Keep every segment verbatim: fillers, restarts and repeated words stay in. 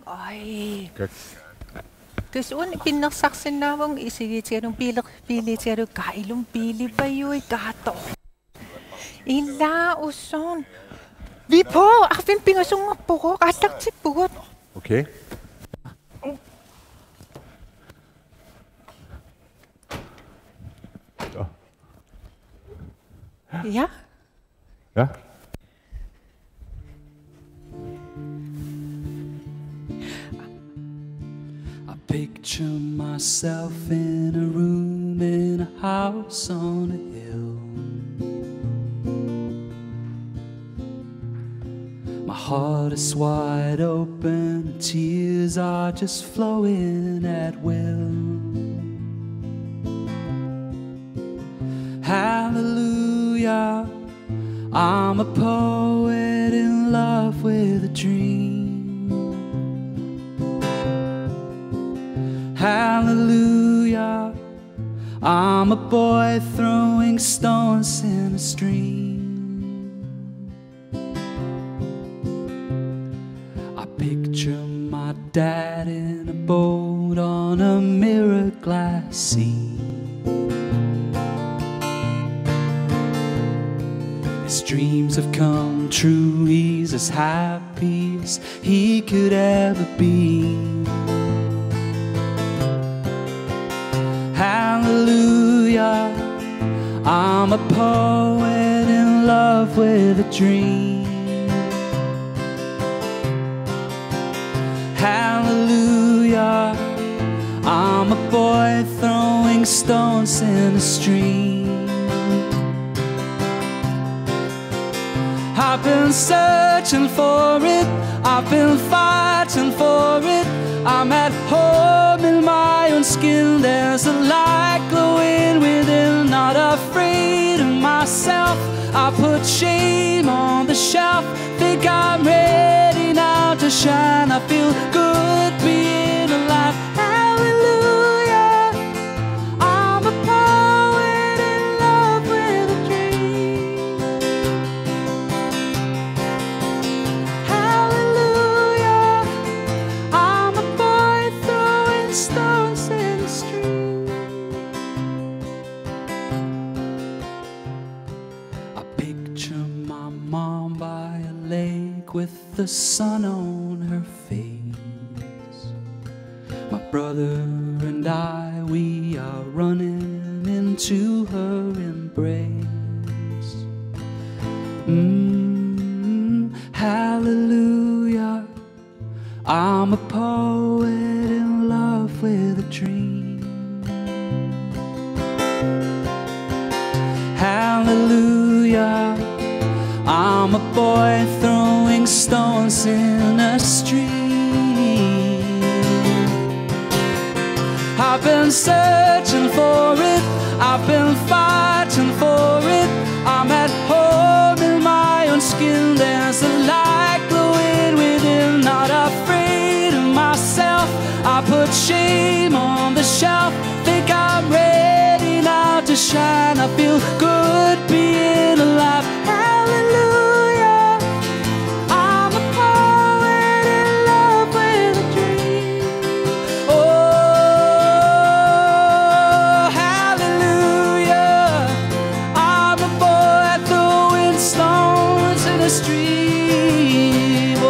Ai. Kas uani pinnersarsinnaavunga isigiitigalugu biiler-, biiliitigalugu kaa ilumut biilivajui kaatto. Ilaa usoon. Vi på, arfineq-pingasunngorpoq, aallartippugut. Okay. Ja. Ja. I picture myself in a room in a house on a hill. My heart is wide open, tears are just flowing at will. Hallelujah, I'm a poet in love with a dream. Hallelujah, I'm a boy throwing stones in a stream. I picture my dad in a boat on a mirror glass sea. His dreams have come true, he's as happy as he could ever be. Hallelujah, I'm a poet in love with a dream. Hallelujah, I'm a boy throwing stones in a stream. I've been searching for it, I've been fighting for it. I'm at home in my own skin, there's a light glowing within. Not afraid of myself, I put shame on the shelf. Think I'm ready now to shine. I feel good being alive. Hallelujah, I'm a poet in love with a dream. Hallelujah, I'm a boy throwing stones in the stream. I picture my mom by a lake with the sun on her face. My brother and I, we are running into her embrace. Mm, hallelujah, I'm a poet in love with a dream. Hallelujah, I'm a boy throwing stones in a stream. I've been searching for it, I've been fighting for it. I'm at home in my own skin, there's a light glowing within. Not afraid of myself, I put shame on the shelf. Think I'm ready now to shine. I feel good being alive. Hallelujah, I'm a poet in love with a dream. Oh, hallelujah, I'm a boy throwing stones in a stream. Oh,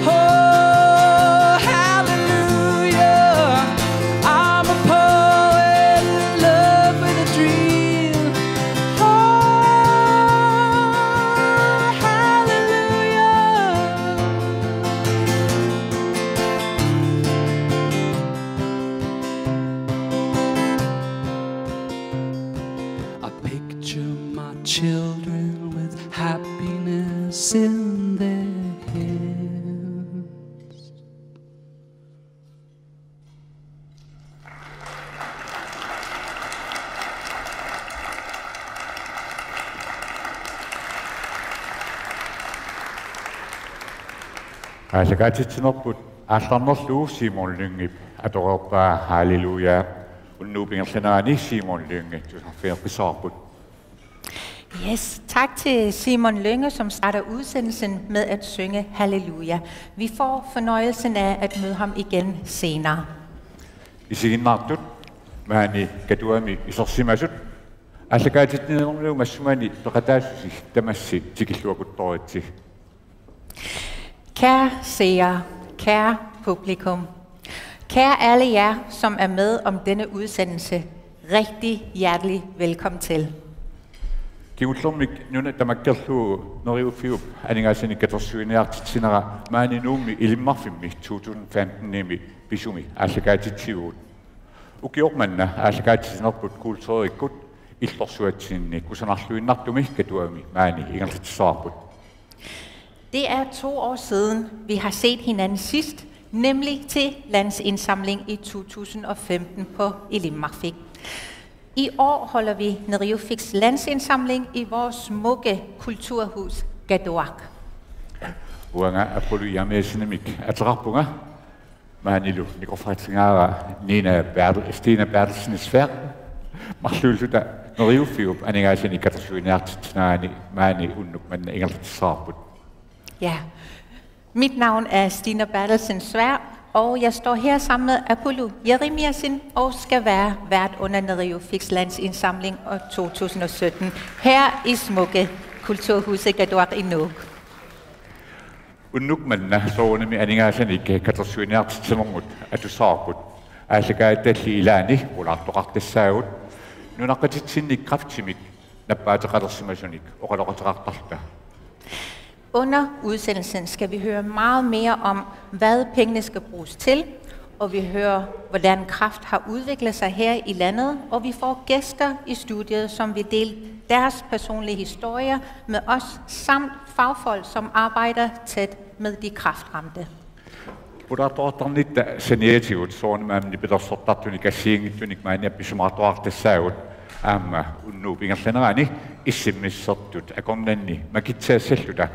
oh, hallelujah, I'm a poet in love with a dream. Oh, hallelujah. I picture my children with happiness in their hands. Aallakaatitsinerput aallarnerlugu Simon Lyngep atoreerpaa Halleluja. Unnuup ingerlanerani Simon Lynge tusarfigeqqissavarput. Yes, tak til Simon Lynge, som starter udsendelsen med at synge Halleluja. Vi får fornøjelsen af at møde ham igen senere. Isiginnaartut, maani Katuami isersimasut, aallakaatitsinermi massumani peqataassusi tamassi tikilluaqqutoritsi. Kære seere, kære publikum, kære alle jer, som er med om denne udsendelse, rigtig hjertelig velkommen til. Kingullermik nuna tamakkerlugu Neriuffiup aningaasanik katersuiniartitsinera maani Nuummi Ilimmarfimmi to tusind femten-imi pisumi aallakaatitsivugut. Ukioq manna aallakaatitsinerput kulturikkut illorsuatsinni kusanarluinnartumi Katuami maani ingerlatissavarput. Det er to år siden, vi har set hinanden sidst, nemlig til landsindsamling i to tusind og femten på Ilimmarfik. I år holder vi Neriuffiks landsindsamling i vores smukke kulturhus Gaduak. Uanga Apulu Jeremiassenimik ateqarpunga, maanilu nikorfaqatigaara Nina Bertel, Stina Bertelsen Sværd, marluulluta Neriuffiup aningaasanik katersuiniartitsinerani maani unnuk manna ingerlatissavarput. Ja, mit navn er Stina Bertelsen Sværd, og jeg står her sammen med Apulu Jeremiassen og skal være vært under Neriuffiks landsindsamling og to tusind og sytten her i smukke Kulturhuset Gaduak i Nuuk. Unnuk manna soorunami aningaasanik katersuiniartitsinermut atussavarput. Aallakaatitalli ilaanni pulaartoqartassaagut nunaqqatitsinnik kræftimik nappaateqalersimasunik oqaloqateqartarluta. Under udsendelsen skal vi høre meget mere om, hvad pengene skal bruges til, og vi hører, hvordan kræft har udviklet sig her i landet, og vi får gæster i studiet, som vil dele deres personlige historier med os, samt fagfolk, som arbejder tæt med de kræftramte. Pulaartoqartarnitta saniatigut soorunami aamma nipilersortartunik assigiinngitsunik maani appisimaartoqartassaagut aamma unnuup ingerlanerani issimmissertut akornanni makitsaassalluta.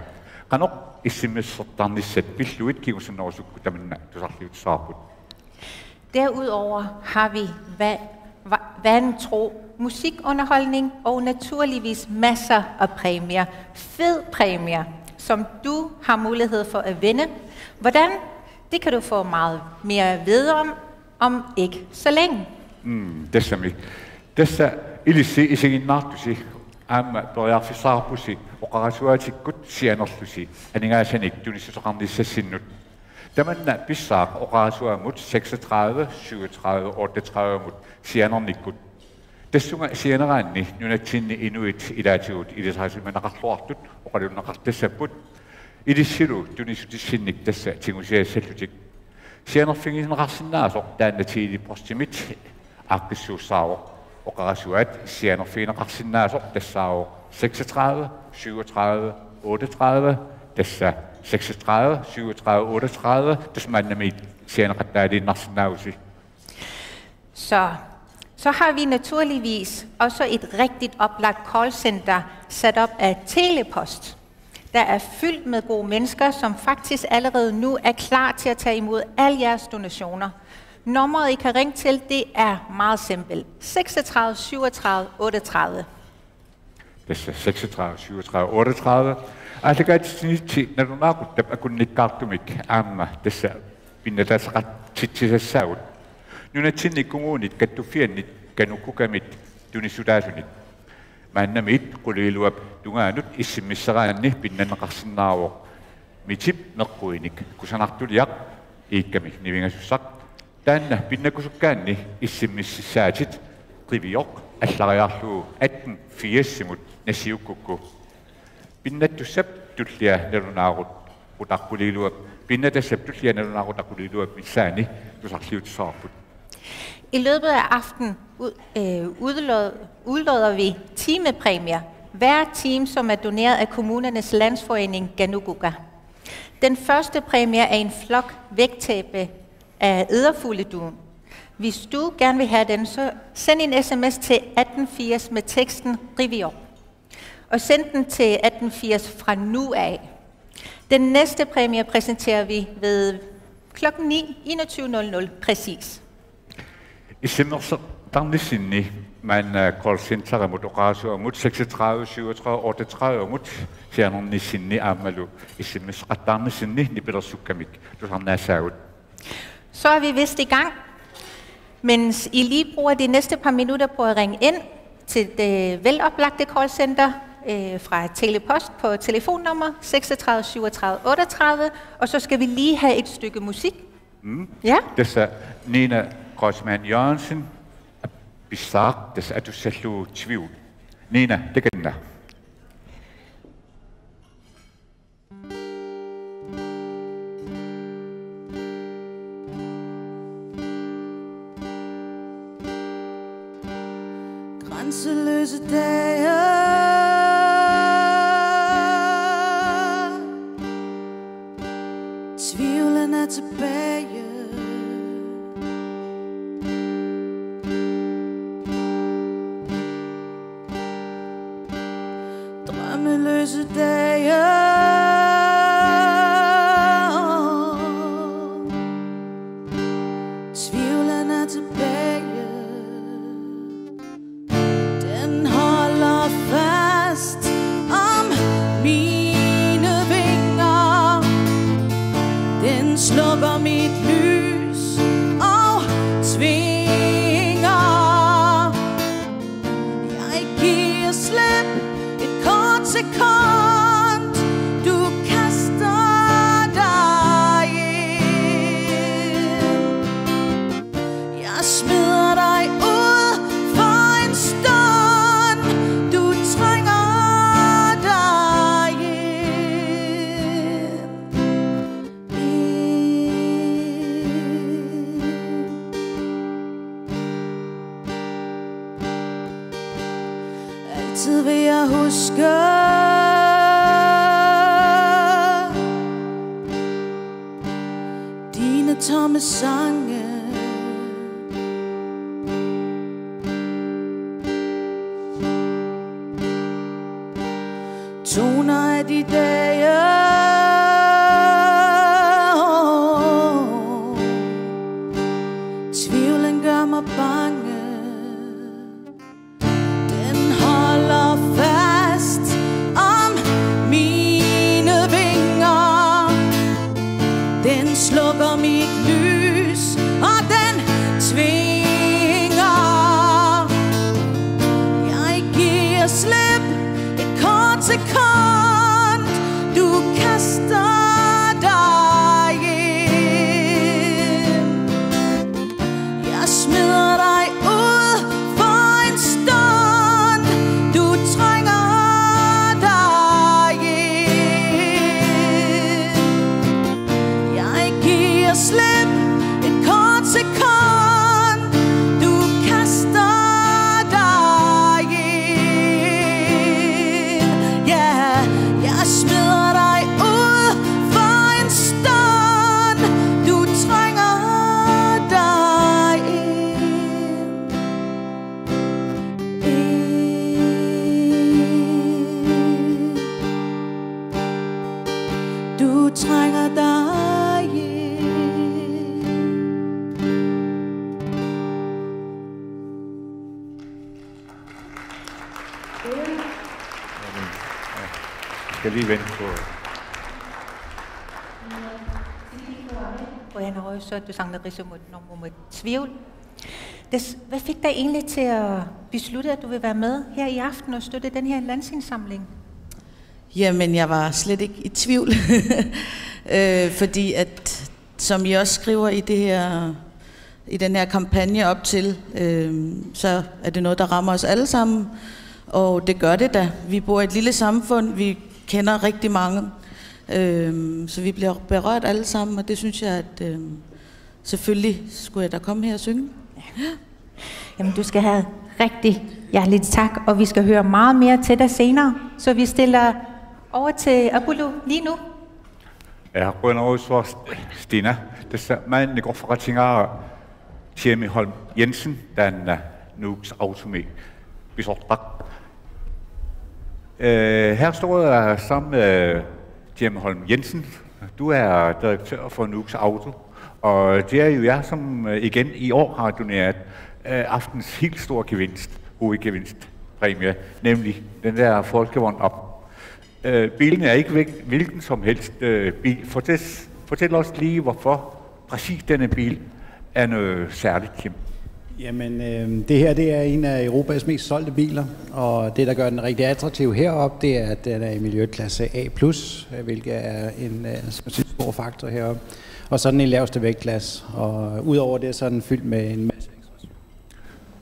Qanoq issimmissertarnissat pilluit kingusinnerusukkut tamanna tusarliutissavarput. Derudover har vi va- va- vantro musikunderholdning og naturligvis masser af præmier. Fed præmier, som du har mulighed for at vinde. Hvordan? Det kan du få meget mere at vide om, om ikke så længe. Mm, tassami. Tassa ilissi isiginnaartusi aamma periarfissaqarpusi oqarasuaatikkut sianerlusi aningaasanik tunissuteqarnissassinnut. Tamanna pissaaq oqarasuammut seksogtredive syvogtredive otteogtredive-mut sianernikkut. Tassunga sianeraanni nunatsinni inuit ilaatigut ilisarisimaneqarluartut oqalunneqartassapput. Ilissilu tunissutissinnik tassa tigusiassallutik. Sianerfigineqarsinnaasoq taanna Tele-Postimit aaqqissuussaavoq. Oqarasuaat sianerfigineqarsinnaasoq tassaavoq seksogtredive syvogtredive otteogtredive, tassa seksogtredive syvogtredive otteogtredive, tassa maannamiit sianeqattaaliinnarsinnaavusi. Så, så har vi naturligvis også et rigtig oplagt callcenter sat op af Telepost, der er fyldt med gode mennesker, som faktisk allerede nu er klar til at tage imod alle jeres donationer. Nummeret, I kan ringe til, det er meget simpelt. Seksogtredive syvogtredive otteogtredive. Tassa seksogtredive syvogtredive otteogtredive. Aallakaatitsinitsi nalunaaquttap akunnikkaartumik aamma tassa pinnataaseqartitsisassaagut. Nunatsinni kommunit kattuffiannit KANUKOKA-mit tunissutaasunik. Maannamiit qulingiluap tungaanut issimmisseraanni pinnanneqarsinnaavoq Mitip meqquinik kusanartuliaq, iikkami nivingasussaq. Taanna pinnakkusukkaanni issimmississaatit qivioq allariarlugu atten firsimut nassiukkukku. Pinnattussap tullia nalunaaqut-, qutaq qulingiluap, pinnatassap tullia nalunaaqutaq qulingiluap missaani tusarliutissavarput. I løbet af aftenen ud, øh, udlod, udlodder vi timepræmier. Hver time, som er doneret af Kommunernes Landsforening KANUKOKA. Den første præmie er en flok vægtæppe af edderfugledun. Hvis du gerne vil have den, så send en sms til atten firs med teksten Rivior. Og send den til atten firs fra nu af. Den næste præmie præsenterer vi ved klokken ni, enogtyve nul nul præcis. Issimmersortarnissinni Maanna callcenterimut oqarasuumut seksogtredive syvogtredive otteogtredive-mut sianernissinni aammalu S M S-eqattaarnissinni nipilersukkamik tusarnaassaagut. Så er vi vist i gang. Mens I lige bruger de næste par minutter på at ringe ind til det veloplagte callcenter øh, fra Telepost på telefonnummer seksogtredive syvogtredive otteogtredive, og så skal vi lige have et stykke musik. Mm. Ja. Tassa Nina Kreutzmann Jørgensen, Bizarre, tassa atussallugu Tvivl. Nina, takanna. Grænseløse dage. Tvivlen er tilbage. Drømmeløse dage. Tvivlen er tilbage. Den holder fast om mine vinger. Den slukker mit lys og tvinger. Jeg giver slip et kort sekund. Du kaster dig ind. Jeg smider dig ud for en stund. Du trænger dig ind. Altid vil jeg huske dine tomme sange. Toner af de dage. Tvivlen gør mig bange. Den holder fast om mine vinger. Den slukker mit lys, og den tvinger. Jeg giver slip et kort sekund. Du kaster dig ind. Jeg smider dig ud for en stund. Du trænger dig ind. Jeg giver slip et kort sekund. Du kaster dig ind. Ja, jeg smider dig ud for en stund. Du trænger dig ind. Du trænger dig ind. Skal lige vente på. Qujanarujussuaq tusarneqisumut normumut Tvivl. Tassa, hvad fik dig egentlig til at beslutte, at du vil være med her i aften og støtte den her landsindsamling? Jamen, jeg var slet ikke i tvivl. øh, fordi at, som I også skriver i, det her, i den her kampagne op til, øh, så er det noget, der rammer os alle sammen. Og det gør det da. Vi bor i et lille samfund. Vi kender rigtig mange. Øh, så vi bliver berørt alle sammen, og det synes jeg, at øh, selvfølgelig skulle jeg da komme her og synge. Jamen, du skal have rigtig hjertelig tak, og vi skal høre meget mere til dig senere. Så vi stiller over til Apollo lige nu. Ja, qujanarujussuaq Stina. Tassa maanna nikorfaqatigaara Jimmy Holm Jensen, taanna Nuuks Automi pisortaq. Øh, her står jeg sammen med Jimmy Holm Jensen. Du er direktør for Nuuks Auto, og det er jo jer, som øh, igen i år har doneret øh, aftens helt store gevinst. hovedgevinstpræmie, nemlig den der Folkevogn op. Øh, bilen er ikke hvil- hvilken som helst øh, bil. Fortæl, fortæl os lige, hvorfor præcis denne bil er noget særligt, Kim. Jamen, øh, det her, det er en af Europas mest solgte biler, og det, der gør den rigtig attraktiv heroppe, det er, at den er i miljøklasse A plus, øh, hvilket er en øh, stor faktor heroppe. Og så er den i laveste vægtklasse, og udover det, så er den fyldt med en masse ekstra.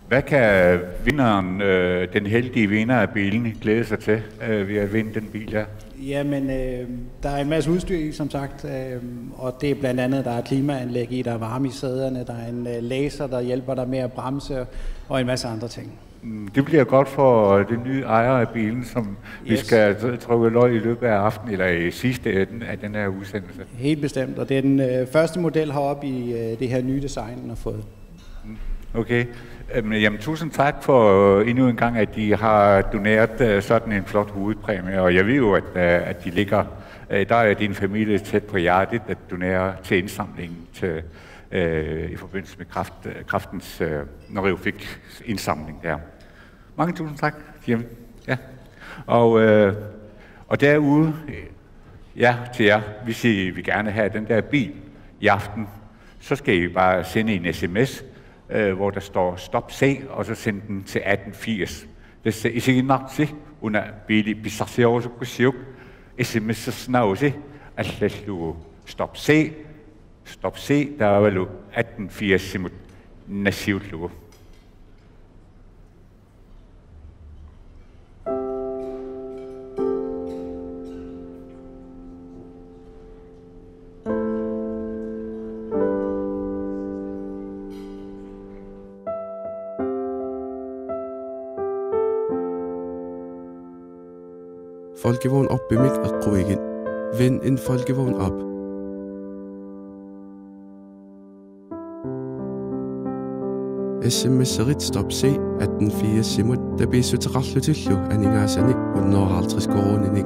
Hvad kan vinderen, øh, den heldige vinder af bilen, glæde sig til øh, ved at vinde den bil her? Jamen, øh, der er en masse udstyr i, som sagt, øh, og det er blandt andet, der er klimaanlæg i, der er varme i sæderne, der er en øh, laser, der hjælper dig med at bremse, og en masse andre ting. Mm, det bliver godt for den nye ejer af bilen, som yes. vi skal trykke løg i løbet af aftenen, eller i sidste ende af den her udsendelse. Helt bestemt, og det er den øh, første model heroppe i øh, det her nye design, den har fået. Okay. Øhm, jamen, tusind tak for øh, endnu en gang, at de har doneret øh, sådan en flot hovedpræmie, og jeg ved jo, at, øh, at de ligger, øh, der er din familie tæt på hjertet at donere til indsamlingen til, øh, i forbindelse med kræft, øh, kræftens, øh, når jeg fik indsamling der. Mange tusind tak, Jim. Ja. Og, øh, og derude, øh, ja, til jer, hvis I vil gerne have den der bil i aften, så skal I bare sende en sms, øh, hvor der står stop C, og så sende den til atten firs. Tassa isiginnaartusi una biili pissarsiorusukkussiuk sms-ersinnaavusi allallugu stop C, stop C, taavalu atten firsimut nassiullugu. Folkevogn op-imik eqquigit. Vind en Folkevogn op. Sms-erit stop C atten firsimut tapiissuteqarlutillu aningaasanik hundrede og halvtreds koruuninik.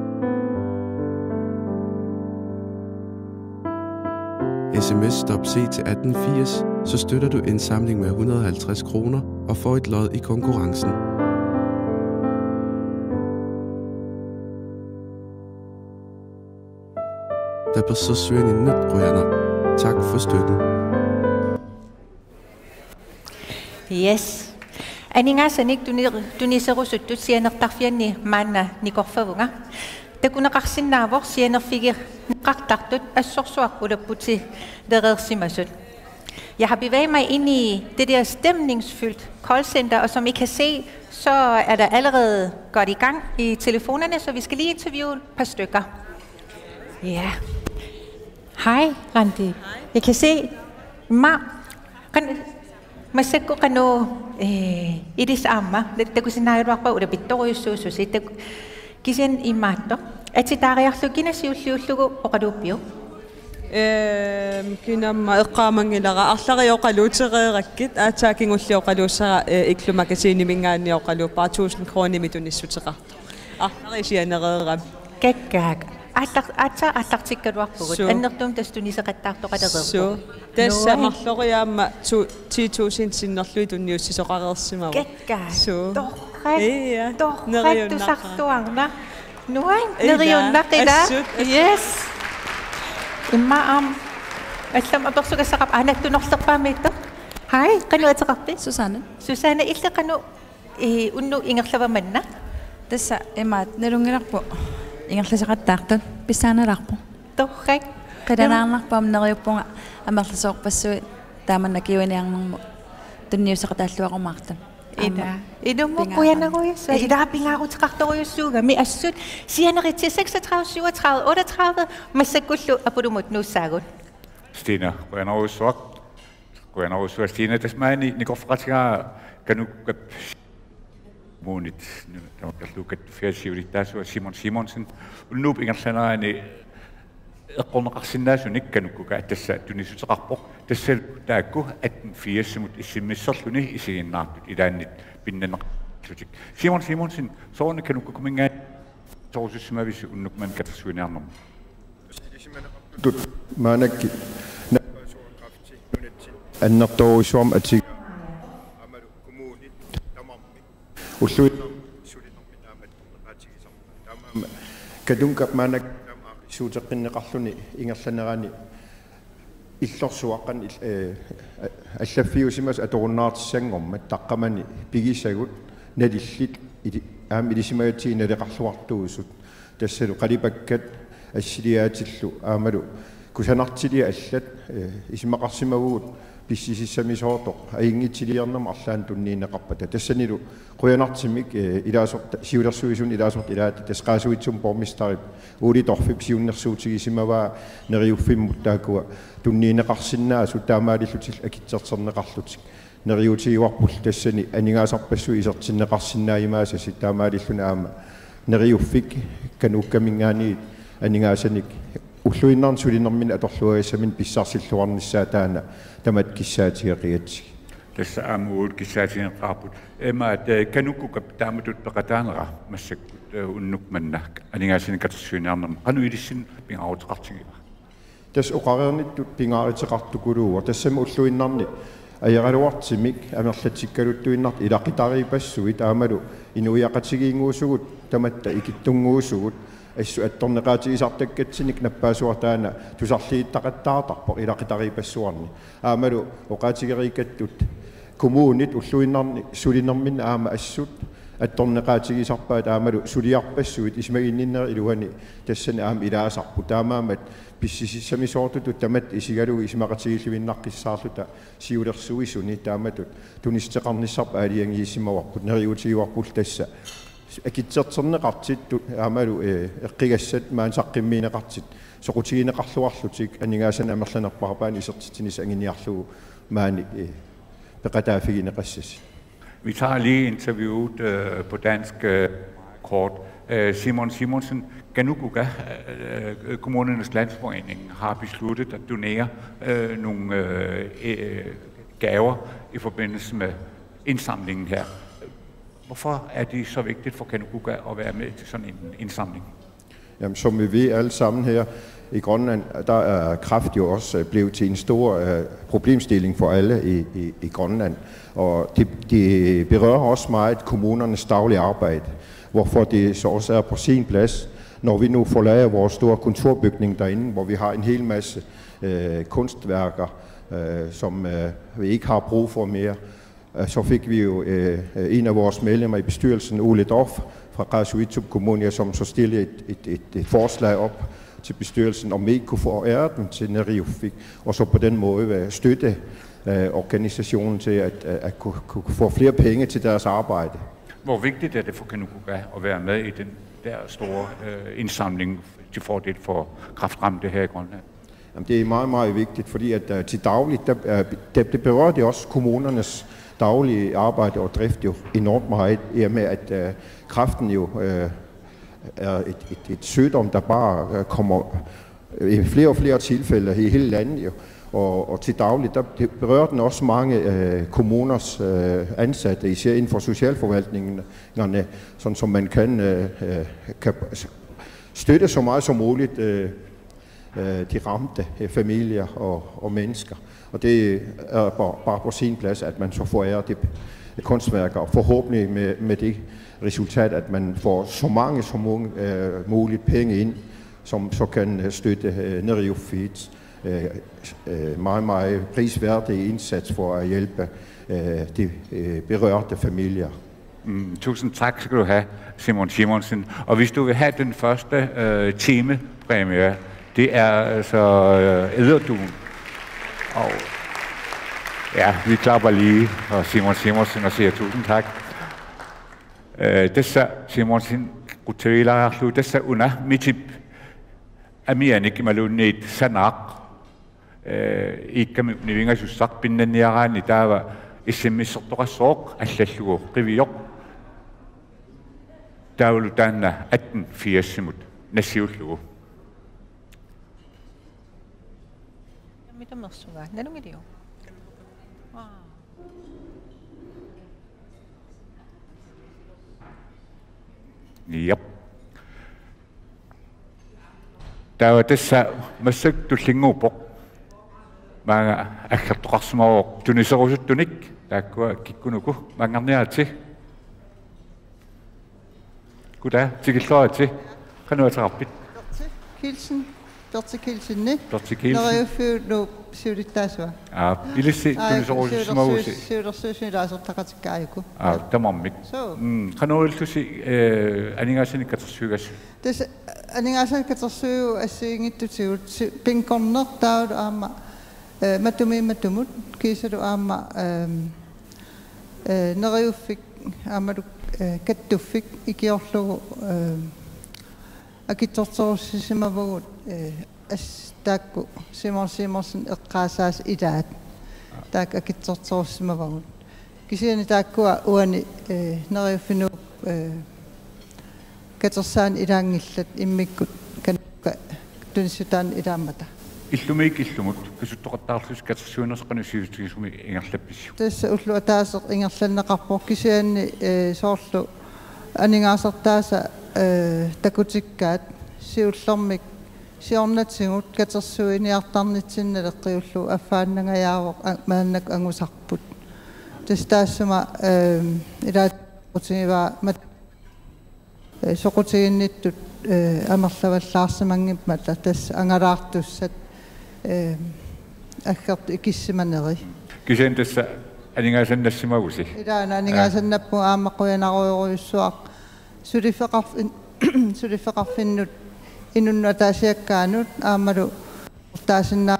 Sms stop C til atten firs, så støtter du indsamling med hundrede og halvtreds kroner og får et lod i konkurrencen. Tapersersuininnut qujanaq. Tak for støtten. Yes. Aningaasanik tuni-, tuniserusuttut sianertarfianni maanna nikorfavunga. Takuneqarsinnaavoq sianerfigineqartartut assorsuaq ulapputilereersimasut. Jeg har bevæget mig ind i det der stemningsfyldt callcenter, og som I kan se, så er der allerede godt i gang i telefonerne, så vi skal lige interviewe et par stykker. Ja. Hej, Randi. Jeg kan se, ma, kan, masakko kanu, eh, ilis amma, takusinnaagaluarpara ulapittorujussuususi, tak-, kisianni imaattoq, atitaariarlugu kina siulliullugu oqaluuppiuk? Ehm, kinamma eqqaamanngilara, arlariit oqaluutereerakkit, aatsaat kingulleq oqaluussara, eh, Iklu Magasiniminngaanniit oqaluuppara tusind kronimik tunissuteqartoq. Arlariit sianereerami. Kakkaak. Aallar-, aatsaat aallartikkaluarpugut. Suu. Annertuumik tassa tuniseqattaartoqalereerpoq. Suu. Tassa nuann-, marloriaamma tu-, ti tusind sinnerlugit tunniussisoqareersimavoq. Kakkaak. Suu. Torrak. Ia. Torrak. Neriunnaqqaaq. Tusartuarna. Nuann-, ia, neriunnaq ila. Assut, assut. Yes. Immaqa aamma allamik apersugassaqarpoq, anattunorlerpaamiittoq. Hej, qanoq ateqarpit? Susanne. Susanne, illit qanoq Ii, unnuk ingerlava manna? Tassa imaattoq nalunngilarput ingerlaseqattaartut, pissanganarpoq. Torrak. Qilanaarnarpoq aamma neriuppunga amerlasoorpassuit taamannak nakiuiniarnermut tunniusseqataalluarumaartut. Ila. Aamma inummut pingaarami. Qujanarujussuaq. Ila pingaaruteqartorujussuugami assut sianerit seksogtredive, syvogtredive, otteogtredive massakkullu Apollo-mut nuussaagut. Stina, qujanarujussuaq. Qujanarujussuaq Stina, tassa maani nikorfaqatigaa Kanukkap kommunit tamakkerlugu kattuffiata siulittaasua Simon Simonsen unnuup ingerlanerani eqqorneqarsinnaasunik Kanukkukaat tassa tunissuteqarpoq, tassa taakku atten firsimut sms-erluni isiginnaartut ilaanni pinnaneqarlutik. Simon Simonsen, sooruna Kanukkukkuminngaanniit sorusussimavisi unnuk manna katersuiniarnermi? Tut maannakkut nappaasuakafti nunatsinni annertoorujussuarmik atiga aammalu kommunit tamarmik Ulluinnarni sulinermi aamma attorneqaatigisarpaa. Taamaammat Katunnguup maannakkut aamma aaqqissuuteqqinneqarluni ingerlanerani illorsuaqqan il-, eh, allaffiusimasoq atorunnaartissanngormat taqqamani pigisagut nalillit ili-, aamma ilisimagatsigit naleqarluartuusut. Tassalu qalipakkat assiliaatillu aammalu kusanartiliat allat, eh, isumaqarsimavugut pissisissamisoortoq ajunngitsiliornermut arlaannik tunniunneqarpata. Tassanilu qujanartumik, eh, ilaasorta-, siulersuisuni ilaasortat ilaata tassa Qaasuitsup borgmesterip Ole Torfip siunnersuutigisimavaa neriuffimmut taakkua tunniunneqarsinnaasut taamaalillutillu akitsersorneqarlutik. Neriuutigivarpullu tassani aningaasarpassuit isertinneqarsinnaajumaasasi taamaalilluni aamma neriuffik Kanuukkaminngaanniit aningaasanik ulluinnarni sulinermini atorluagassaminik pissarsilluarnissaa taanna tamatta kissaatigeqigatsigit. Tassa aamma uagut kissaatigineqarput. Imaappoq, eh, Kanukkukap taamatut peqataanera massakkut, eh, unnuk manna aningaasanik katersuiniarnermi qanoq ilissinnut pingaaruteqartigiva? Tassa oqareernittut pingaaruteqartukuluuvoq. Tassami ulluinnarni ajoraluartumik amerlatsikkaluttuinnartut ilaqutariippassuit aammalu inuiaqatigiinnguusugut tamatta ikittunnguusugut assut attorneqaatigisartakkatsinnik nappaassuartaana tusarliuttaqattaartarpoq ilaqutariippassuarni. Aammalu oqaatigereerikkattut kommunit ulluinnarni sulinerminni aamma assut attorneqaatigisarpaat aammalu suliarpassuit isumaginninnerup iluani tassani aamma ilaasarput. Taamaammat pissisissamisoortutut tamatta isigalugu isumaqatigiilluinnaqqissaarluta siulersuisuni taamatut tunissuteqarnissarput aalajangiisimavarput neriuutigivarpullu tassa. Akitsersorneqartut aammalu, eh, eqqugassat maani saqqummiunneqartut soqutigineqarluarlutik aningaasanik amerlanerpaarpaanik isertitsinissaq anguniarlugu maani, eh, peqataaffigineqassasut. Vi tager lige interviewet, øh, på dansk, øh, kort. Øh, Simon Simonsen, Kanukkukka, øh, øh, Kommunernes Landsforening har besluttet at donere, øh, nogle, øh, øh, gaver i forbindelse med indsamlingen her. Hvorfor er det så vigtigt for Kanukkukka at være med til sådan en indsamling? Jamen, som vi ved alle sammen her i Grønland, der er kræft jo også, øh, blevet til en stor, øh, problemstilling for alle i, i, i Grønland. Og det, det berører også meget kommunernes daglige arbejde, hvorfor det så også er på sin plads, når vi nu forlader vores store kulturbygning derinde, hvor vi har en hel masse, øh, kunstværker, øh, som, øh, vi ikke har brug for mere. Øh, så fik vi jo, øh, øh, en af vores medlemmer i bestyrelsen, Ole Dorf fra Qaasuitsup Kommune, som så stillede et, et, et, et forslag op til bestyrelsen, om vi ikke kunne forære den til Neriuffik, og så på den måde, øh, støtte, øh, organisationen til at, at, at kunne, kunne få flere penge til deres arbejde. Hvor vigtigt er det for Kanukkukka at være med i den der store, øh, indsamling til fordel for kræftramte her i Grønland? Jamen, det er meget, meget vigtigt, fordi at, øh, til dagligt, der, øh, det, det berører det også kommunernes daglige arbejde og drift jo enormt meget, i og med at, øh, kræften jo, øh, er et, et, et sygdom, der bare, øh, kommer i flere og flere tilfælde i hele landet jo. Og, og til dagligt, der det berører den også mange, øh, kommuners, øh, ansatte, især inden for socialforvaltningerne, sådan som man kan, øh, øh, kan støtte så meget som muligt, øh, øh, de ramte, øh, familier og, og mennesker. Og det er bare, bare på sin plads, at man så forærer det kunstværker, og forhåbentlig med, med det resultat, at man får så mange som mu-, øh, muligt penge ind, som så kan, øh, støtte, øh, Neriuffit, øh, øh, meget, meget prisværdige indsats for at hjælpe, øh, de, øh, berørte familier. Mm, tusind tak skal du have, Simon Simonsen. Og hvis du vil have den første, øh, timepræmie, det er altså, øh, edderduen. Og, ja, vi klapper lige for Simon Simonsen og siger tusind tak. Øh, tassa Simonsen qutsavigilaarlugu tassa una Mitip amianik imaluunniit sanaaq, øh, iikkami nivingasussaq pinnanniaraanni taava S M S-ertoqassooq allallugu qivioq. Taavalu taanna atten firsimut nassiullugu. Tammi tamersuga. Nalunngiliuk? Aa. Jep. Taava tassa massakkut tullinnguuppoq. Maanga aggertoqarsimavoq tuniserusuttunik, taakkua kikkunuku maanngarniaritsi. Kuda, tikilluaritsi. Qanoq ateqarpit? Kielsen, Berthe Kielsen, Berthe Kielsen. Neriuffiup Nuup siulittaasua. Aa, ilissi tunisorusissimavusi. Siulersuisuni ilaasortaqatikka aajuku. Aa, tamarmik. Suu. Mm, qanoq ilillusi, eh, aningaasanik katersuigassi? Tassa aningaasanik katersuivugut assigiinngitsutigut si-, pingorneq taavalu aamma, eh, matumiit matumut kiisalu aamma, ehm, eh, Neriuffik aammalu, eh, Kattuffik ikiorlugu, ehm, akitsorterussisimavugut, eh, as-, taakku Simon Simonsen eqqaasaasa ilaat. Taakku akitsorterussimavagut. Kisianni taakkua uani, eh, Neriuffiup Nuup, eh, katersaani ilaanngillat immikkut kanukka tunissutaanni ilaammata. Illumiit illumut pisuttoqattaarlusi katersuinersi qanoq sivisutigisumik ingerlappisiuk? Tassa ulloq ataaseq ingerlanneqarpoq kisianni, eh, soorlu aningaasartaasa, eh, takutikkaat siullermik siornatigut katersuiniartarnitsinni naleqqiullugu affaannangajaavoq a-, maannakkut angusarput. Tassa taassuma, ehm, ilaatigut soqutigivaa mat-, eh, soqutiginnittut, eh, amerlavallaarsimanngimmata tassa angalaartussat, eh, aggertut ikissimaneri. Kisianni tassa aningaasannassimavusi? Ilaana aningaasannappunga aamma qujanarujorujussuaq suliffeqarfin-, suliffeqarfinnut inunnut ataasiakkaanut aammalu ortaasinnaa-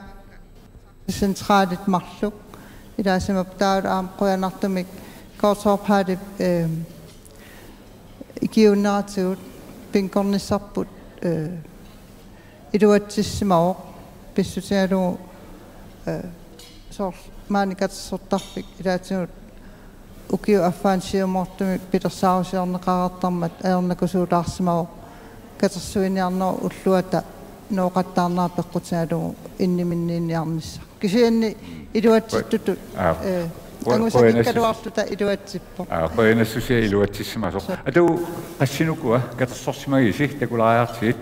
centralit marluk ilaasimapput taavalu aamma qujanartumik Kaartorp Hallip, ehm, ikiuunneratigut pingornissarput, eh, iluatsissimavoq pissutigalugu, eh, soorlu maani katersortarfik ilaatigut ukiup affaani siumoortumik pilersaarusiorneqareertarmat ajornakusuulaarsimavoq katersuiniarnerup ulluata nooqattaarnera peqqutigalugu inniminniinniarnissaq. Kisianni iluatsittutut, Aa. eh, Qu-, angusakikkaluarluta iluatsippoq. Aa, qujanassusia iluatsissimasoq. Atu, qassinukua katersorsimagisi takulaariartigit?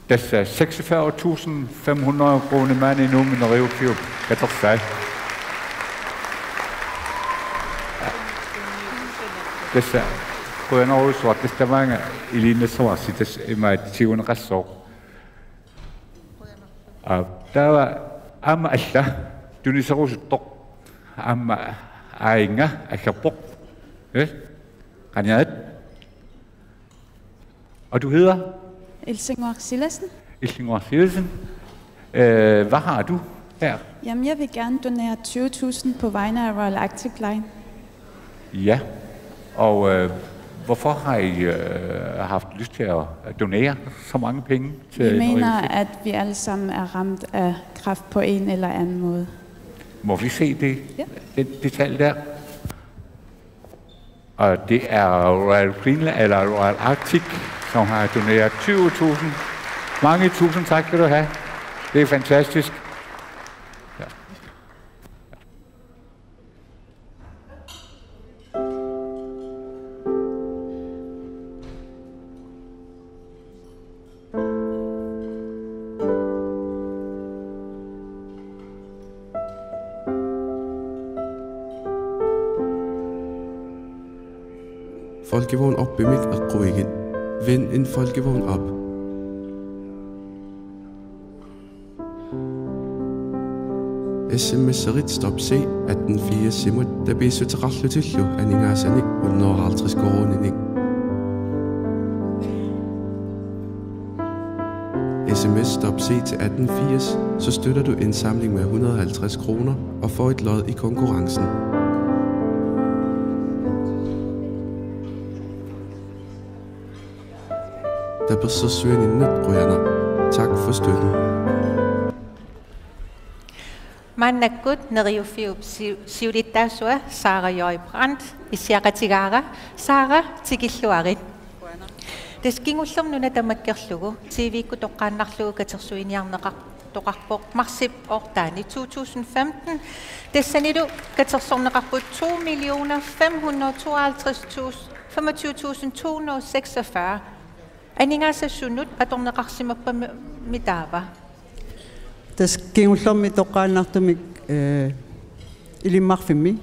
Tassa seksogfyrre tusind fem hundrede kroner maani Nuummi Neriuffiup katersai. Tassa qujanarujussuaq, tassa tamaanga iliinnassavarsi, tassa imaat tiguneqassooq. Aa, taava aamma alla tuniserusuttoq aamma aajinnga aggerpoq. Eh? Qaniat? Og du hedder? Ilse Ngoaq Silassen. Ilse Ngoaq Silassen. Øh, hvad har du her? Jamen, jeg vil gerne donere tyve tusind på vegne af Royal Arctic Line. Ja, og øh, hvorfor har I øh, haft lyst til at at donere så mange penge til Vi mener, Neriuffiup? At vi alle sammen er ramt af kræft på en eller anden måde. Må vi se det, Ja. det, det tal der? Og det er Royal Greenland, eller Royal Arctic, som har doneret tyve tusind. Mange tusind tak skal du have. Det er fantastisk. Ja. Folkevogn op-imik eqquigit. Vind en folkevogn op. S M S-erit stop C atten firsimut tapiissuteqarlutillu aningaasanik hundrede og halvtreds koruuninik. S M S stop C til atten firs, så støtter du indsamling med hundrede og halvtreds kroner og får et lod i konkurrencen. Tapersersuininnut qujanaq. Tak for støtten. Maannakkut Neriuffiup siu-, siulittaasua Sara J. Brandt issiaqatigaara. Sara, tikilluarit. Tassa kingullermi nuna tamakkerlugu T V-kkut toqqaannarlugu katersuiniarneqartoqarpoq marsip otte-ani to tusind femten. Tassanilu katersorneqarput to millioner fem hundrede tooghalvtreds tusind, femogtyve tusind to hundrede seksogfyrre. Aningaasat sunut atorneqarsimappat mi-, mitaava? Tassa kingullermi toqqaannartumik, eh, Ilimmarfimmi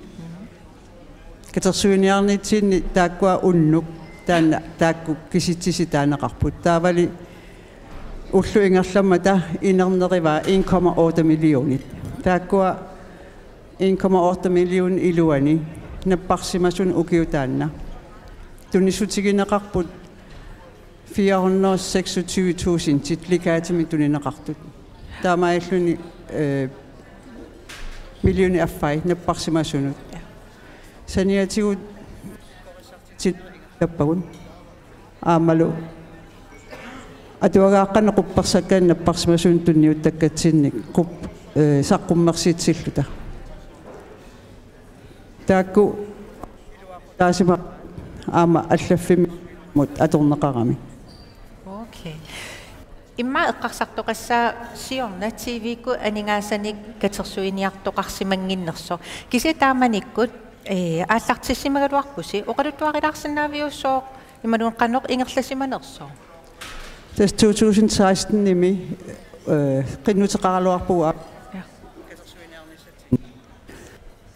katersuiniarnitsinni taakkua unnuk Taanna taakku kisitsisitaaneqarput. Taavali ullut ingerlammata inernerivaa en komma otte millionit. Taakkua en komma otte million iluani napparsimasunut ukiup taanna tunissutigineqarput fire hundrede seksogtyve tusindit legaatimik tunineqartut. Taamaalilluni, eh, millionit affai napparsimasunut. Saniatigut tinngulerpaagut. Aammalu atuagaaqqanik quppersakkanik napparsimasunut tunniuttakkatsinnik qup-, eh, saqqummersitsilluta. Taakku taasima aamma allaffimmi atorneqarami. Okay. Immaqa eqqarsartoqassaaq siorna T V-kkut aningaasanik katersuiniartoqarsimannginnersoq. Kisianni taamanikkut, eh, aallartissimagaluarpusi, oqaluttuarilaarsinnaavisiuk sooq imaluunniit qanoq ingerlasimanersoq? Tassa to tusind seksten-imi, eh, qinnuteqaraluarpugut. Ja.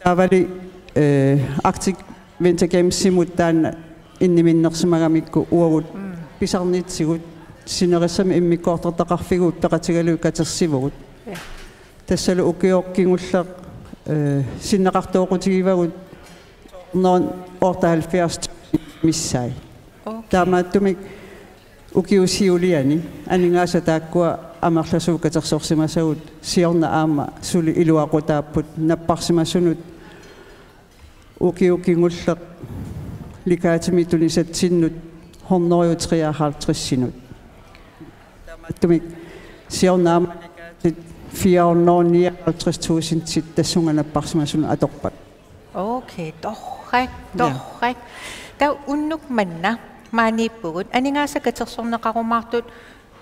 Taavali, eh, Arctic Winter Games-imut taanna inniminnersimagamikku uagut, mm, pisarnitsigut sinerissami immikkoortortaqarfigut peqatigalugit katersivugut. Ja. Tassalu ukioq kingulleq, eh, sinneqartooqutigivagut noin otteoghalvfjerds missaat. Okay. Taamaattumik ukiup siuliani aningaasat taakkua amerlasuut katersorsimasagut siorna aamma suli iluaqutaapput napparsimasunut ukiup kingulleq legaatimik tunisatsinnut hundrede treoghalvtredsinut. Taamaattumik siorna aamma legaatit fire hundrede nioghalvtreds tusindit tassunga napparsimasunut atorpakka. Okay, torrak, ja, torrak. Taava unnuk manna maaniippugut, aningaasat katersorneqarumaartut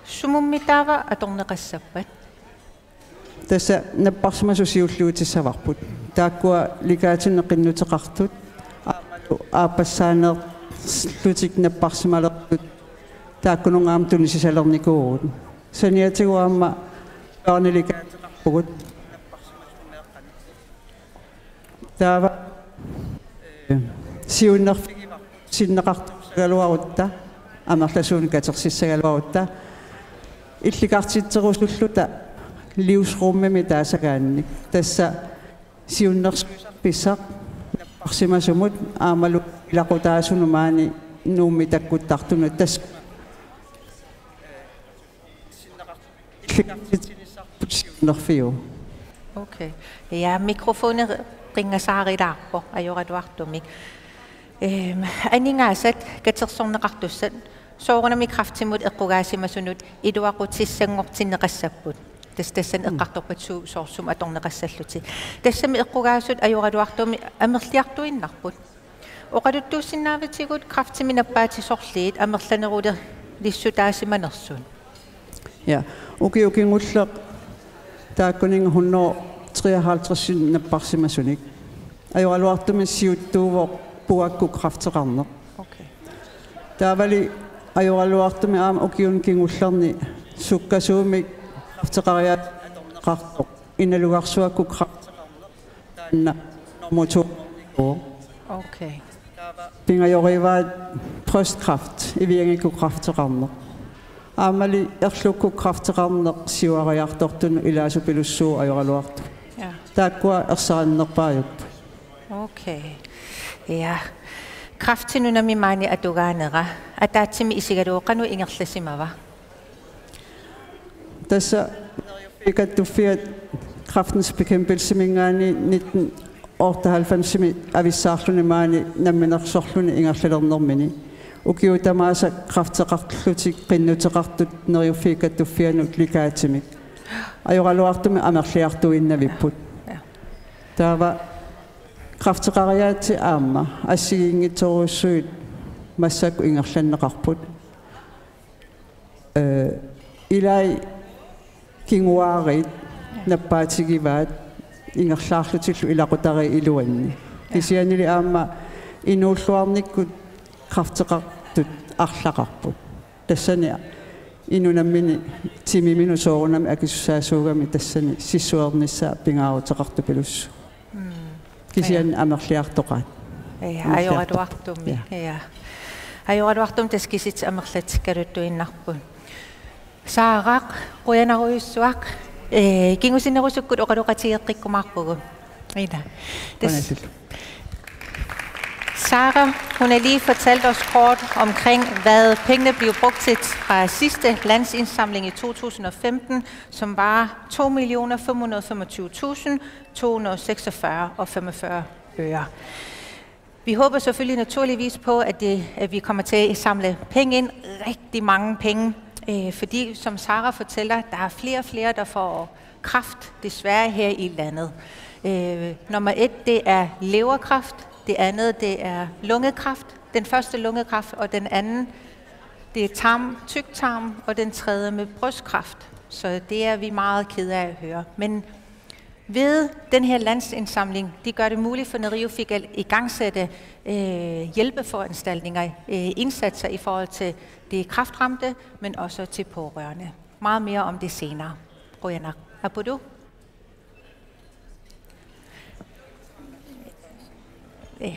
sumummi taava atorneqassappat? Tassa napparsimasut siulliutissavarput. Taakkua legaatinik qinnuteqartut, aammalu aappassaaneerlutik napparsimalertut, taakkununnga aamma tunisisalernikuuvugut. Saniatigut aamma børnelegaateqarpugut. Taava, eh, siunnerfigivarput, sinneqartuussagaluarutta, amerlasuunik katersissagaluarutta, illikartitserusulluta livsrummimik taasagaannik. Tassa siunnersuisarpissaq napparsimasumut aammalu ilaqutaasunut maani Nuummi takkuttartunut, tassa illikartitsinissarput siunnerfiuvoq. Okay. Ja, mikrofoni qinngasaarilaarpoq ajoraluartumik. Ehm, aningaasat katersorneqartussat soorunami kræftimut eqqugaasimasunut iluaqutissanngortinneqassapput. Tassa tassani, mm, eqqartorpat suut soorlu sumut atorneqassallutik. Tassami eqqugaasut ajoraluartumik amerliartuinnarput. Oqaluttuussinnaavisigut kræftimik nappaatisorliit amerlanerulissutaasimanersut? Ja, ukiup kingulleq taakkuninnga hundrede treoghalvtreds napparsimasunik. Ajoraluartumik siuttuuvoq puakkut kræfteqarneq. Okay. Taavali ajoraluartumik aamma ukiuni kingullerni sukkasuumik kræfteqariaatsit atorneqartoq. Inalugarsuakkut kræfteqarneq. Taanna normu to-rnikuuvoq. Okay. Pingajorujuaat brystkræft, iviangikkut kræfteqarneq. Aammali erlukkut kræfteqarneq siuariartortunut ilaasupilussuuvoq ajoraluartumik. Ja. Taakkua ersarinnerpaajupput. Okay. Ja. Kræfti nunami maani atugaanera. Ataatsimik isigalugu qanoq ingerlasimava? Tassa Neriuffiit Kattuffiat Kræftens Bekæmpelseminngaanniit nitten otteoghalvfemsimi avissaarluni maani namminersorluni ingerlalernermini ukiut tamaasa kræfteqarlutik qinnuteqartut Neriuffiit Kattuffiannut legaatimik. Ajoraluartumik amerliartuinnavipput. Ja. Taava kræfteqariaatsit aamma assigiinngitsorujussuit massakkut ingerlanneqarput. Eh, ilai kinguaariit nappaatigivaat ingerlaarlutillu ilaqutariit iluanni. Ja. Kisiannili aamma inuulluarnikkut kræfteqartut arlaqarput. Tassani inuk nammineq timiminut soorunami akisussaasuugami tassani sissuernissaa pingaaruteqartupilussuuvoq. Mm. Kisianni amerliartoqaat. Ja, amerliartoq. Ajoraluartumik. Ja. Ja. Ajoraluartumik tassa kisitsisit amerlatsikkaluttuinnarput. Saaraq, qujanarujussuaq, ee, kingusinnerusukkut oqaloqatigeqqikkumaarpugut. Ida. Des- Qujanaq. Sara, hun har lige fortalt os kort omkring, hvad pengene blev brugt til fra sidste landsindsamling i to tusind og femten, som var to millioner fem hundrede femogtyve tusind to hundrede seksogfyrre og femogfyrre øre. Vi håber selvfølgelig naturligvis på, at, det, at vi kommer til at samle penge ind, rigtig mange penge, øh, fordi som Sara fortæller, der er flere og flere, der får kræft desværre her i landet. Øh, nummer et, det er leverkræft, det andet, det er lungekræft, den første lungekræft, og den anden, det er tarm, tyktarm, og den tredje med brystkræft. Så det er vi meget kede af at høre. Men ved den her landsindsamling, det gør det muligt for Neriuffik at igangsætte, øh, hjælpeforanstaltninger, øh, indsatser i forhold til de kræftramte, men også til pårørende. Meget mere om det senere. Qujanaq. Apudu? Ja.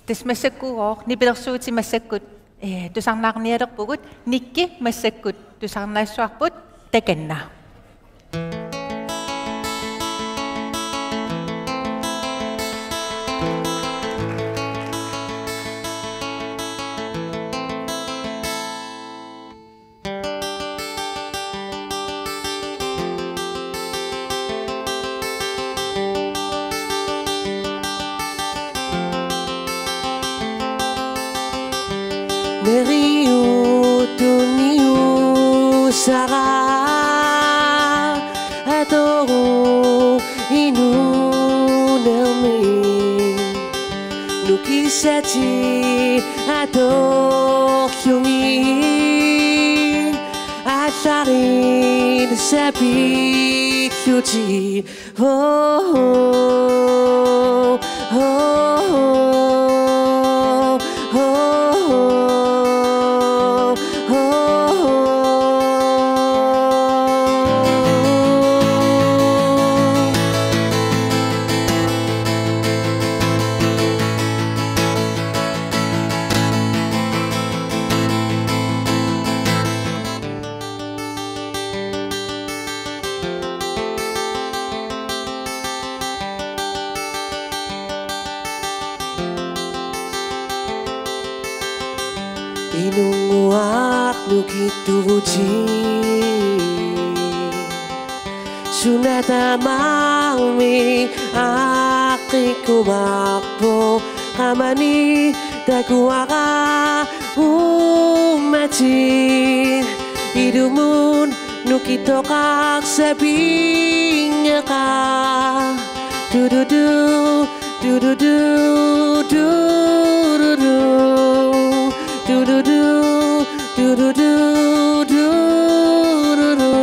Tassa massakkut nipilersuutit massakkut, eh, tusarnaarnialerpugut, Nikki massakkut tusarnaassavarput, takanna. Neriuttuniusara atoru inuunermi nukissatit atorlugit aallarit sapillutik. Ho, ho, ho. Inunnguaq nukittuvutit suna tamarmi aaqqikkumaarpoq, qamani takuara uummatit ilumut nukittoqarsapinngeqaaq. Du-du-du, du-du-du, du-du-du, du-du-du, du-du-du, du-du-du.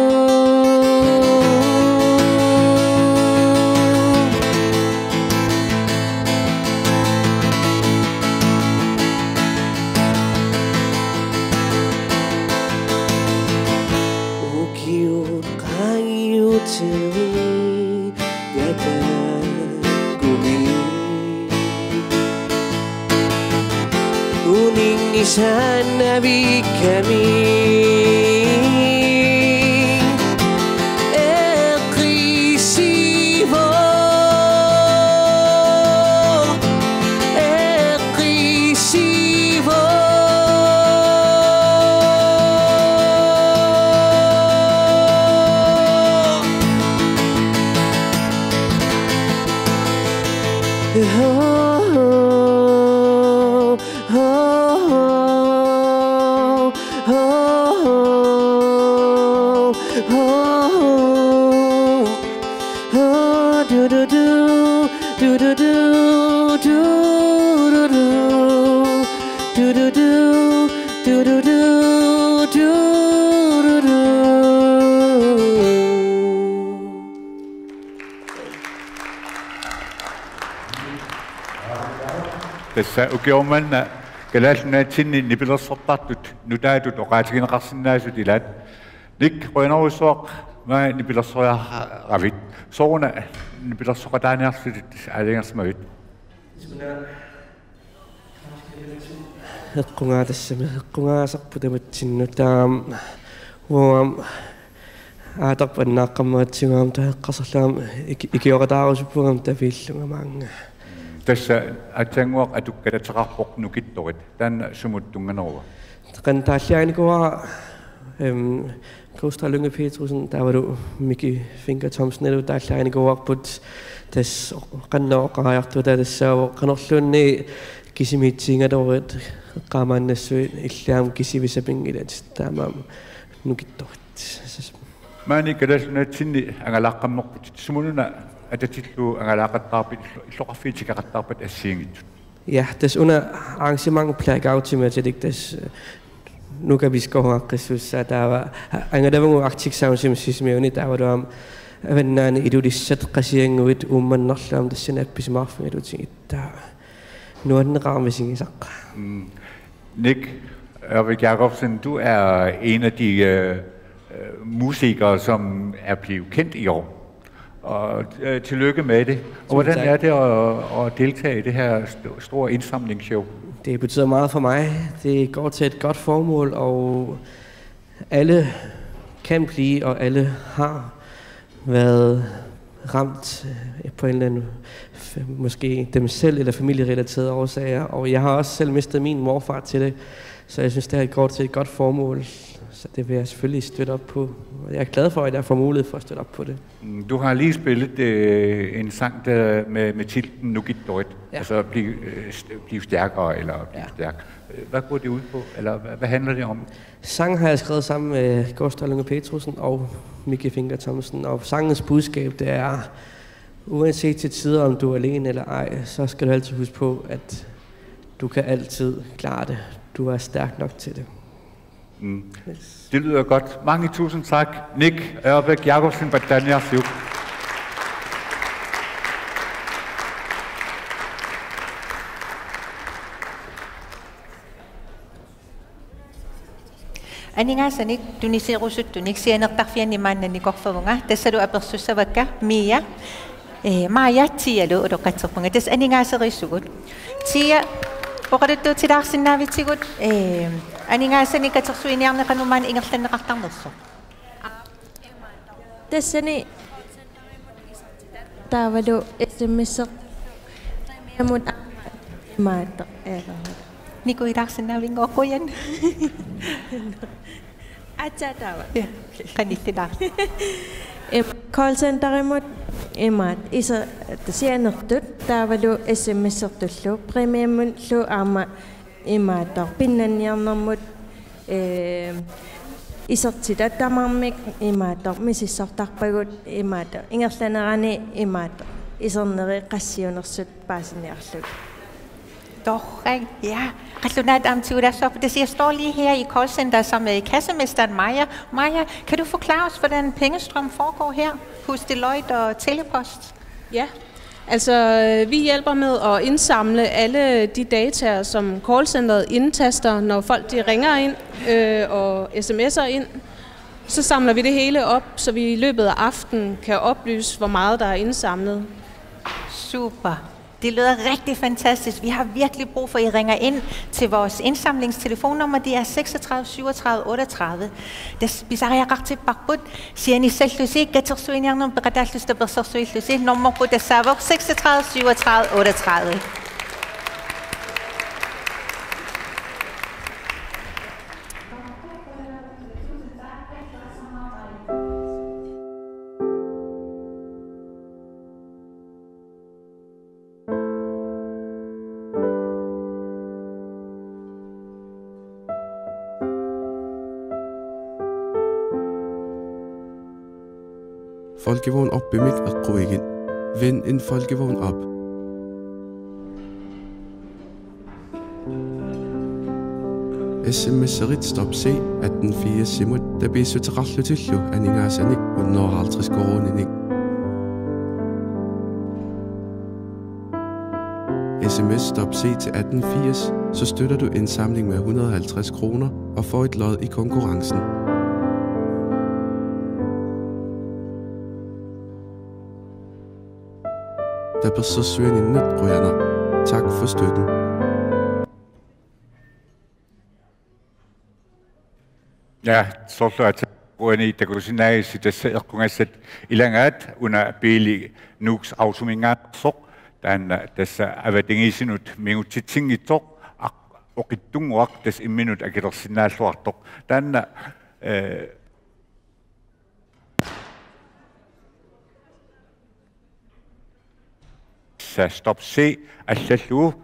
Ukiut qaangiuterit ngataagumik uninngitsaannavikkami. Eqqissivooq, eqqissivooq. Tassa ukioq manna Kalaallit Nunaatsinni nipilersortartut nutaatut oqaatigineqarsinnaasut ilaat. Nick, qujanarujussuaq maani nipilersoriaravit. Sooruna nipilersoqataaniarlutit aalajangersimavit? Eqqugaatassami, eqqugaasarput tamatsinnut, taava uanga aatarput annaaqqammatsigu aamma taava eqqarsarlunga aamma iki-, ikioqataarusuppunga aamma tapiillunga maanga. Tassa aatsaannguaq atukkalateqarpoq Nukittorit. Taanna sumut tunnganeruva? Qanoq taalliarinikuuara, em, Kosta Lynge Petersen taavalu Miki Fencker Thomsenilu taalliarinikuuarput, tassa qanoq oqariartuuta tassaavoq qanorluunniit kisimiitsigigaluaruit eqqaamaannassuit, illit aamma kisiisa sapinngilatit, taamaammat Nukittorit. Maani Kalaallit Nunaatsinni angalaaqqammerputit, sumununa atatillugu angalaaqattaarpit, illo-, illoqarfiit tikeqattaarpat assigiinngitsut? Ja, tassa una arrangement Blackout-imik atilik tassa Nuka Bisgaard-aaqqissuussaaq, taava angalavugut Arctic Sounds-imik Sisimiuni, taavalu aamma Avannaani Ilulissat, Qasigiannguit Uummannarlu aamma tassani appisimaarfigalugit, taava nuanneqaaq misigisaq. Mm. Nick Ørvik Jakobsen, du er en af de, øh, øh, musikere, som er blevet kendt i år. Og, øh, tillykke med det. Tusind tak. Hvordan er det at, at deltage i det her st-, store indsamlingsshow? Det betyder meget for mig. Det går til et godt formål, og alle kan blive, og alle har været ramt, øh, på en eller anden f-, måske dem selv eller familierelaterede årsager. Og jeg har også selv mistet min morfar til det, så jeg synes, det her går til et godt formål. Så det vil jeg selvfølgelig støtte op på. Og jeg er glad for, at jeg får mulighed for at støtte op på det. Mm, du har lige spillet, øh, en sang, der med, med titlen Nukittorit. Ja. Altså, bliv, øh, st-, bliv stærkere, eller bliv, ja, stærk. Øh, hvad går det ud på, eller hvad, hvad handler det om? Sangen har jeg skrevet sammen med Kosta Lynge Petersen og Miki Fencker Thomsen, og sangens budskab, det er, uanset til tider, om du er alene eller ej, så skal du altid huske på, at du kan altid klare det. Du er stærk nok til det. Mm. Yes. Det lyder godt. Mange tusind tak, Nick Ørvik Jakobsen, Battaniarfiuk. Aningaasanik tuniseerusuttunik sianertarfianni maanna nikorfavunga, tassalu apersussavakka Mia, eh, Maja Tialu utoqqatserpunga. Tassa aningaaseriissugut. Tia, oqaluttuutilaarsinnaavitsigut, eh, aningaasanik katersuiniarneq qanoq maani ingerlanneqartarnersoq? Tassani taavalu S M S-eq premiumut aamma imaattoq. Eeqarmat. Nikuilaarsinnaavinngooq, qujan. Aatsaat taava. Ja, qanillilaar. Im-, callcenterimut imaat, isa-, sianertut taavalu S M S-ertullu premiumullu aamma imaattoq, pinnanniarnermut, ee, isertitat tamarmik imaattoq, misissortarpagut imaattoq, ingerlanerani imaattoq, iserneri qassiunersut paasiniarlugit. Torrak, ja. Qallunaat aamma tigulaassavarput. Tassa, jeg står lige her i callcenter sammen med kassemesteren Maja. Maja, kan du forklare os, hvordan pengestrøm foregår her hos Deloitte og Telepost? Ja, altså, øh, vi hjælper med at indsamle alle de data, som callcenteret indtaster, når folk de ringer ind, øh, og S M S'er ind. Så samler vi det hele op, så vi i løbet af aftenen kan oplyse, hvor meget der er indsamlet. Super. Det lyder rigtig fantastisk. Vi har virkelig brug for, at I ringer ind til vores indsamlingstelefonnummer. Det er seksogtredive syvogtredive otteogtredive. Tassa pisariaqartipparput, sianissallusi, katersuiniarnermut peqataallusi tapersersuillusi. Nummerput tassaavoq seksogtredive syvogtredive otteogtredive. Folkevogn Op-imik eqquigit. Vind en folkevogn op. S M S-erit Stop C atten firsimut tapiissuteqarlutillu aningaasanik hundrede og halvtreds koruuninik. S M S Stop C til atten firs, så støtter du indsamling med hundrede og halvtreds kroner og får et lod i konkurrencen. Tapersersuininnut qujanaq. Tak for støtten. Ja, soorlu aatsaat uani takusinnaagissi tassa eqqugassat ilagaat una biili Nuuks Autominngaanneersoq, taanna tassa avatangiisinut mingutsitsinngitsoq, aq-, oqitsunnguaq tassa imminut akilersinnaalluartoq. Taanna, eh, Sa Stop C allallugu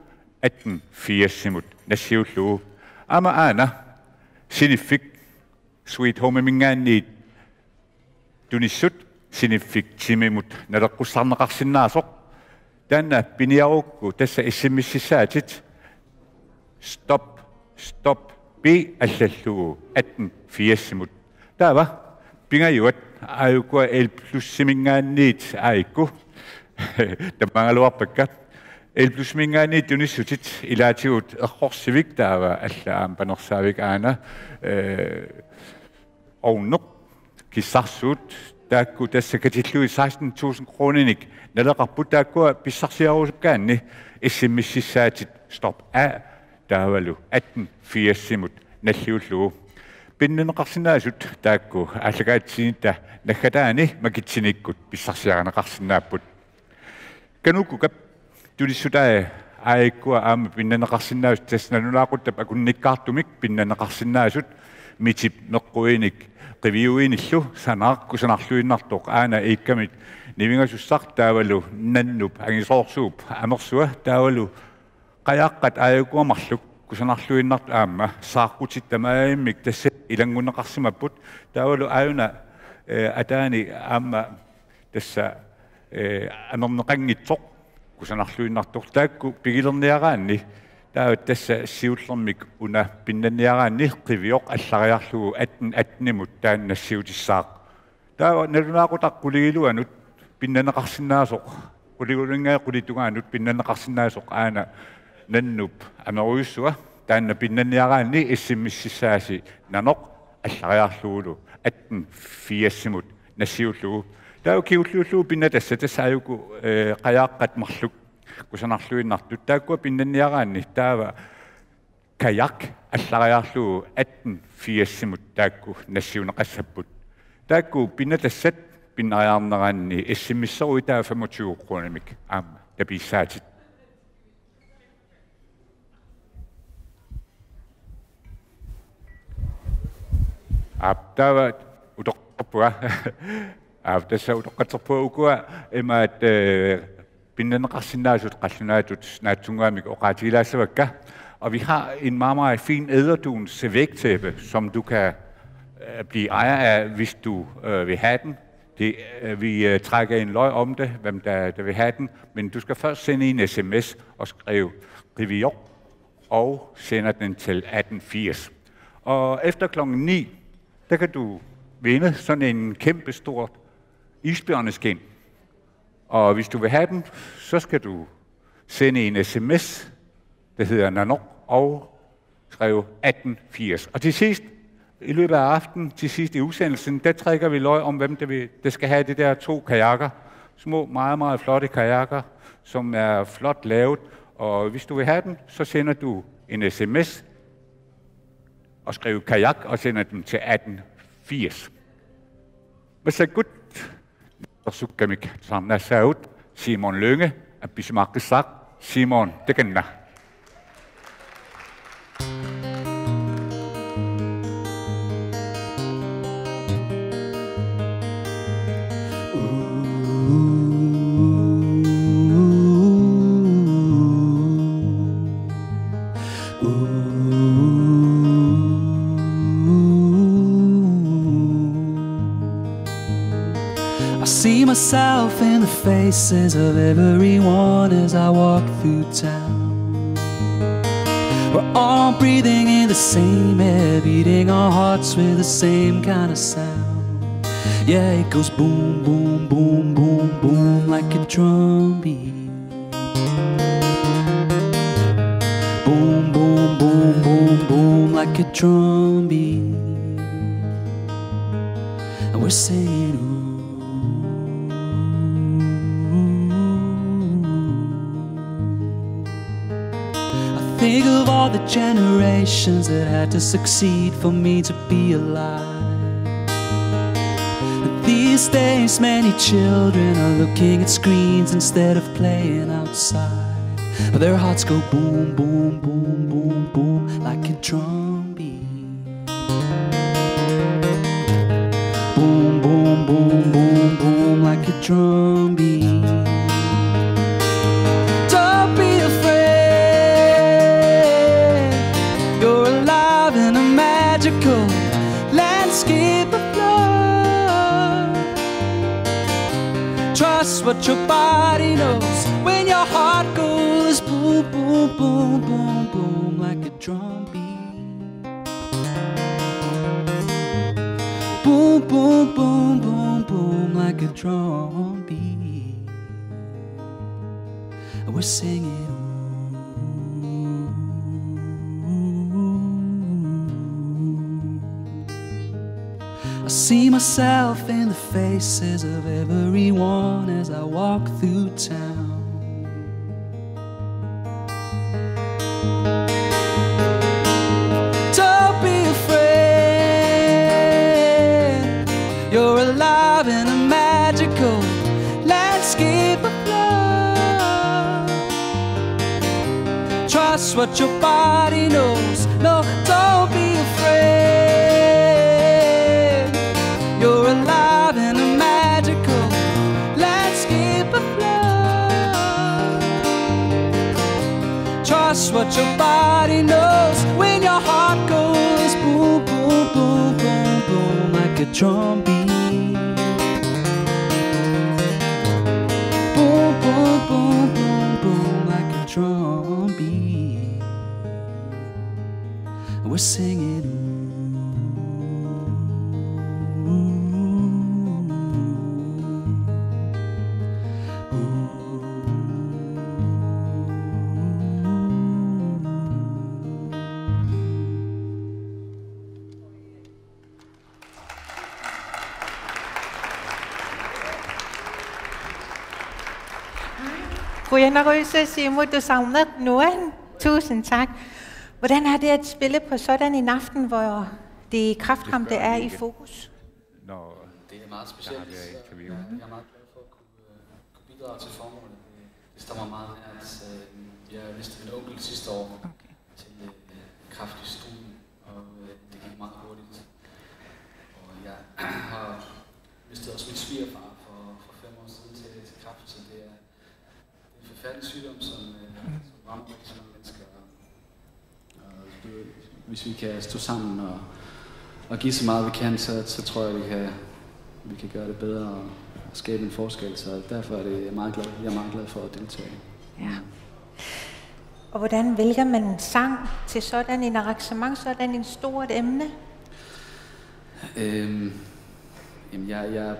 atten firsimut nassiullugu. Aamma aana siniffik Sweet Homeminngaanniit tunissut siniffik timimut naleqqussarneqarsinnaasoq. Taanna piniarukku tassa S M S-issaatit Stop, Stop B allallugu atten firsimut. Taava pingajuat aajukua Elplussiminngaanniit aajuku. Tamangaluarpakka. Elplussiminngaanniit tunissutit ilaatigut errorsivik taava alla aamma panersaavik aana, eh, ovneq, kissarsuut, taakku tassa katillugit seksten tusind kroninik naleqarput, taakkua pissarsiarusukkaanni S M S-issaatit Stop A taavalu atten firsimut nalliullugu. Pinnanneqarsinnaasut taakku aallakaatitsinitta naggataani makitsinikkut pissarsiarineqarsinnaapput. Kanuukkukap tunissutaat aajukkua aamma pinnanneqarsinnaasut, tassa nalunaaquttap akunnikkaartumik pinnanneqarsinnaasut, mitip meqquinik qiviuinillu, sanaaq kusanarluinnartoq aana iikkamit nivingasussaq taavalu nannup angisoorsuup amersua taavalu qajaaqqat aajukua marluk kusanarluinnartut aamma saaqqutit tamarmik tassa ilanngunneqarsimapput taavalu aajuna, eh, ataani aamma tassa, eh, amerneqanngitsoq kusanarluinnartoq, taakku pigilerniaraanni taava tassa siullermik una pinnanniaraanni qivioq allariarlugu atten attenimut taanna nassiutissaaq. Taava nalunaaqutaq qulingiluanut pinnanneqarsinnaasoq, qulingiluanut qulit tungaanut pinnanneqarsinnaasoq aana nannup amerujussua, taanna pinnanniaraanni S M S-issaasi nanoq allariarlugulu atten firsimut nassiullugu. Taava kingulliullugu pinnatassat tassa aajuku, eh, qajaaqqat marluk kusanarluinnartut, taakkua pinnanniaraanni taava kajak allariarlugu atten firsimut taakku nassiunneqassapput. Taakku pinnatassat pinnariarneranni S M S-eruit taava femogtyve kronimik aamma tapiissaatit. Aap, taava utoqqatserpunga. Aap, tassa utoqqatserpunga ukua imaat, eh, pinnanneqarsinnaasut qallunaatut naatsunnguamik oqaatigilaassavakka. Og vi har en meget, meget fin ederdun vægtæppe, som du kan, øh, blive ejer af, hvis du, øh, vil have den. Det, øh, vi, øh, trækker en løg om det, hvem der, der vil have den. Men du skal først sende en S M S og skrive "Qiviorq" og sender den til atten firs. Og efter klokken ni, der kan du vinde sådan en kæmpe stor isbjørneskin. Og hvis du vil have den, så skal du sende en S M S, der hedder "Nanoq", og skrive atten firs. Og til sidst, i løbet af aftenen, til sidst i udsendelsen, der trækker vi løg om, hvem der, vil, der skal have de der to kajakker. Små, meget, meget flotte kajakker, som er flot lavet. Og hvis du vil have den, så sender du en S M S og skriver "kajak" og sender den til atten firs. Massakkut tusarnaarsukkami tusarnaassaagut. Simon Lynge, appissimaaqissaaq. Simon, takanna. I see myself in the faces of everyone as I walk through town. We're all breathing in the same air, beating our hearts with the same kind of sound. Yeah, it goes boom, boom, boom, boom, boom, like a drum beat. Boom, boom, boom, boom, boom, like a drum beat. And we're saying, ooh. I Think of all the generations that had to succeed for me to be alive. These days, many children are looking at screens instead of playing outside. But their hearts go boom, boom, boom, boom, boom, like a drum beat. Boom, boom, boom, boom, boom, like a drum beat. Don't be afraid. You're alive in a magical landscape of love. Trust what your body knows when your heart goes boom, boom, boom, boom, boom, like a drum beat. Boom, boom, boom, boom, boom, like a drum beat. And we're singing. I see myself in the faces of everyone as I walk through town. Don't be afraid. You're alive in a magical landscape of love. Trust what your body knows. No, don't be afraid. You're alive in a magical landscape of love. Trust what your body knows when your heart goes boom, boom, boom, boom, boom, like a drum beat. Boom, boom, boom, boom, boom, like a drum beat. We're singing. Ooh, ooh, ooh, ooh. Qujanarujussuaq Siumut, Tusaarneq, nuann. Tusind tak. Hvordan er det at spille på sådan en aften, hvor det kræftramte er i fokus? Når Det er meget der specielt. har været interview. Jeg er meget glad for at kunne, øh, kunne bidrage til formålet. Det, det står mig meget nært. Øh, jeg mistede min onkel sidste år Okay. til øh, kræft i struben, og øh, det gik meget hurtigt. Og jeg har mistet også min svigerfar for, for fem år siden til, til kræft, så det er, det er en forfærdelig sygdom, som, øh, som rammer rigtig mange mennesker. Og, og hvis vi kan stå sammen og, og give så meget, vi kan, så, så tror jeg, vi kan, vi kan gøre det bedre og, og skabe en forskel. Så derfor er det, jeg er meget glad, jeg er meget glad for at deltage. Ja. Og hvordan vælger man en sang til sådan en arrangement, sådan en stort emne? Øhm, jamen, jeg, jeg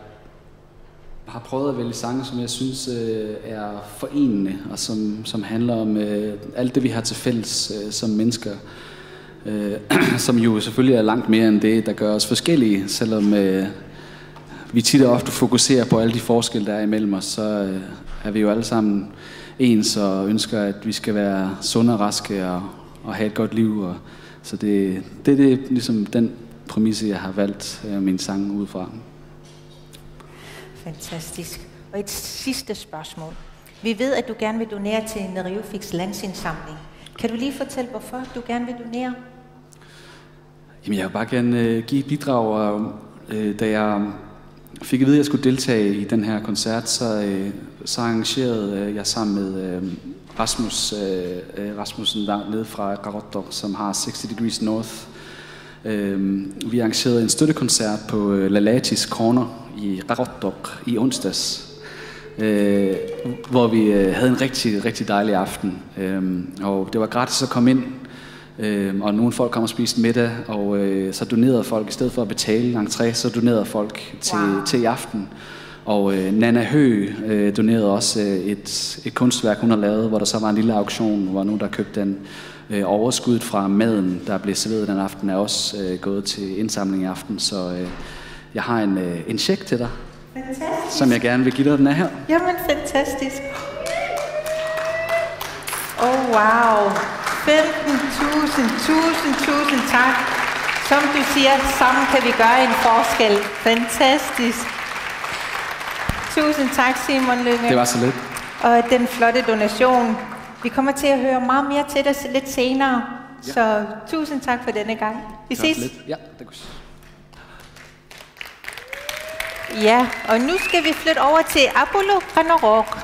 har prøvet at vælge sange, som jeg synes øh, er forenende, og som, som handler om øh, alt det, vi har til fælles øh, som mennesker, øh, som jo selvfølgelig er langt mere end det, der gør os forskellige, selvom øh, vi tit og ofte fokuserer på alle de forskelle, der er imellem os, så øh, er vi jo alle sammen ens og ønsker, at vi skal være sunde og raske og, og have et godt liv. Og, så det, det, det er ligesom den præmisse, jeg har valgt øh, mine sange ud fra. Fantastisk. Og et sidste spørgsmål. Vi ved, at du gerne vil donere til Neriuffik Landsindsamling. Kan du lige fortælle, hvorfor du gerne vil donere? Jamen, jeg vil bare gerne øh, give et bidrag, og øh, da jeg fik at vide, at jeg skulle deltage i den her koncert, så, øh, så arrangerede øh, jeg sammen med øh, Rasmus øh, øh, Rasmussen, der nede fra Qaqortoq, som har sixty Degrees North. Øh, vi arrangerede en støttekoncert på øh, Lalatis Corner i Qaqortoq i onsdags, øh, hvor vi øh, havde en rigtig, rigtig dejlig aften. Øh, og det var gratis at komme ind, øh, og nogle folk kom og spiste middag, og øh, så donerede folk, i stedet for at betale entré, så donerede folk til, Wow. til i aften. Og øh, Nana Høgh øh, donerede også øh, et, et kunstværk, hun har lavet, hvor der så var en lille auktion, hvor nogen, der købte den. Øh, overskuddet fra maden, der blev serveret den aften, er også øh, gået til indsamling i aften. Så øh, jeg har en, øh, en check til dig, Fantastisk. Som jeg gerne vil give dig. Den er her. Jamen, fantastisk. Oh, wow. Femten tusind, tusind, tusind tak. Som du siger, sammen kan vi gøre en forskel. Fantastisk. Tusind tak, Simon Lynge. Det var så lidt. Og den flotte donation. Vi kommer til at høre meget mere til dig lidt senere. Ja. Så tusind tak for denne gang. Vi ses. Ja, det kunne. Ja, og nu skal vi flytte over til Apollo Granerok.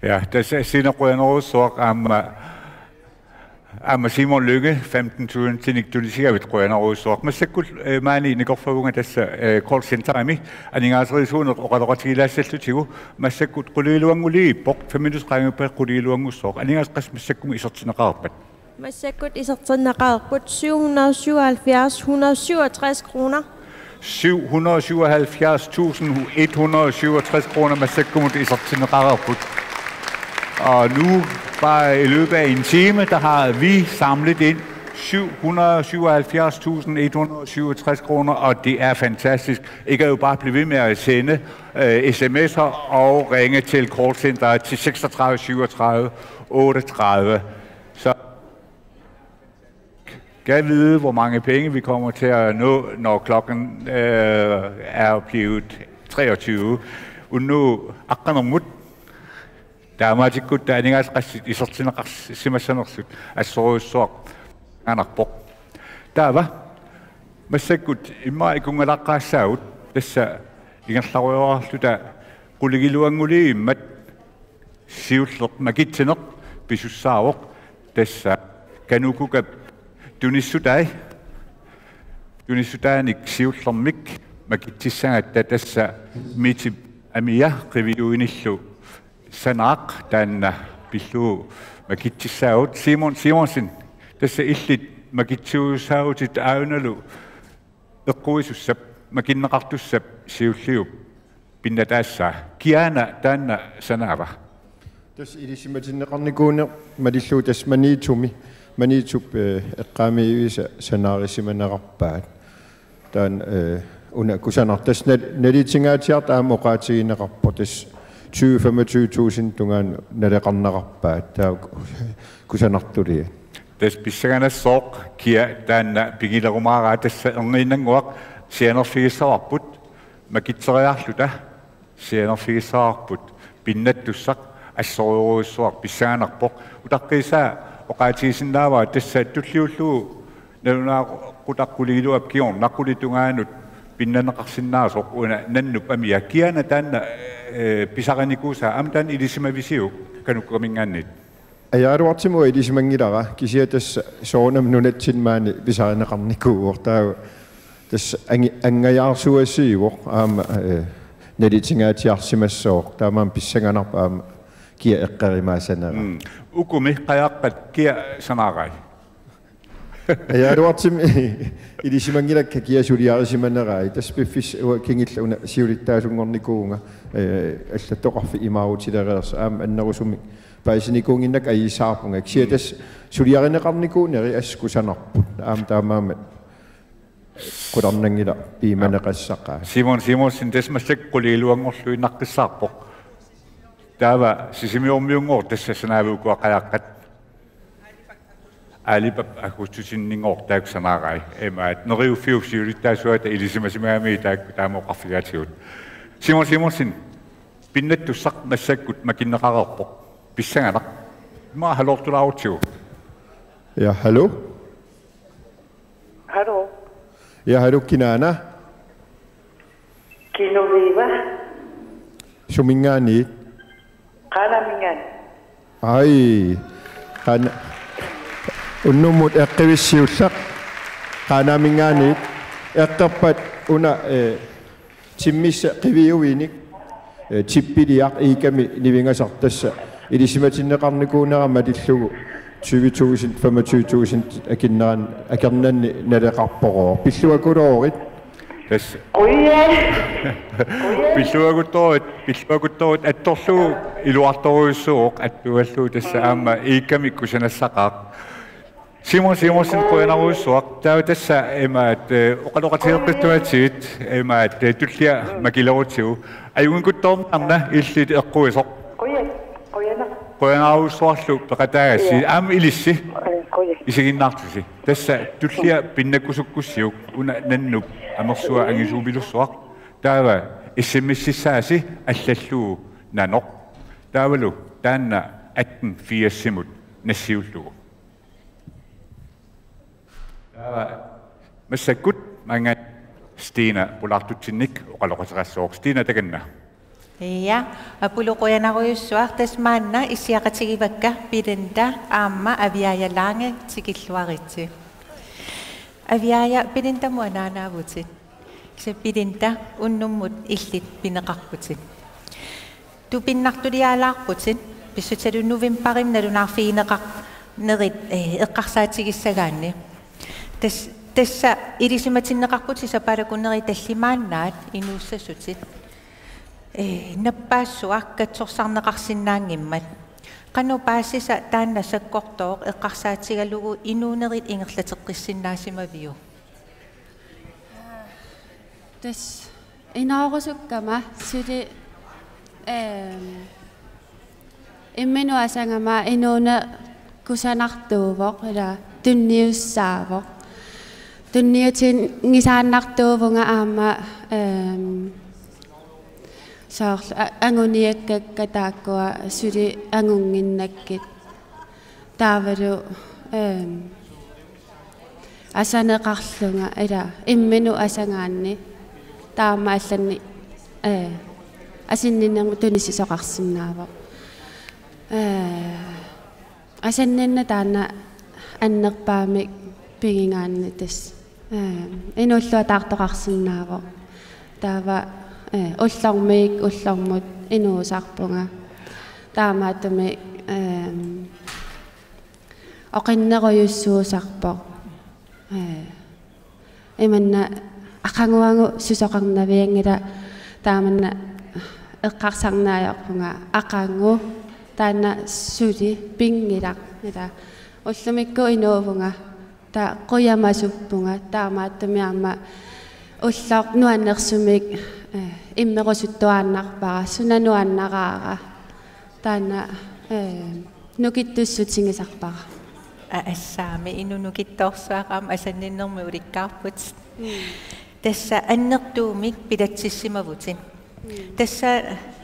Ja, tassa Sina qujanarsuaq aamma aamma Simon Lynge femten tusindinik tunisigavit qujanarsuaq. Massakkut maani nikorfavunga tassa call centerimi aningaaseriisuuneq oqaloqatigilaassallutigu massakkut quligiluannguliippoq femminus qaangiuppat quligiluanngussuaq aningaasat qassit massakkumut isertinneqarpat. Massakkut isertinneqarput syv hundrede syvoghalvfjerds hundrede syvogtres kroner. Syv hundrede syvoghalvfjerds tusind et hundrede syvogtres kroner massakkumut isertinneqarput. Og nu, bare i løbet af en time, der har vi samlet ind syv hundrede syvoghalvfjerds tusind et hundrede syvogtres kroner, og det er fantastisk. I kan jo bare blive ved med at sende uh, sms'er og ringe til callcenteret til seksogtredive syvogtredive otteogtredive. Så kan vide, hvor mange penge vi kommer til at nå, når klokken øh, er blevet treogtyve. Unnu aqqanermut taamaatikkut aningaasat qassit isertinneqarsimassanersut assorujussuaq anarpoq. Taava massakkut immaqa ikunngalaqqaassaagut tassa ingerlarujoorluta quligiluannguliimmat siulleq makitsineq pisussaavoq tassa Kanukukap tunissutai tunissutaanik siullermik makitsissagatta tassa Mitip amia qiviuinillu sanaaq taanna pillugu makitsissaagut Simon Simonsen tassa illit makitsiussaavutit aanalu eqquisussap makinneqartussap siulliup pinnataassaa kiana taanna sanaava? Tassa ilisimatinneqarnikuuneq malillugu tassa Maniitsumi Maniitsup eqqaamiivisa sanaarisimanerarpaat. Taanna una kusanartoq tassa nalitinngaatiarta aamma oqaatigineqarpoq tassa tyve femogtyve tusind tungaanut naleqarnerarpaat taava kusanartuliat. Tassa pissanganassaaq kia taanna pigilerumaaraa tassa erniinnannguaq sianerfigissavarput makitseriarluta sianerfigissavarput pinnattussaq assorujussuaq pissanganarpoq utaqqiisaa oqaatigisinnaavara tassa tulliullugu nalunaaqutaq quligiluap kingorna qulit tungaanut pinnanneqarsinnaasoq una nannup amia kiana taanna pisarinikuusaa aamma taanna ilisimavisiuk Kanukkukaminngaanniit? Ajaluartumik ilisimanngilara kisianni tassa soorunami nunatsinni maani pisarineqarnikuuvoq taava tassa angi- angajaarsuasiivoq aamma nalitinngaatiarsimassooq taamaammat pissanganarpoq aamma kia eqqerimaassanera. Ukumi qajaqqat kia sanaarai? Ajaluartumik ilisimanngilakka kia suliarisimanerai tassa piffissaq uanga kingulleq una siulittaasunngornikuuvunga allattoqarfik imaarutilereersoq aamma annerusumik paasinikuunnginnakku ajuusaarpunga kisianni tassa suliarineqarnikuuneri assut kusanarput aamma taamaammat qularnanngilaq piumaneqassaqaaq. Simon Simonsen tassa massakkut quligiluanngorluinnaqqissaarpoq. Taava Sisimiormiunngooq tassa sanaaviukuaqajaqqat. Aalipap Augustussenninngooq taakku sanaarai. Imaat Neriuffiup siulittaasuata ilisimasimagamiuk taakku taama oqarfigaatigut. Simon Simonsen pinnattussaq massakkut makinneqareerpoq. Pissanganaq. Immaqa halloortulaarutsigu. Ja, hallo. Hallo. Ja, hallo, kinaana? Kinuviva? Suminngaanniit? Qaanaaminngaanniit. Ai. Qan- Unnummut eqqivissi siulleq. Qaanaaminngaanniit. Eqqerpat una eh, timmissaq qiviuinik eh, tippiliaq iikami nivingasartassa ilisimatinneqarnikuunera malillugu tyve tusind femogtyve tusind akinneran akernanni naleqarporooq. Pilluakuloorit. Tassa. Qujan. Pilluakuttoorit, pilluakuttoorit attorlugu iluartorujussuuvoq attuugallugu tassa aamma iikkamik kusanassaqaaq. Simon Simonsen qujanarujussuaq taava tassa imaat eh, oqaloqatigeqqissuatsigit imaat eh, tullia makilerutsigu. Ajunngikuttoorniarna illit eqquisoq. Qujan. Qujanaq. Qujanarujussuarlu peqataagassi. Ja. Aamma ilissi. Aa, qujan. Isiginnaartusi. Tassa tullia pinnakkusukkussiuk una nannuk amersuaq angisuupilussuaq. Taava S M S-issaasi allallugu nanoq. Taavalu taanna atten firsimut nassiullugu. Taava massakkut maannga Stina pulaartutsinnik oqaloqateqassooq. Stina, takanna. Ja, Apulu, qujanarujussuaq. Tassa maanna issiaqatigivakka Belinda aamma Aviaja Lange, tikilluaritsi. Aviaja, Belindamut anaanaavutit. Kisianni Belinda, unnummut illit pineqarputit. Tupinnartuliaalaarputit, pissutigalugu novembarimi nalunaarfigineqarnerit, eh, eqqarsaatigissagaanni. Tas-, tassa ilisimatinneqarputit sapaatip akunneri tallimaannaat inuussasutit. Eh, nappaassuaq katsorsarneqarsinnaanngimmat. Qanoq paasisa taanna sakkortooq eqqarsaatigalugu inuunerit ingerlateqqissinnaasimavigit? Tassa inoorusukkama suli, ehm, imminut asagama inuuneq kusanartuuvoq, ila tunniussaavoq. Tunniutinngisaannartuuvunga aamma, ehm, soorlu a-, anguniakkakka taakkua suli angunnginnakkit. Taavalu, ehm, asaneqarlunga, ila, imminut asagaanni taama allanni, eh, asanninnermut tunisisoqarsinnaavoq. Eh, asanninneq taanna annerpaamik pigigaanni tassa, eh, inuulluataartoqarsinnaavoq. Taava, eh, ullormiit ullormut inuusarpunga. Taamaattumik, ehm, oqinnerujussuusarpoq. Ee, imanna aqaguagu susoqarnavianngilaq, taamanna eqqarsarneq ajorpunga, aqagu taanna suli pinngilaq, ila ullumikkut inuuvunga, taava qujamasuppunga, taamaattumik aamma ulloq nuannersumik, ee, immerusuttuaannarpara, suna nuannaraara. Taanna, ee, nukittussutigisarpara. A-, assaami inuk nukittoorsuaq aamma asanninnermik ulikkaarput. Mm. Tassa annertuumik pilatsissimavutit. Mm. Tassa,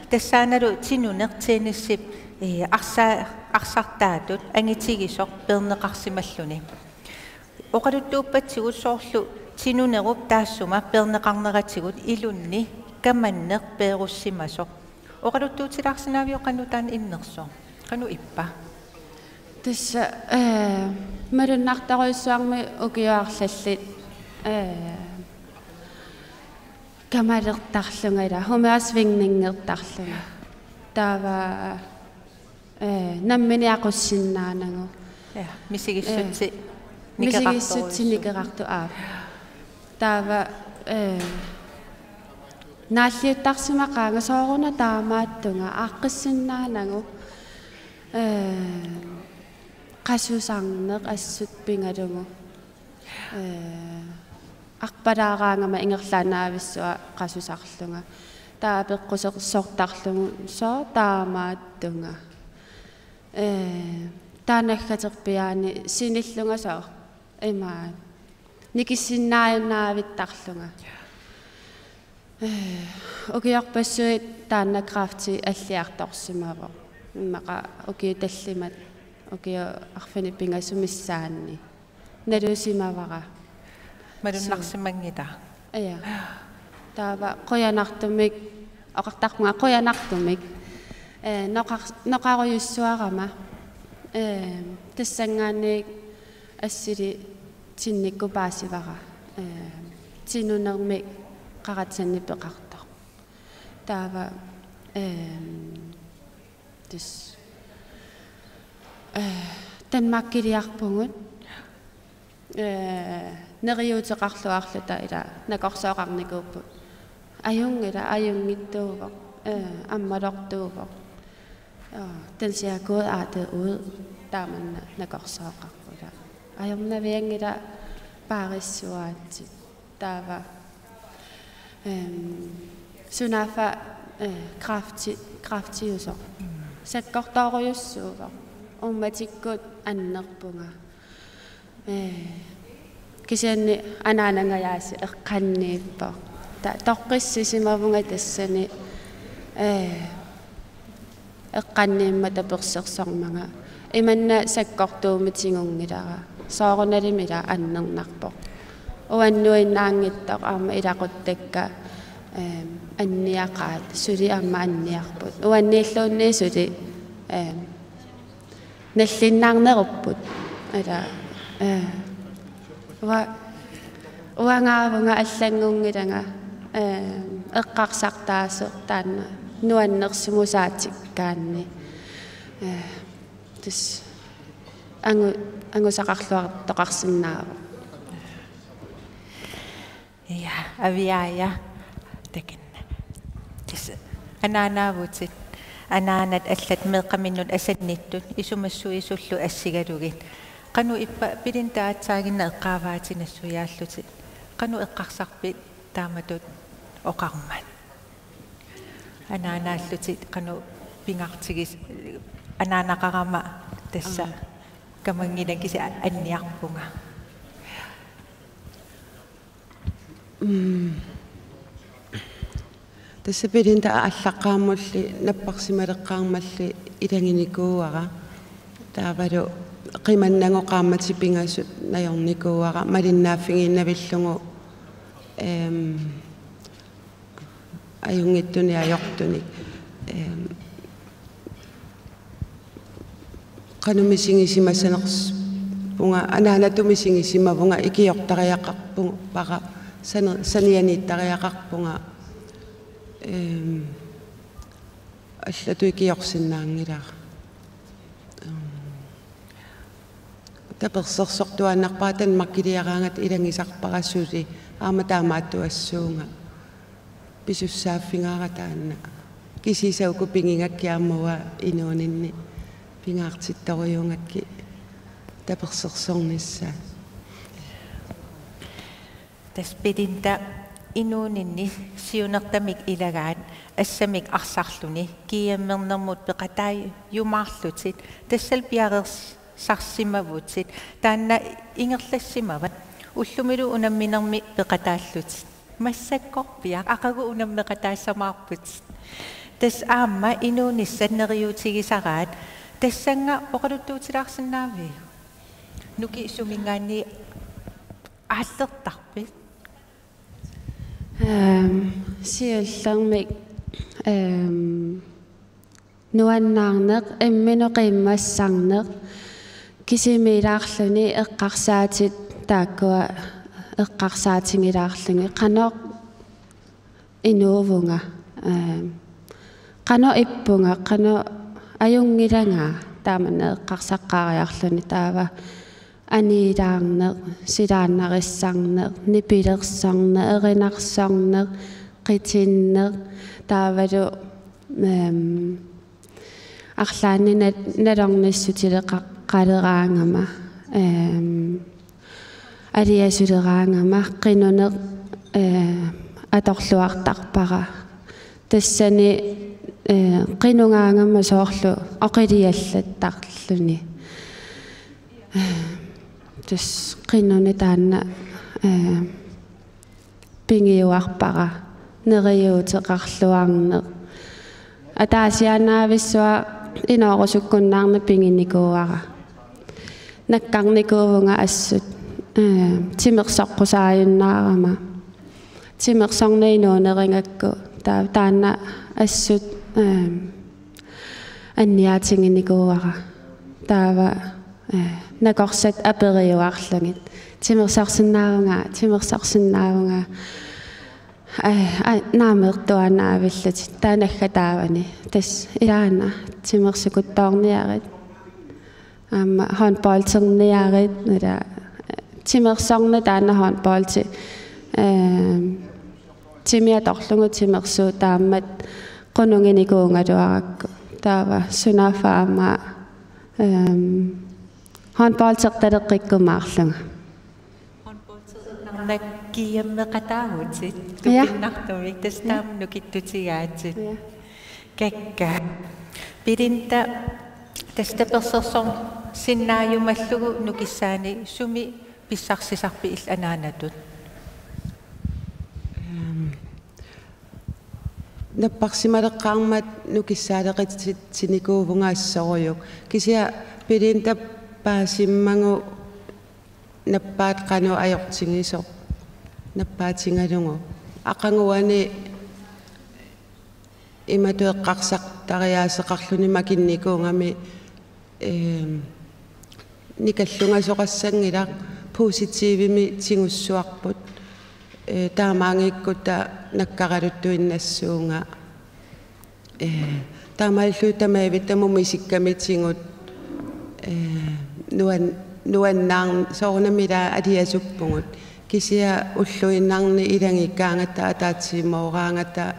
tassaanalu Tinuneq Tennisip, ee, arsa-, arsartaatut angitigisoq peerneqarsimalluni. Oqaluttuuppatsigut soorlu Tinunerup taassuma peerneqarneratigut ilunni kamanneq peerussimasoq. Oqaluttuutilaarsinnaavigit qanoq taanna innersoq? Qanoq ippa? Tassa, ee, malunnartorujussuarmik ukiut arlallit, ee, kamalertarlunga, ila humørsvingninggertarlunga. Taava, ee, nammineq aqussinnaanagu. Ja, misigissutsit, ee, misigissutsit nikerartorujussuit. Nikerartut, aap. Taava, ee, naalliuttarsimaqaanga sooruna taamaattunga aaqqissinnaanagu, ee, qasusarneq assut pigalugu. Ee, arpalaaraangama ingerlaannavissuaq qasusarlunga. Taava peqqusersortarlugu sooq taamaattunga. Ee, taanna naggaterpiaani sinillunga sooq imaat nikissinnaajunnaavittarlunga. Ee, ukiorpassuit taanna kræfti alliartorsimavoq. Immaqa ukiut tallimat, ukiut arfineq-pingasut missaanni nalusimavara. Malunnarsimanngilaq. Ja. Taava qujanartumik, oqartarpunga qujanartumik, ee, noqar-, noqarujussuarama, ee, tassanngaanniit assili Tinnikkut paasivara, ee, Tinunermik Qaratsani peqartoq. Taava, ee, tassa, ee, Danmarkiliarpugut, ee, neriuuteqarluarluta ila nakorsooqarnikuupput. Ajunngilaq, ajunngitsuuvoq, ee, ammalortuuvoq. Aa, den ser god artet ud, taamanna nakorsooqarput. Ajornavianngilaq paarissuaatsit. Taava, ehm, sunaaffa, eh, kræfti-, kræftiusoq. Mm. Sakkortoorujussuuvoq. Uummatikkut annerpunga. Ee, kisianni anaanangajaasi eqqanniippoq. Ta-, toqqissisimavunga tassani, ee, eqqanniimmat tapersersormanga. Imanna sakkortuumik tigungilara. Soorunalimi ila annernarpoq. Uannuinnaanngitsoq aamma ilaquttakka, eem, anniaqaat, suli aamma anniarput. Uanniilluunniit suli, eem, nalliinnaarnerupput. Ila, ee, ua-, uangaavunga allanngunngilanga, eem, eqqarsartaaseq taanna nuannersumusaatikkaanni. Ee, tassa angu-, angusaqarluartoqarsinnaavoq. Ja, Aviaaja, takanna. Tassa anaanaavutit, anaanat allat meeqqaminnut asannittut, isumassuisullu assigalugit. Qanoq ippa Belinda aatsaaginnaq eqqaavaatit nassuiaallutit? Qanoq eqqarsarpit taamatut oqarmat? Anaanaallutit qanoq pingaartigis-, anaanaqarama tassa. Aa. Kamanngilanga kisianni anniarpunga. Mm. Tassa Belinda aallaqqaammulli napparsimaleqqaarmalli ilaginikuuara. Taavalu qimannagu qaammatit pingasut najornikuuara malinnaaffigiinnavillugu, eem, ajunngitsunik ajortunik. Eem, qanoq misigisimasanerpunga, anaanatut misigisimavunga, ikiortariaqarpara, sani-, sanianiittariaqarpunga, eem, allatut ikiorsinnaanngilara. Eem, tapersersortuaannarpara Danmarkiliaraangata ilagisarpara suli, aamma taamaattuassuunga. Pisussaaffigaara taanna. Kisiisa uku pigigakkit aamma uanga inuuninni pingaartittorujuugakkit tapersersornissaat. Tassa Belinda, inuuninni siunertamik ilagaat assamik arsarluni GM-ernermut peqataajumaarlutit, tassalu piareers-, sarsimavutit. Taanna ingerlassimavat ullumilu unamminermi peqataallutit. Massakkorpiaq aqagu unammeqataassamaarputit. Tassa aamma inuunissat neriuutigisaraat. Tassannga oqaluttuutilaarsinnaaviuk? Nukiit suminngaanniit aallertarpit? Ehm, siullermik, ehm, nuannaarneq, imminut qiimmassarneq, kisimiilaarluni eqqarsaatit taakkua eqqarsaatigilaarlugit, qanoq inuuvunga, ehm, qanoq ippunga, qanoq ajunngilanga, taamanna eqqarsaqqaariarluni taava aniilaarneq, silaannarissarneq, nipilersorneq, erinarsorneq, qitinneq, taavalu, ehm, arlaannik na-, nalornissutileqaqaleraangama, ehm, aliasuleraangama, qinuneq, ehm, atorluartarpara. Tassani, eh, qinugaangama soorlu oqiliallattarluni. Tassa qinuneq taanna, eh, pigiuarpara, neriuuteqarluarneq. Ataasiaannaavissuaq inoorusukkunnaarneq piginikuuara. Nakkarnikuuvunga assut, eh, timersoqqusaajunnaarama. Timersorneq inuunerigakku. Taa-, taanna assut, eh, anniaatiginikuuara. Taava, eh, nakorsat aperiuarlugit. Timersorsinnaavunga, timersorsinnaavunga. Eh, a-, naameertuaannaavillutik. Taava naggataavani. Tassa ilaana timersukuttoorniarit. Aamma håndbolderniarit, ila, eh, timersorneq taanna håndboldi, eh, timi atorlugu timersuut taammat qunuginikuugaluarakku. Taava sunaaffa aamma, ehm, håndboldertaleqqikkumaarlunga. Håndboldertarneq GM-eqataavutit, ja, tupinnartumik, tassa, ja, taama nukittutigaatit. Ja. Kakkaak. Belinda, tassa tapersersorsinnaajumallugu nukissaani sumi pissarsisarpit illit anaanatut? Ehm, napparsimaleqqaarmat nukissaaleqititsinikuuvunga assorujuk. Kisianni Belinda paasimmagu nappaat qanoq ajortigisoq, nappaatigalugu. Aqaguani imatut eqqarsartariaaseqarluni makinnikuugami, ehm, nikallungasoqassanngilaq, positivimik tigussuarput. Eh, taamaanngikkuta nakkaraluttuinnassuunga. Eh, taamaallu tamavitta mumisikkamitigut, eh, nuan-, nuannaar-, soorunami ila aliasuppugut. Kisianni ulluinnarni ilagiikkaangata ataatsimoorangata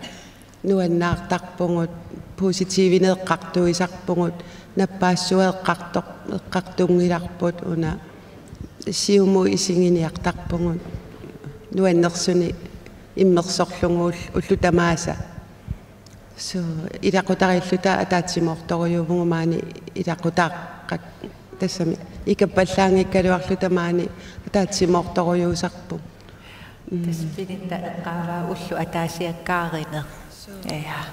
nuannaartarpugut, positivinik eqqartuisarpugut, nappaassuseq eqqartoq-, eqqartunngilarput, una siumut isiginiartarpugut nuannersunik immersorlugu ull-, ullut tamaasa. So, ilaqutarilluta ataatsimoortorujuuvugut, maani ilaqutaaqqat, tassami ikappallaanngikkaluarluta maani ataatsimoortorujuusarpugut. Mm. Tassa Belinda eqqaavaa ulloq ataasiakkaarineq. Ja.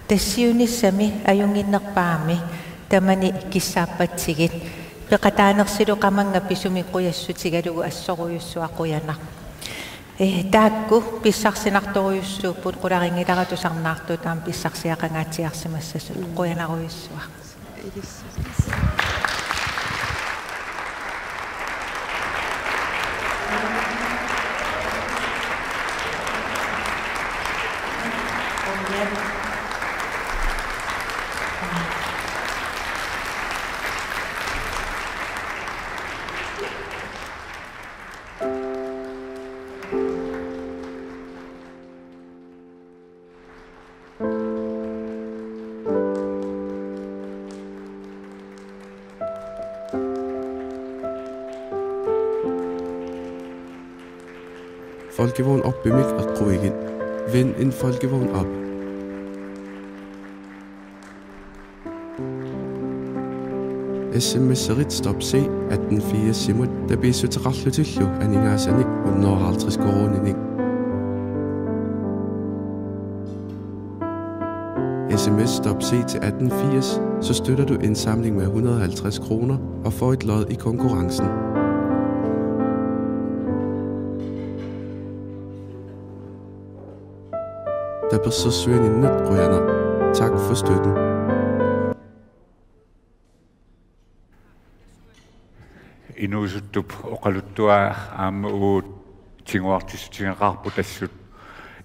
Tassa siunissami ajunnginnerpaami tamani kissaappatsigit. Peqataanersilu qamannga pisumik qujassutigalugu assorujussuaq, qujanaq. Eh, taakku pissarsinartorujussuupput, qularinngilara tusarnaartut aamma pissarsiaqangaatsiarsimassasut. Qujanarujussuaq. Folkevogn op-imik eqquigit. Vind en folkevogn op. S M S-erit Stop C atten firs-imut tapiissuteqarlutillu aningaasanik hundrede og halvtreds koruuninik. S M S Stop C til atten firs, så støtter du indsamling med hundrede og halvtreds kroner og får et lod i konkurrencen. Tapersersuininnut qujanaq. Tak for støtten. Inuusuttup oqaluttuaa aamma uagut tiguartissutigeqaarput assut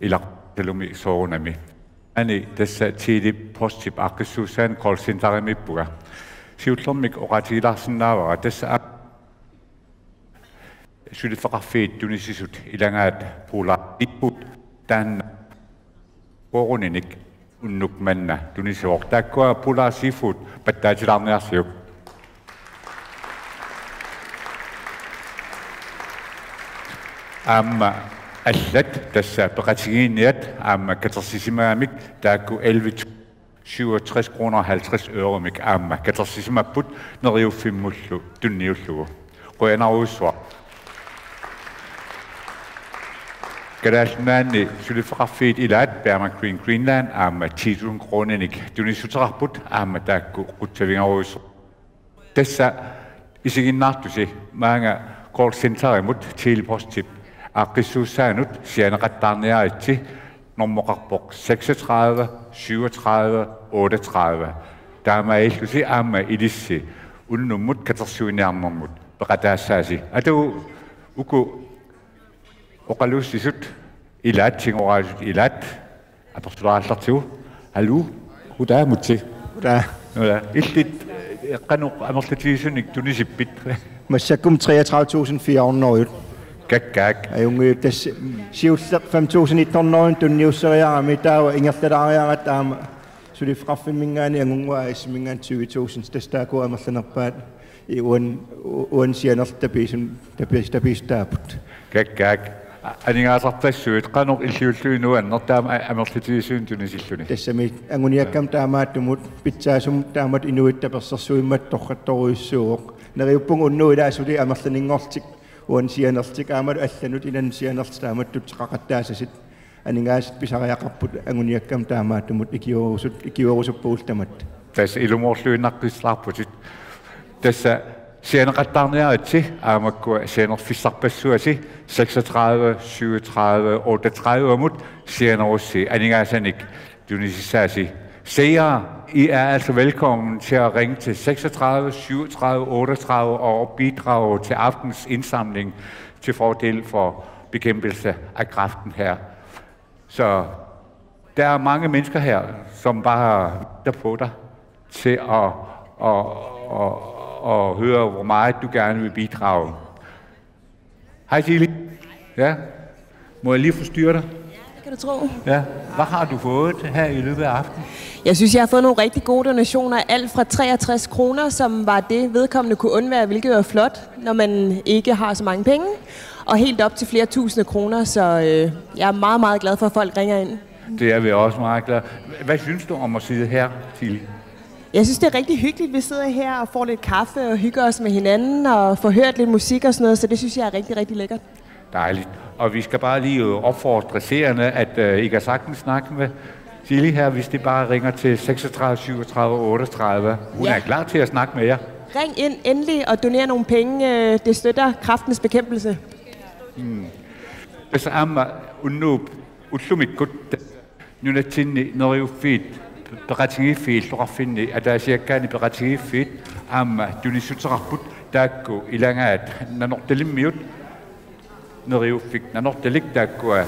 ilaquttalumi soorunami. Ani tassa Tele-Postip aaqqissuussaanut callcenterimiippunga. Siullermik oqaatigilaarsinnaavara tassa a-, suliffeqarfiit tunisisut ilagaat Polar Seafood, taanna koruuninik unnuk manna tunisivoq. Taakkua Polar Seafood pattaatilaarniarsiuk. Aamma allat tassa peqatigiinniat aamma katersisimagamik taakku elleve syvogtres kroner og halvtreds øremik aamma katersisimapput neriuffimmullu tunniullugu. Qujanarujussuaq. Kalaallit Nunaanni suliffeqarfiit ilaat Burma Green Greenland aamma ti tusind koruuninik tunissuteqarput aamma taakku qutsavigerujussuaq. Tassa isiginnaartusi maanga callcenterimut Tele-Postip aaqqissuussaanut sianeqattaarniaritsi normoqarpoq seksogtredive syvogtredive otteogtredive. Taamaalillusi aamma ilissi unnummut katersuiniarnermut peqataassaasi. Atagu uku oqaluussisut ilaat, tiguaasut ilaat, apersulaallartigu. Hallo? Goddag, Mutsi. Goddag. Goddag. Illit, eh, qanoq amerlatigisunik tunisippit? Massakkut treogtredive tusind fire hundrede. Kakkaak. Ajunngilaq, tassa siulleq fem tusind et hundrede tunniusseriarami, taava ingerlalaariaratta aamma suliffeqarfimminngaanniit angunnguaq A/S-iminngaanniit tyve tusind, tassa taakku amerlanerpaat. I uan-, u-, uani sianerluta tapiissun-, tapiis-, tapiissutaapput. Kakkaak. Aningaasarpassuit qanoq illiullugit nuanneq taama a-, amerlatigisumik tunisilluni. Tassami anguniakkama taamaattumut pitsaasumik taamatut inuit tapersersuimmat torrattorujussuuvoq. Neriuppunga unnuup ilaa suli amerlanertik uani sianertik aammalu allanut inannut sianertik taamatut qaqattaasasut. Aningaasat pisariaqarput anguniakkama taamaattumut ikiorusut-, ikiorusuppugut tamatta. Tassa ilumoorluinnaqqissaarputit. Tassa sianeqattaarniaritsi aamma makkua sianerfissarpassuasi seksogtredive syvogtredive otteogtredive-mut sianerussi aningaasanik tunisissaasi. Seere, I er altså velkommen til at ringe til seksogtredive syvogtredive otteogtredive og bidrage til aftens indsamling til fordel for bekæmpelse af kræften her. Så der er mange mennesker her, som bare venter på dig til at, at, at, at høre, hvor meget du gerne vil bidrage. Hej, Tilly. Ja, må jeg lige forstyrre dig? Det kan du tro. Ja, hvad har du fået her i løbet af aftenen? Jeg synes, jeg har fået nogle rigtig gode donationer. Alt fra treogtres kroner, som var det, vedkommende kunne undvære, hvilket var flot, når man ikke har så mange penge, og helt op til flere tusinde kroner, så øh, jeg er meget, meget glad for, at folk ringer ind. Det er vi også meget glade. Hvad synes du om at sidde her, Tilly? Jeg synes, det er rigtig hyggeligt. Vi sidder her og får lidt kaffe og hygger os med hinanden og får hørt lidt musik og sådan noget, så det synes jeg er rigtig, rigtig lækkert. Dejligt. Og vi skal bare lige øh, opfordre seerne, at øh, I kan sagtens snakke med Tilly her, hvis de bare ringer til seksogtredive syvogtredive otteogtredive. Hun Ja. er klar til at snakke med jer. Ring ind endelig og doner nogle penge. Øh, Det støtter Kræftens Bekæmpelse. Tassa aamma unnuup ullumikkut nunatsinni neriuffiit peqatigiiffiit illoqarfinni ataasiakkaani peqatigiiffiit aamma tunissuteqarput taakku ilagaat Nanortalimmiut neriuffik Nanortalik taakkua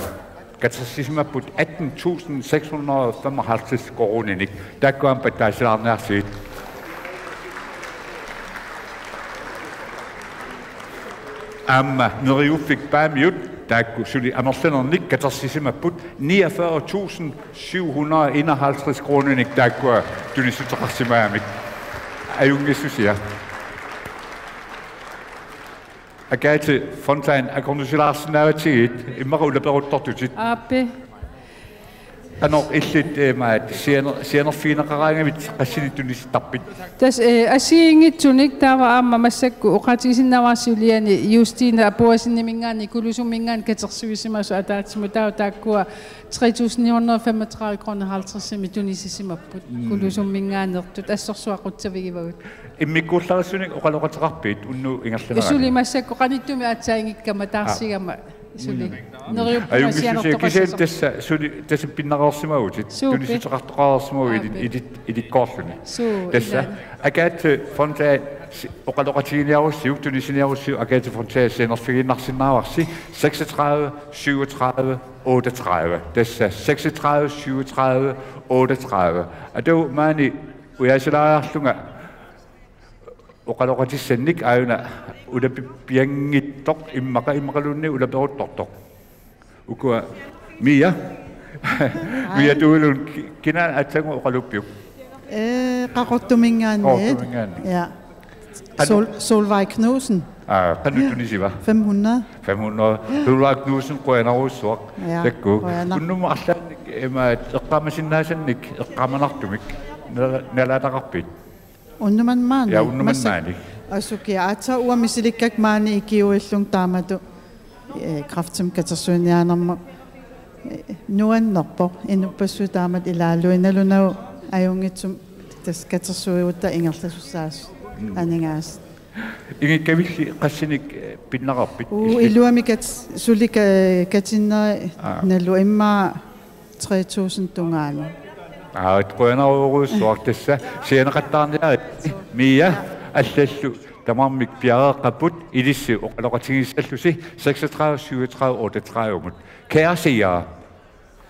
katersisimapput atten tusind seks hundrede og femoghalvtreds koruuninik. Taakku aamma pattaasilaarniarsigit. Aamma neriuffik Paamiut taakku suli amerlanernik katersisimapput niogfyrre tusind syv hundrede og enoghalvtreds koruuninik taakkua tunissuteqarsimagamik. Ajunngissusia. Agathe Fontain, akornusilaarsinnaagatsigit, immaqa ulaperuttortutit. Aappi. Qanoq illit imaat sianer-, sianerfigineqaraangavit qassinik tunisittarpit? Tassa eh, assigiinngitsunik taava aamma massakkut oqaatigisinnaavara siuliani Justine Boaseniminngaanniit Kulusumminngaanniit katersuisimasoq ataatsimut taava taakkua tre tusind ni hundrede og femogtredive kroner halvtredsimik tunisisimapput. Mm. Kulusumminngaanneertut assorsuaq qutsavigivagut. Immikkuullarissunik oqaloqateqarpit unnuup ingerlanerani? Suli massakkut qanittumi aatsaat ingikkama taarsigama suli. Mm. Neriuppunga Ajunngissusia sianertoqassasoq. Kisianni tassa suli tassa pinnareersimavutit. Suuppi. Tunissuteqartoqareersimavutit Aappi. Ilit-, ilikkoorluni. Suu, Tassa ilaana. Agathe Fontain si-, oqaloqatiginiarussiuk, tunisiniarussiuk Agathe Fontain sianerfigiinnarsinnaavarsi seksogtredive syvogtredive otteogtredive. Tassa seksogtredive syvogtredive otteogtredive. Atu maani ujaasilaariarlunga oqaloqatissannik aajuna ulapi-, pianngitsoq immaqa immaqaluunniit ulaperuttortoq. Ukua Mia. Mia Tuulun ki-, kina aatsaannguaq oqaluppiuk? Eh, Qaqortuminngaanniit. Qaqortuminngaanniit. Ja. Qanoq? Sol-, Solvej Knudsen. Aa, qanoq tunisiva? Fem hundrede. Fem hundrede. Solvej Knudsen qujanarujussuaq. Ja, Takku. Qujanaq. Unnummut arlaannik imaat eqqaamasinnaasannik eqqaamanartumik nala-, nalaataqarpit? Unnuk manna maani. Ja, unnuk manna Massa-, maani. Asuki aatsaat uanga misilikkakka maani ikiuillunga taamatut, eh, kræftimik katersuiniaanermut, eh, nuannerpoq inuppassuit taamatut ilaaluit nalunagu ajunngitsumik tassa katersuigutta ingerlasussaasut Mm. aningaasat. Ingikkavilli qassinik, eh, pinnareerpit? Uu, illit? Iluamik kat-, suli ka-, katinneri Aa. Nalu immaqa tre tusind tungaanut. Aa, qujanarujussuaq tassa. Sianeqattaarniaritsi Mia allallu tamarmik piareeqqapput ilissi oqaloqatigiissallusi seksogtredive syvogtredive otteogtredive-mut. Kære seere,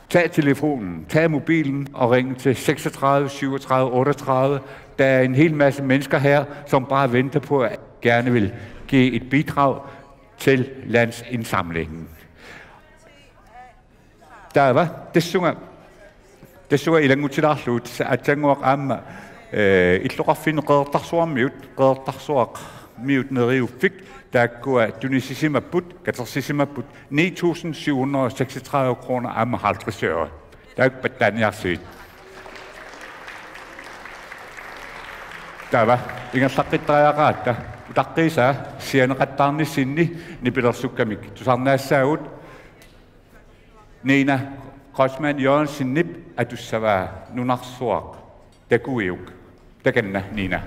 tag telefonen, tag mobilen og ring til seksogtredive syvogtredive otteogtredive. Der er en hel masse mennesker her, som bare venter på at gerne vil give et bidrag til landsindsamlingen. Taava tassunga, tassunga ilanngutilaarlugu tassa aatsaannguaq aamma, eh, illoqarfinni Qeqertarsuarmiut, Qeqertarsuaq Miut Neriuffik taakkua tunisisimapput, katersisimapput ni tusind syv hundrede og seksogtredive kroner aamma halvtreds øre. Taakku pattaaniarsigit. Taava ingerlaqqittariaqaratta utaqqiisaa sianeqattaarnissinni nipilersukkamik tusarnaassaagut. Nina Kreutzmann Jørgensenip atussavaa Nunarsuaq takuiuk. Takanna, Nina.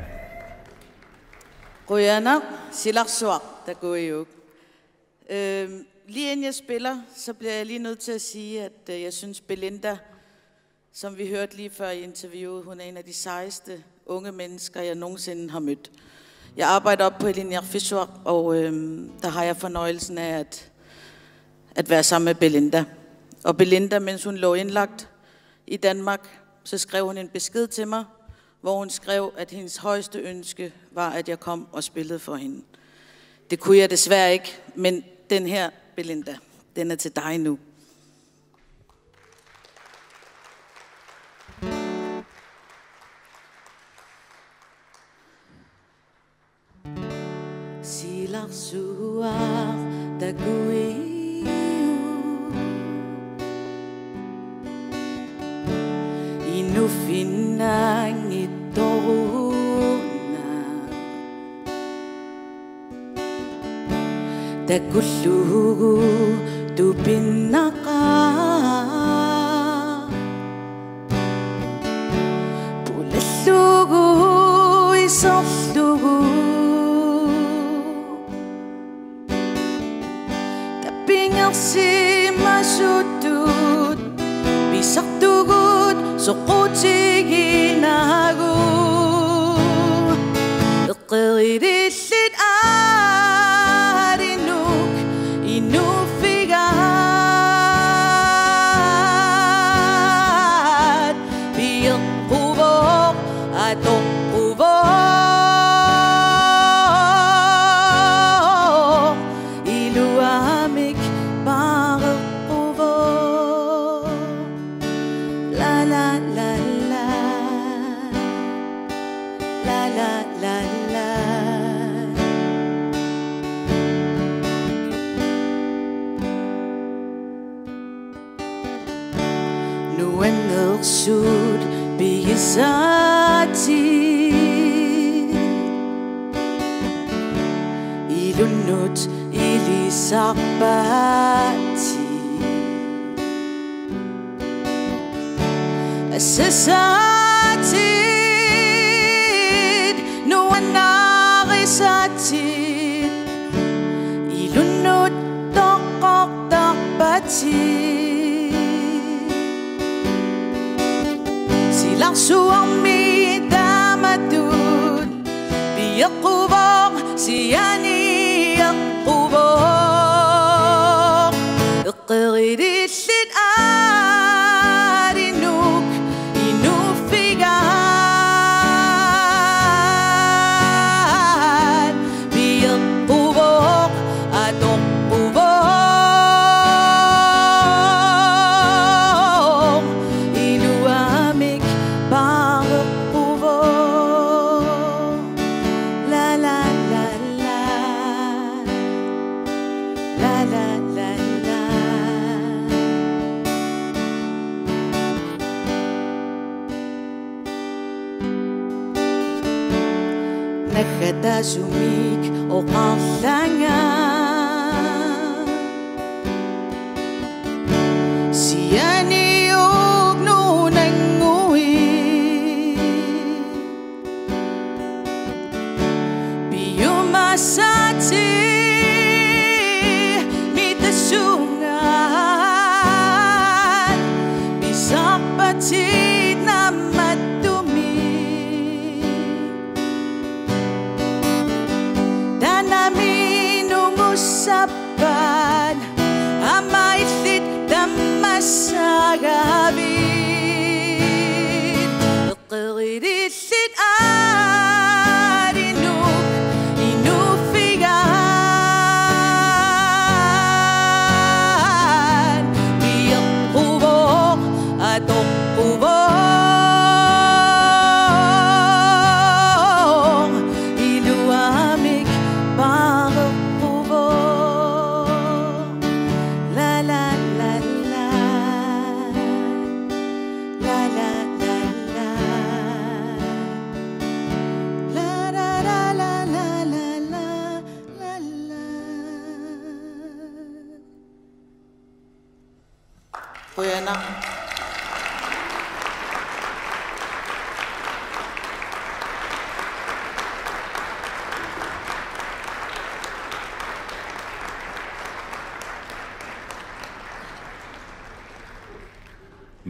Qujanaq, Silarsuaq takuiuk. Øhm, lige inden jeg spiller, så bliver jeg lige nødt til at sige, at, øh, jeg synes, Belinda, som vi hørte lige før i interviewet, hun er en af de sejeste unge mennesker, jeg nogensinde har mødt. Jeg arbejder op på Ilulissat, og, øhm, der har jeg fornøjelsen af at, at være sammen med Belinda. Og Belinda, mens hun lå indlagt i Danmark, så skrev hun en besked til mig, hvor hun skrev, at hendes højeste ønske var, at jeg kom og spillede for hende. Det kunne jeg desværre ikke, men den her, Belinda, den er til dig nu. Silarsuaq takuiuk. Inuufinnanngitsoruna. Takullugu tupinnaqaaq. Pulallugu iserlugu. Tappingersimasutut pisartugut soqutiginagu. Eqqirilillit aarinuk inuuffigaat. Pioqquvoq, atoqquvoq, iluamik paareqquvoq. La, la, la, la. La, la, la, la. Nuannersut pigisaatit. Ilunnut ilisarpaatit. Assasaatit, nuannarisaatit, ilunnut toqqortarpaatit. Silarsuarmi taamatut pioqquvoq, sianieqquvoq. Eqqirilillit aarinuk inuuffigaat. Pioqquvoq, atoqquvoq, iluamik paareqquvoq. La, la, la, la. La, la, la, la. Naggataasumik oqarlanga. Sianiup nunannguit. Piumasaatit mitasungaat, pisarpaatit naammattumik. Taanna minungu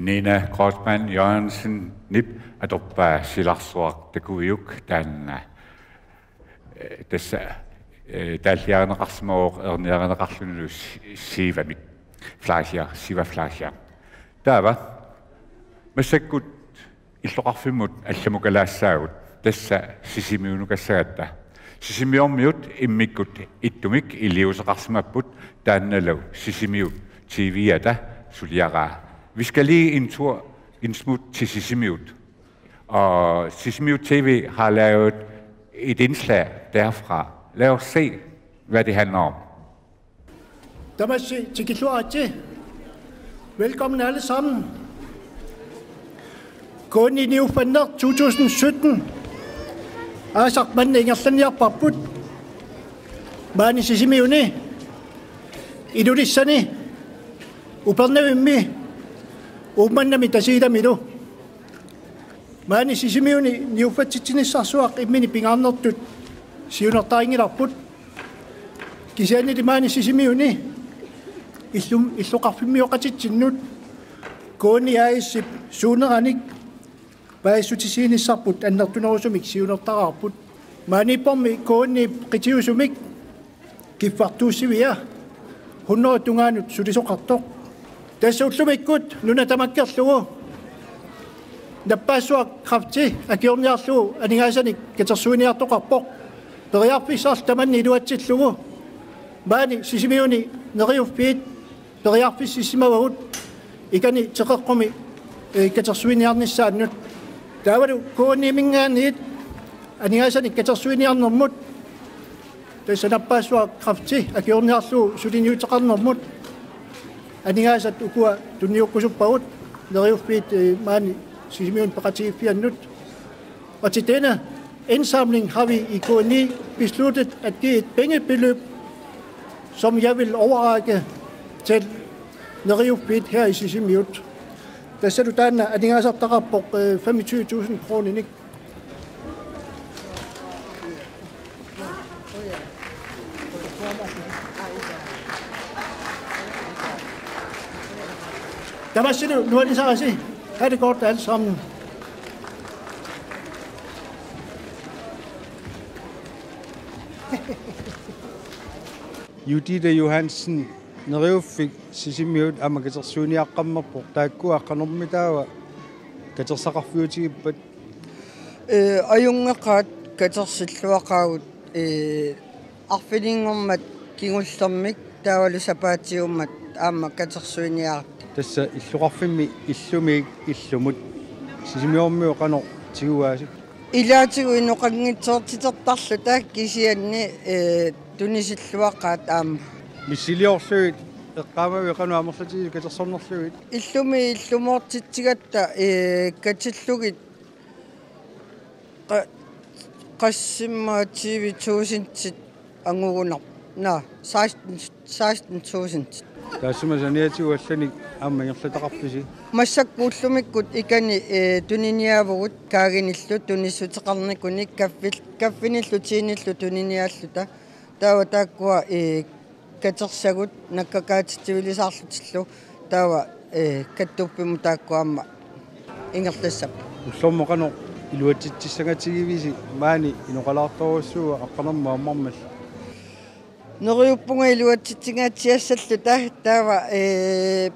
Nina Kreutzmann Jørgensenip atorpaa silarsuaq takuviuk taanna, eh, tassa, eh, taalliarineqarsimavoq erniarineqarlunilu Si-, Sivamit. Fleischer, Siva Fleischer. Taava massakkut illoqarfimmut allamukkalaassaagut, tassa Sisimiunukassagatta. Sisimiormiut immikkut ittumik iliuuseqarsimapput, taannalu Sisimiut T V-ata suliaraa. Vi skal lige en tur, en smut til Sisimiut. Og Sisimiut T V har lavet et indslag derfra. Lad os se, hvad det handler om. Tamassi tikilluaritsi. Velkommen alle sammen. K N I Niuffanneq to tusind sytten. Aasaq manna ingerlanniarparput. Maani Sisimiuni, Ilulissani, Upernavimmi, Uummannami Tasiilamilu. Maani Sisimiuni niuffatsitsinissarsuaq imminni pingaarnertut siunertarinngilarput. Kisiannili maani Sisimiuni illum-, illoqarfimmioqatitsinnut K N I A/S-ip suuneranik paasissutissiinissarput annertunerusumik siunertaraarput. Maaniippormi K N I-p qitiusumik kiffartuussivia hundrede tungaanut sulisoqartoq. Tassa ullumikkut nuna tamakkerlugu nappaassuaq kræfti akiorniarlugu aningaasanik katersuiniartoqarpoq. Periarfissarlu tamanna iluatsillugu maani Sisimiuni Neriuffiit periarfississimavagut ikani teqeqqumi, eh, katersuiniarnissaannut. Taavalu K N I-minngaanniit aningaasanik katersuiniarnermut, tassa nappaassuaq kræfti akiorniarlugu suliniuteqarnermut, aningaasat ukua tunniukkusuppagut Neriuffiit, eh, maani Sisimiuni peqatigiiffiannut. Og til denne indsamling har vi i K N I besluttet at give et pengebeløb, som jeg vil overrække til Neriuffiit her i Sisimiut. Tassalu taanna aningaasartaqarpoq, eh, femogtyve tusind kroninik. Tamassilu nuannisarisi. Ha' det godt alle sammen. Judithe Johansen, Neriuffik Sisimiut aamma katersuiniaqqammerpoq, taakkua qanormitaava katersaqarfiutigippat? Ee, ajunngeqaat katersilluaqaagut, ee, arfininngormat kingullermik taavalu sapaatiummat aamma katersuiniaratta. Tassa illoqarfimmi illumiit illumut Sisimiormiut qanoq tiguaasi? Ilaatigut inoqanngitsoortitertarluta kisianni, ee, tunisilluaqaat aamma. Missiliorlugit eqqaamavit qanoq amerlatigisut katersornerlugit? Illumi illumoortitsigatta, ee, katillugit qa-, qassimma tyve tusindit angugunarpoq. Naa, seksten, seksten tusind. Taassuma saniatigut allanik aamma ingerlataqarpisi? Massakkut ullumikkut ikani, ee, tuniniaavugut kaaginillu tunissuteqarnikunik kaffil-, kaffinillu tiinillu tuniniaalluta. Taava taakkua, ee, katersagut nakkakaatitsivilisarlutillu taava, ee, kattuuppimmut taakkua aamma ingerlassapput. Ullormut qanoq iluatsitsissangatigivisi maani inoqalaartorujussuuvoq aqqanermut ammarmalli? Neriuppunga iluatsitsingaatsiassalluta taava, ee,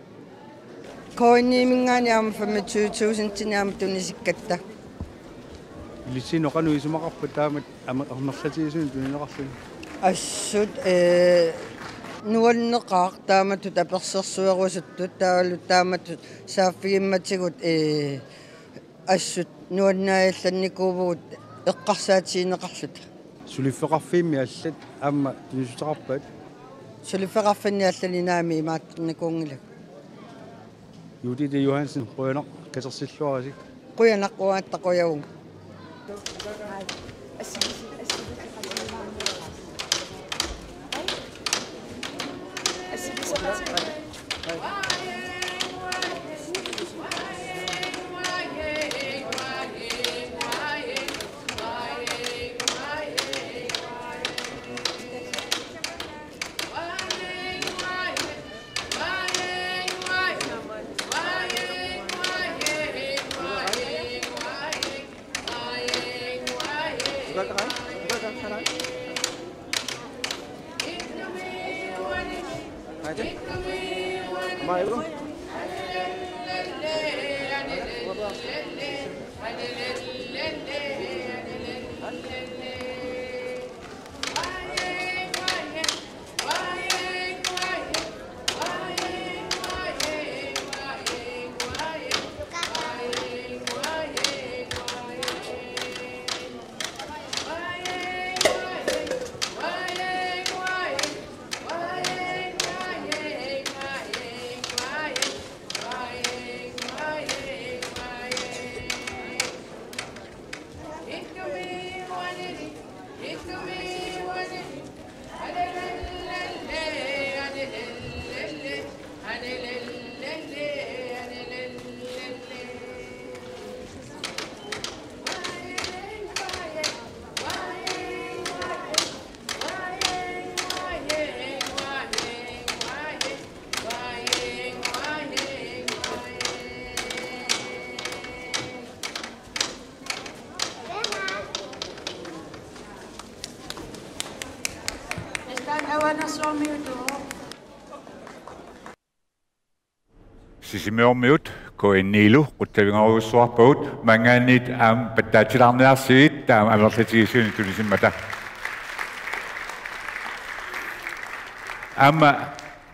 K N I-minngaanniit aamma femogtyve tusindinik aamma tunisikkatta. Ilissinnut qanoq isumaqarpat taamatut aamma amerlatigisumik tunineqarluni? Assut, ee, nuanneqaaq taamatut apersersuerusuttut taavalu taamatut saaffigimmatigut, ee, assut nuannaajallannikuuvugut eqqarsaatigineqarluta. Suliffeqarfiimmi allat aamma tunissuteqarpat? Suliffeqarfinni allani naamik imaattarnikuunngilagut. Judithe Johansen, qujanaq katersilluarisi. Qujanaq, uangattaaq qujavunga. Sisimiormiut K N I-lu qutsavigerujussuarpagut, maanngaanniit aamma pattaatsilaarniarsigit taama amerlatigissunik tunisimmata. Aamma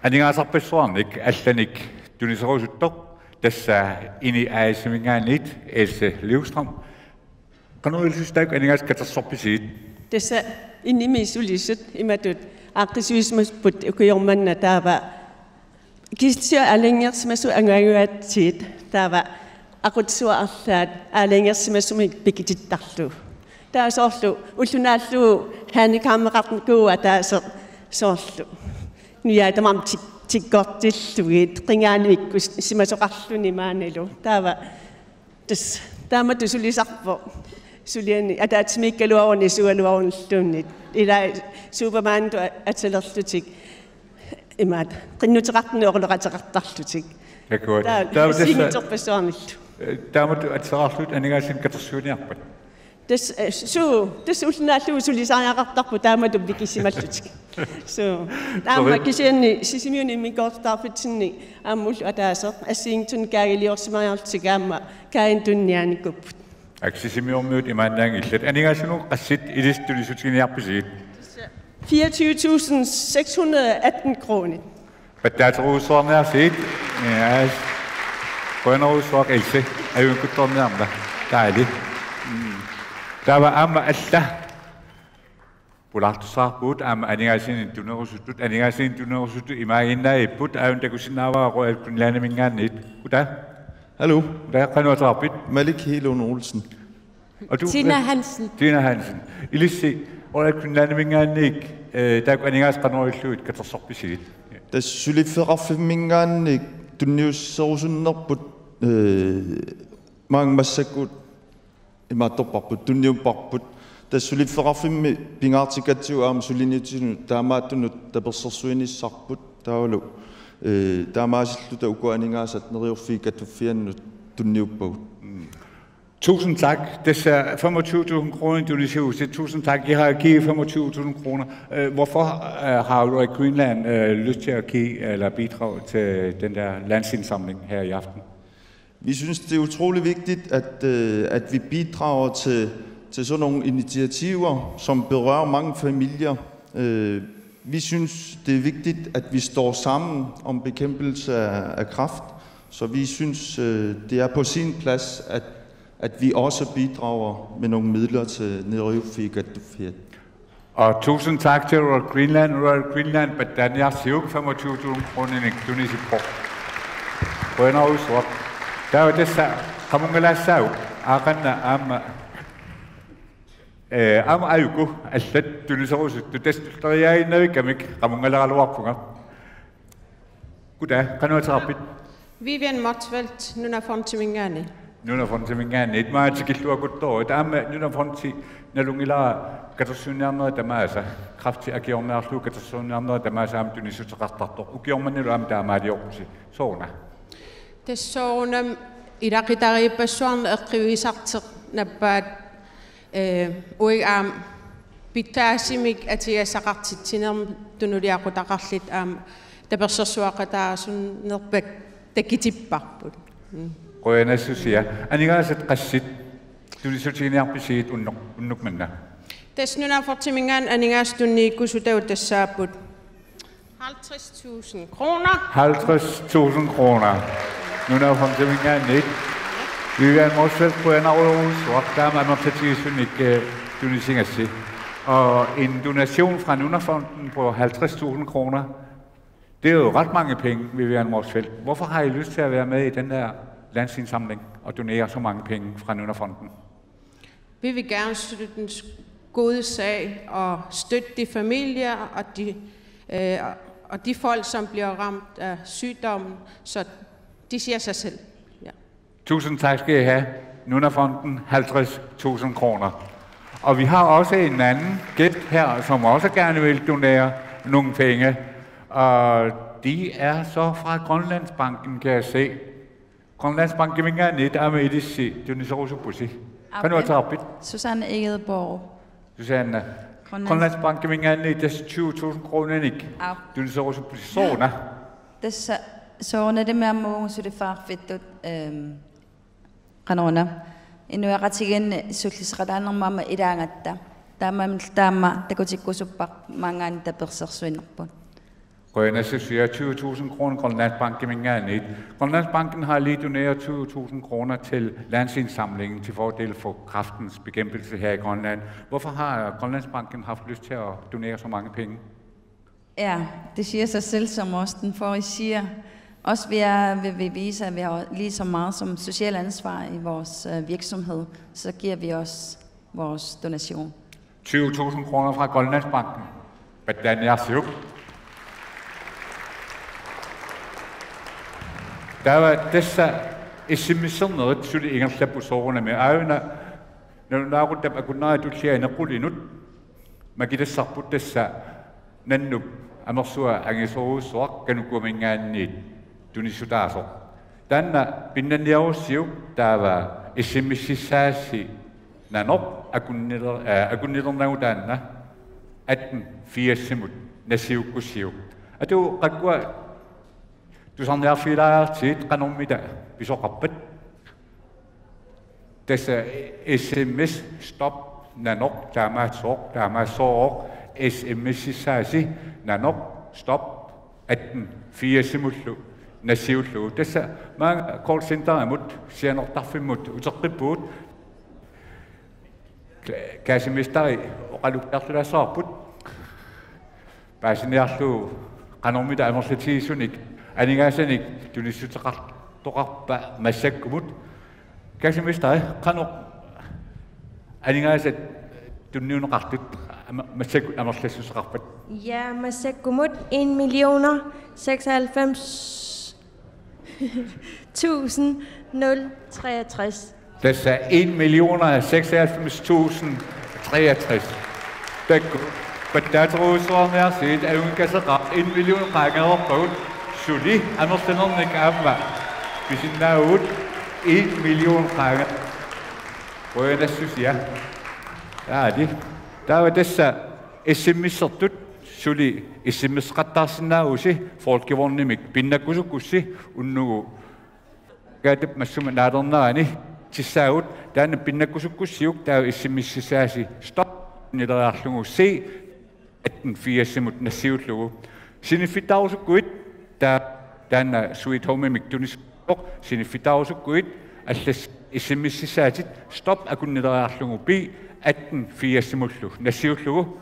aningaasarpassuarnik allanik tuniserusuttoq, tassa INI A/S-iminngaanniit Else Livstrøm. Qanoq ilissi taakku aningaasat katersorpisigit? Tassa INI-mi sulisut imatut aaqqissuussimapput ukioq manna, taava kisianni aalajangersimasut angajuaatsigit, taava aqutsisuat arlaat aalajangersimasumik pikitittarlugu. Taava soorlu ulloq naallugu handicappeqarnikuuvoq ataaseq, soorlu nujaat tamarmik tik-, tikkortillugit, qingaanut ikkussimasoqarluni maanilu. Taava tassa taamatut sulisarpoq, suliani ataatsimiikkaluaruni sugaluarunilluunniit. Ila Supermanitut a-, atisalerlutik imaattoq qinnuteqartunik oqaloqateqartarlutik. Akua. Taava, taava tassa assigiinngitsorpassuarnillu. Eh, taamatut atisaarlutit aningaasat katersuiniarpat? Tassa, eh, suu, tassa ulloq naallugu sulisariaqartarput taamatut pikissimallutik. Suu. Taama kisianni Sisimiuni immikkoortortaqarfitsinni aamma ulloq ataaseq assigiinngitsunik kaagiliorsimariarlutik aamma kaajanut tuniniaanikuupput. Aak, Sisimiormiut imaannaanngillat. Aningaasanut qassit ilissi tunisussutiginiarpisigit? Fireogtyve tusind seks hundrede atten kroner. Pattaaterujussuarniarsigit. Yes. Qujanarujussuaq Else. Ajunngikkuttorniarmat. Taali. Mm. Taava aamma alla pulaartussaavoq aamma aningaasat tuninerusuttut, aningaasat tuninerusuttut imaaginnaavipput, aajuna takusinnaavara Royal Greenlandiminngaanniit. Uta? Hallo. Uta, qanoq ateqarpit? Malik Hegelund Olsen. Og du? Tina Hansen. Tina Hansen. Ilissi Royal Greenlandiminngaanniit, eh, taakku aningaasat qanoq ilillugit katersorpisigit? Tassa suliffeqarfimminngaanniit tunniusserusunnerput, eh, maanga massakkut imaattorparput, tunniupparput. Tassa suliffeqarfimmi pingaartikkatsigu aamma suliniutinut taamaattunut tapersersuinissarput taavalu, eh, taamaasilluta uku aningaasat Neriorfik Kattuffiannut tunniuppagut. Mm. Tusind tak. Tassa femogtyve tusind kroner, du lige sige. Tusind tak. I har givet femogtyve tusind kroner. Øh, hvorfor, øh, har Royal Greenland, øh, lyst til at give eller bidrage til den der landsindsamling her i aften? Vi synes, det er utrolig vigtigt, at, øh, at vi bidrager til, til sådan nogle initiativer, som berører mange familier. Øh, vi synes, det er vigtigt, at vi står sammen om bekæmpelse af, af kræft. Så vi synes, øh, det er på sin plads, at, at vi også bidrager med nogle midler til Neriorfik Kattuffiat. Og tusind tak til Royal Greenland. Royal Greenland, pattaaniarsiuk femogtyve tusind kroninik tunisippoq. Qujanarujussuaq. Taava tassa qamunngalaassaaq aaqanna aamma, eh, aamma ajuku allat tuniserusuttut, tassa tulleriiaaginnavikkamik qamunngaleraluarpunga. Goddag, qanoq ateqarpit? Vivian Motzfeldt, Nunafondiminngaanniit. Nunafondiminngaanniit, immaqa tikilluaqquttorit. Aamma Nunafondi nalunngilara katersuiniarnerit tamaasa, kræfti akiorniarlugu katersuiniarnerit tamaasa aamma tunissuteqartartoq. Ukioq mannalu aamma taamaaliorpusi. Sooruna? Tassa soorunami ilaqutariippassuarnut eqquigisartoq nappaat, eh, uagut aamma pitsaasumik atugassaqartitsinermut tunuliaqutaqarluta aamma tapersersueqataasunnerput takutipparput. Mm. Qujanassusia. Aningaasat qassit tunissutiginiarpisigit unnuk-, unnuk manna? Tassa Nunatta Fondiminngaanniit aningaasat tunniukkusutaat tassaapput halvtreds tusind kroner. Halvtreds tusind kroner. Nunatta Fondiminngaanniit. Vivian Motzfeldt, qujanarujussuaq taama amerlatigissunik, øh, tunisigassi. Og en donation fra Nunafonden på halvtreds tusind kroner. Det er jo ret mange penge, Vivian Motzfeldt. Hvorfor har I lyst til at være med i den her landsindsamling og donere så mange penge fra Nunafonden? Vi vil gerne støtte den gode sag og støtte de familier og de, øh, og de folk, som bliver ramt af sygdommen, så det siger sig selv. Ja. Tusind tak skal I have. Nunafonden, halvtreds tusind kroner. Og vi har også en anden gæst her, som også gerne vil donere nogle penge. Og de er så fra Grønlandsbanken, kan jeg se. Grønlandsbanken, mingaanniit aamma ilissi tuniserusuppusi. Qanoq ateqarpit? Susanne Egede Borg. Susanne. Grønlands- Grønlandsbanken, mingaanniit tassa tyve tusind kroninik. Aap. Tuniserusuppusi. Sooruna? Tassa soorunalimi aamma uagut suliffeqarfittut, øhm, qanoruna, inuiaqatigiinni sullisseqataanermut aamma ilaagatta. Taamaammat taama takutikkusuppara maanngaanniit tapersersuinerput. Qujanassusia. Tyve tusind kroner Grønlandsbanken, mingaanniit. Grønlandsbanken har lige doneret tyve tusind kroner til landsindsamlingen til fordel for kræftens bekæmpelse her i Grønland. Hvorfor har Grønlandsbanken haft lyst til at donere så mange penge? Ja, det siger sig selv, som også den forrige siger. Også vi er, vil vi vise, at vi har lige så meget som social ansvar i vores, øh, virksomhed, så giver vi også vores donation. Tyve tusind kroner fra Grønlandsbanken. Pattaaniarsiuk. Taava tassa S M S-ernerit suli ingerlapput soorunami. Aajuna nalunaaquttap akunnera tullia inequlinut makitassarput tassa Nannup amersua angisoorujussuaq Kanukuumingaanniit tunissutaasoq. Taanna pinnanniarussiuk taava S M S-issaasi nanoq akunniler-, øh, akunnilernagu taanna atten firsimut nassiukkussiuk. Atu qakkua tusarniarfigilaariartigit qanormita pisoqarpat? Tassa S M S stop nanoq taamaassooq, taamaassooroq S M S-issaasi nanoq stop atten firsimullu nassiullugu. Tassa maanga callcenterimut sianertarfimmut uteqqippugut. Ka-, kaasimistaari oqalukkiartulaassavarput. Paasiniarlugu qanormita amerlatigissunik aningaasanik tunissuteqartoqarpa massakkumut. Kaasimistaari, qanoq aningaasat tunniunneqartut ama-, massakkut amerlassuseqarpat? Ja, massakkumut en millioner seksoghalvfems tusind nul treogtres. Tassa en millioner seksoghalvfems tusind treogtres. Taakku pattaaterujussuarniarsigit, ajunngikkaseqaaq, en million qaangereerpagut, suli amerlanernik aamma pisinnaavugut en million qaange-. Qujanassusia. Taali. Taava tassa S M S-ertut suli S M S-eqattaarsinnaavusi, folkevognimik pinnakkusukkussi unnugu kaatap massuma naalernerani tissaagut, taanna pinnakkusukkussiuk taava S M S-issaasi stop nileriarlugu C atten firsimut nassiullugu. Siniffittaarusukkuit taa-, taanna Sweet Home-imik tunissutoq, siniffittaarusukkuit allat S M S-issaatit stop akunnileriarlugu B atten firsimullu nassiullugu.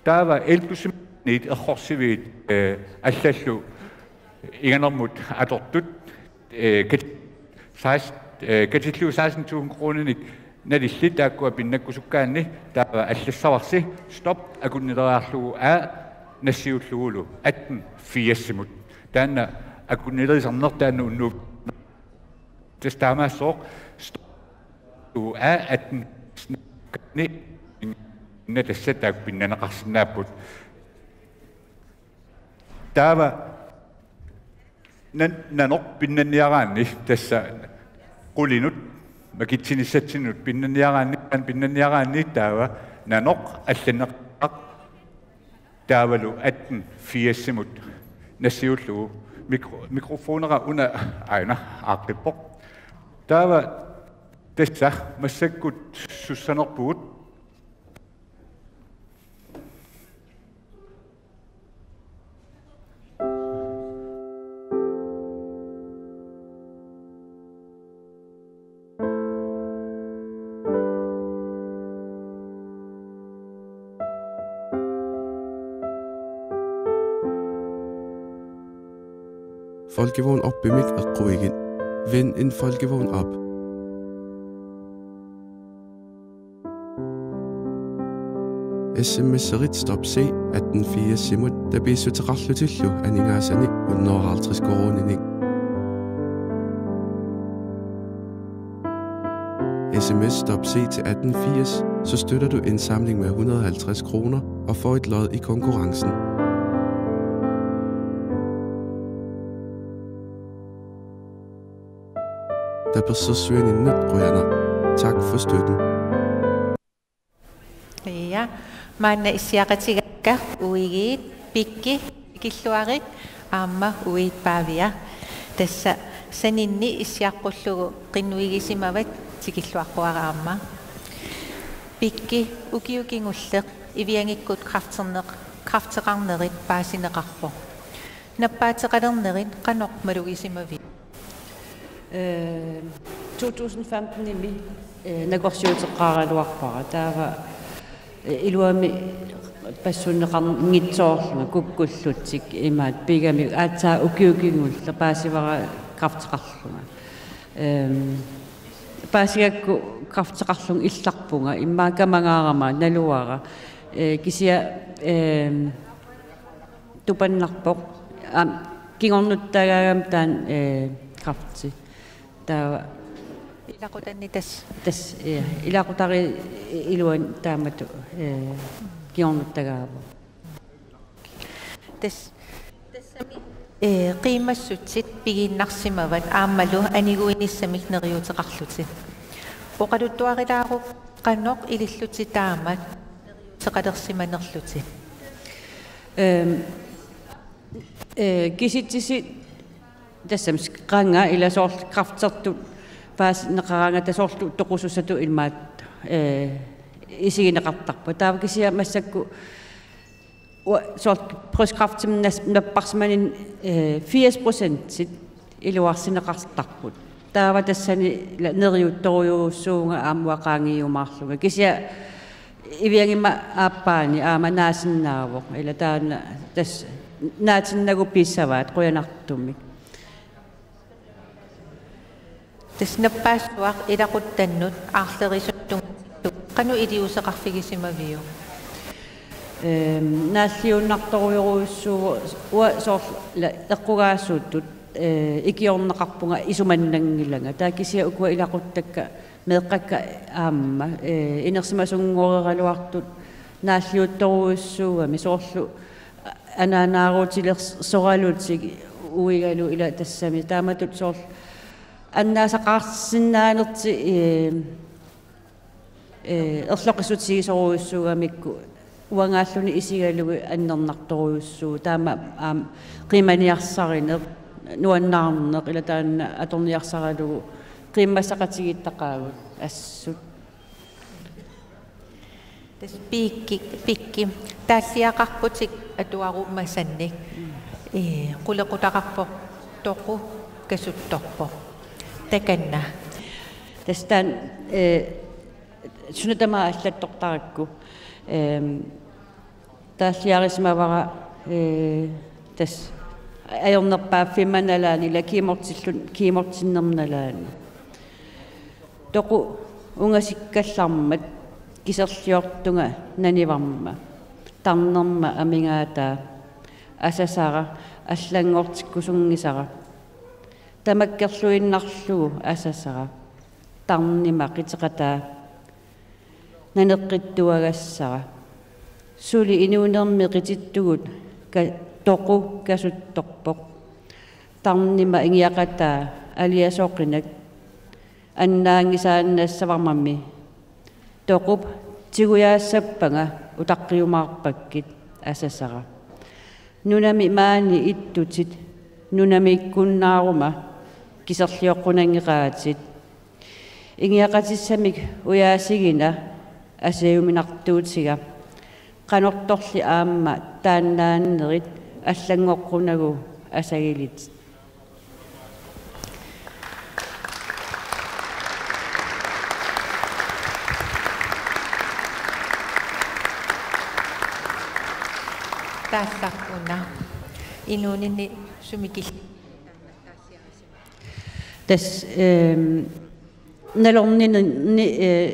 Taava elplusimniit errorsiviit, øh, allallu inganermut atortut, øh, kat-, seksten, øh, katillugu seksten tusind kroninik nalillit taakkua pinnakkusukkaanni taava allassavarsi stop akunnileriarlugu A nassiullugulu atten firsimut. Taanna akunnilerisarneq taanna unnuup-, tassa taamaassooq stop A atten ni na tassa taakku pinnaneqarsinnaapput. Taava nan-, nanoq pinnanniaraanni tassa qulinut makitsinisatsinnut pinnanniaraanni, taanna pinnanniaraanni taava nanoq allanneqaaq taavalu atten firsimut nassiullugu. Mikro-, mikrofonera una aana aaqqippoq. Taava tassa massakkut sussanerpugut. Folkevogn Op-imik eqquigit. Vind en Folkevogn Op. S M S-erit Stop C atten firsimut tapiissuteqarlutillu aningaasanik hundrede og halvtreds koruuninik. S M S Stop C til atten firs, så støtter du indsamling med hundrede og halvtreds kroner og får et lod i konkurrencen. Tapersersuininnut qujanaq. Tak for støtten. Ja, maanna issiaqatigaakka uigiit Pikki tikilluarit aamma uiit Paavia. Tassa saninni issiaqqullugu qinnuigisimavat, tikilluaqquara aamma. Pikki, ukioq kingulleq Iviangikkut kræfterneq-, kræfteqarnerit paasineqarpoq. Nappaateqalernerit qanoq malugisimaviuk? Ee, to tusind femten-imi, ee, nakorsiuteqqaaraluarpara. Taava, ee, iluamik passunneqanngitsoorlunga kukkullutik imaat pigamik, aatsaat ukioq kingulleq paasivara kræfteqarlunga. Ehm, paasigakku kræfteqarlunga illarpunga, immaqa kamangaarama naluara. Ee, kisianni, ehm, tupannarpoq. Aamma kingornuttagaagami taanna, ee, kræfti. Taava ilaqutanni tassa. Tassa, ja. Ilaqutariit iluanni taamatut, ee, kingornuttagaavoq. Tassa, tassami, ee, qiimmassutsit pigiinnarsimavat aammalu aniguinissamik neriuuteqarlutit. Oqaluttuarilaaruk qanoq ilillutit taama neriuuteqalersimanerlutit? Ehm, ee, kisitsisit tassami qanga ila soorlu kræftertut paasineqaraangata soorlu toqusussatut imaattoq, ee, isigineqartarput. Taava kisianni massakkut ua-, soorlu brystkræftimik nas-, napparsimaninni, ee, firs procentit iluarsineqartarput. Taava tassani ila neriuttorujussuuvunga aamma uanga qaangiumaarlunga. Kisianni Iviangimma aappaani aamma naasinnaavoq. Ila taanna tassa naatinnagu piissavaat qujanartumik. Tassa nappaassuaq ilaquttannut aarlerisunut tungaatigut qanoq iliuuseqarfigisimaviuk? Ehm, naalliunnartorujorujussuuvoq, uanga soorlu ila eqqugaasuutut, ee, ikiorneqarpunga isumannanngilanga. Taava kisianni ukua ilaquttakka meeqqakka aamma, ee, inersimasunngoreeraluartut naalliuttorujussuugamik soorlu anaanaarutilersoralutik uigalu ila tassami taamatut soorlu annaasaqarsinnaanertik, ee, ee, erloqissutigisorujussuugamikku uangaalluni isigalugit annernartorujussuuvoq. Taama aamma qiimaniarsarineq, nuannaarneq ila taanna atorniarsaralugu qiimmassaqatigiittaqaagut assut. Tassa Pikki, Pikki, taalliaqarputit atuarumasannik. Ee, qulequtaqarpoq, toqu kasuttorpoq. Takanna. Tassa taanna, ee, suna tamaat allattortarakku, ehm, taalliarisimavara, ee, tassa ajornerpaaffimma nalaani ila kiimortillun-, kiimortinnerma nalaani. Toqu ungasikkallarmat kiserliortunga nanivarma, tarnerma amigaataa, asasara, allanngortikkusunngisara. Tamakkerluinnarlugu asasara, tarnima qiteqataa, naneqqittuagassara. Suli inuunermi qitittugut ka-, toqu kasuttorpoq. Tarnima ingiaqataa aliasoqinak annaanngisaannassavarmami. Toqup tigujaassappanga utaqqiumaarpakkit, asasara. Nunami maani ittutit, nunamiikkunnaaruma kiserlioqqunanngeqaatit. Ingiaqatissamik ujaasigina asajuminartuutiga. Qanortorli aamma taannaannerit allanngoqqunagu asagilit. Taassaq una. Inuuninni sumik il-, tassa, ehm, nalorninni, ni-, eh,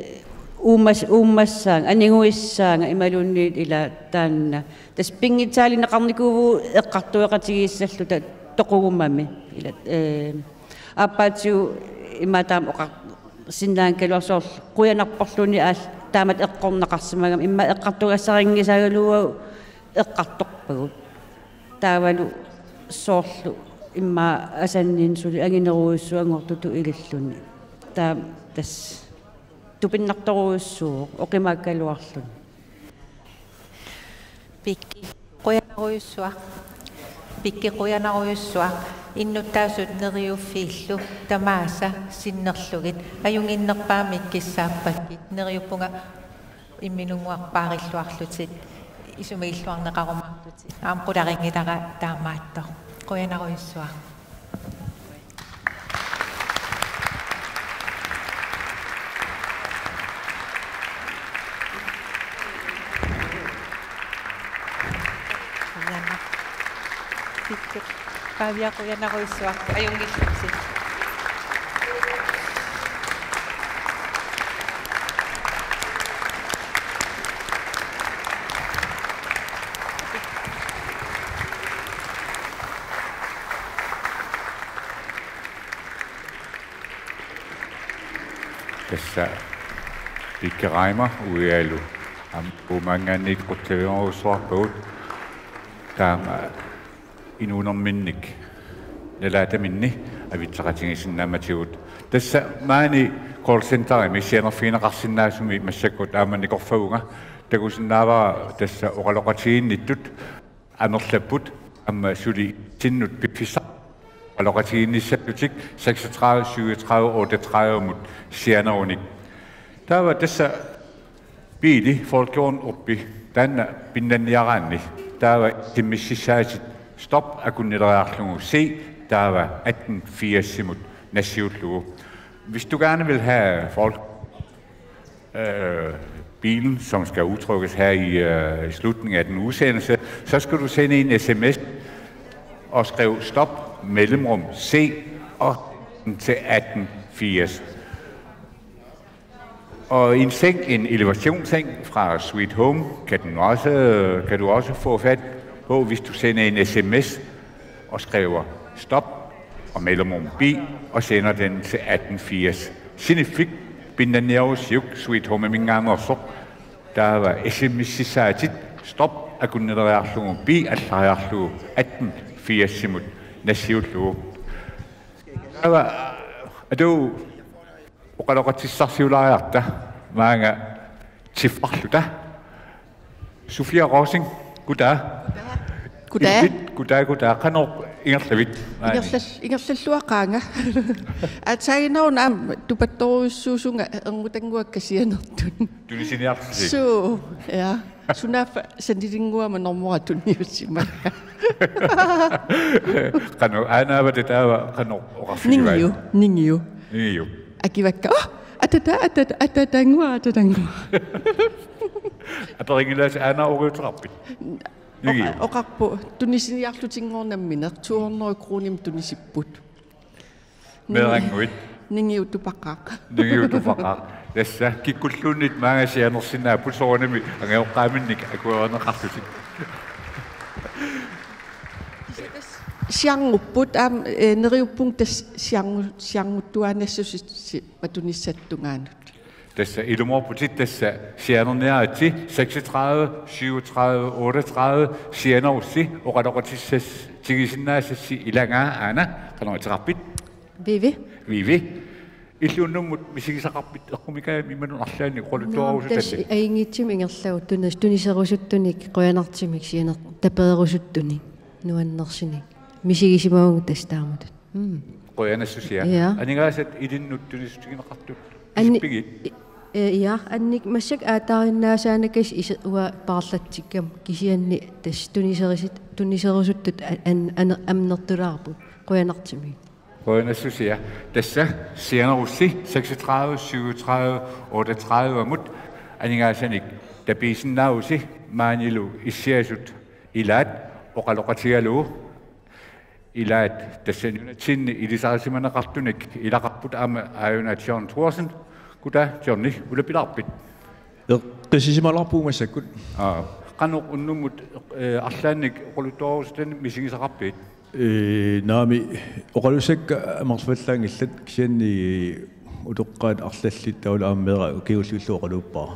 uumas-, uumassaanga, aniguissaanga imaluunniit ila taanna. Tassa pinngitsaalineqarnikuuvugut eqqartueqatigiissalluta toqugumami. Ila, eh, aappaatsigut ima taama oqarsinnaanngikkaluarlugu soorlu qujanarporluunniit aamma taamatut eqqorneqarsimagami immaqa eqqartugassarinngisagaluagut eqqartorpagut. Taavalu soorlu immaqa asanninneq suli anginerujussuanngortutut ililluni. Taava tassa tupinnartorujussuuvoq oqimaakkaluarluni. Pikki qujanarujussuaq. Pikki qujanarujussuaq. Innuttaasut neriuffiillu tamaasa sinnerlugit. Ajunnginnerpaamik kissaappakkit. Neriuppunga imminunnguaq paarilluarlutit. Isumilluarneqarumaartutit. Aamma qularinngilara taamaattoq. Qujanarujussuaq. Qujanaq. Pikki. Pavia qujanarujussuaq. Ajunngillutit. Tassa Pikki Reimer uialu aamma uumaanngaanniit qutsavigerujussuarpagut taama inuunerminnik nalaataminni avitseqatigisinnaamatigut. Tassa maani callcenterimi sianerfigineqarsinnaasumi massakkut aamma nikorfavunga takusinnaavara tassa oqaloqatigiinnittut amerlapput aamma suli sinnut piffissaq oqaloqatigiinnissaallutik seksogtredive syvogtredive otteogtredive-mut sianerunik. Taava tassa Pele Folkjorden Urup taanna pinnanniaraanni taava S M S-issaatit stop akunnileriarlugu C taava atten firs-imut nassiullugu. Hvis du gerne vil have folk øh, bilen, som skal udtrykkes her i øh, slutningen af den udsendelse, så skal du sende en S M S og skrive stop mellemrum C og til atten firs. Og en seng, en elevationsseng fra Sweet Home, kan du også, kan du også få fat på, hvis du sender en S M S og skriver stop og mellemrum B og sender den til atten firs. Siniffiit pinnanniarussiuk Sweet Home-iminngaanneersoq. Taava S M S-issaatit stop akunnileriarlugu B allariarlugu atten firs-imut nassiullugu. Taava atu oqaloqatissarsiulaariarta maanga tiffarluta. Sofia Rosing, goddag. Goddag. Illit, goddag, goddag. Qanoq ingerlavit maani? Ingerlal-, ingerlalluaqaanga. Aatsaaginnaruna aamma tupattorujussuusunga ernutannguakka sianertut. Tunisiniarlusi. Suu, ja. Sunaaffa sanilinnguama normora tunniussimavaa. Qanoq aanaavata taava qanoq oqarfigivaat? Ningiu, ningiu. Ningiu. Akivakka. Oh, atata, atata, atatannguaq, atatannguaq. Aperinngilaassi aana oqaluuteqarpit? Ningiu. Oqa-, oqarpoq tunisiniarlutinngooq nammineq to hundrede kronimik tunisipput. Meerannguit. Ningiutupaqaaq. Ningiutupaqaaq. Tassa kikkulluunniit maanga sianersinnaapput soorunami angajoqqaaminnik akuerineqarlutik. Siarngupput aamma, eh, neriuppunga tassa siarngu-, siarnguttuaannassuseq matunissatut tungaanut. Tassa ilumoorputit tassa sianerniaritsi seksogtredive syvogtredive otteogtredive sianerussi oqaloqatissatigisinnaassassi ilagaa aana qanoq ateqarpit? Vivi. Vivi. Illit unnummut misigisaqarpit eqqumiikkaangat imaluunniit arlaannik oqaluttuarusutallit? Naamik, tassa ajunngitsumik ingerlavoq tunis-, tuniserusuttunik qujanartumik sianertapeerusuttunik. Nuannersunik. Misigisimavunga tassa taamatut. Mm. Qujanassusia. Ja. Aningaasat ilinnut tunissutigineqartut. Anni- Ispigit. I-, eh, ja, Annik massakkut aataarinnaasaanakassi is-, uanga paarlatsikkama kisianni tassa tuniserisut-, tuniserusuttut a-, an-, an-, annertulaarput. Qujanartumik. Qujanassusia. Tassa sianerussi seksogtredive, syvogtredive, otteogtredive-mut aningaasanik tapiisinnaavusi maanilu issiasut ilaat oqaloqatigalugu ilaat tassani nunatsinni ilisarisimaneqartunik ilaqarput aamma aajuna John Thorsen, kutaa Johnny ulapilaarpit. Eqqissisimalerpugut massakkut. Aa, qanoq unnummut, eh, arlaannik oqaluttuarusutanik misigisaqarpit? Ee, naamik, oqalussakka amerlallaanngillat kisianni utoqqaat arlallit taavalu aamma meeraq kingulliullugu oqaluuppara.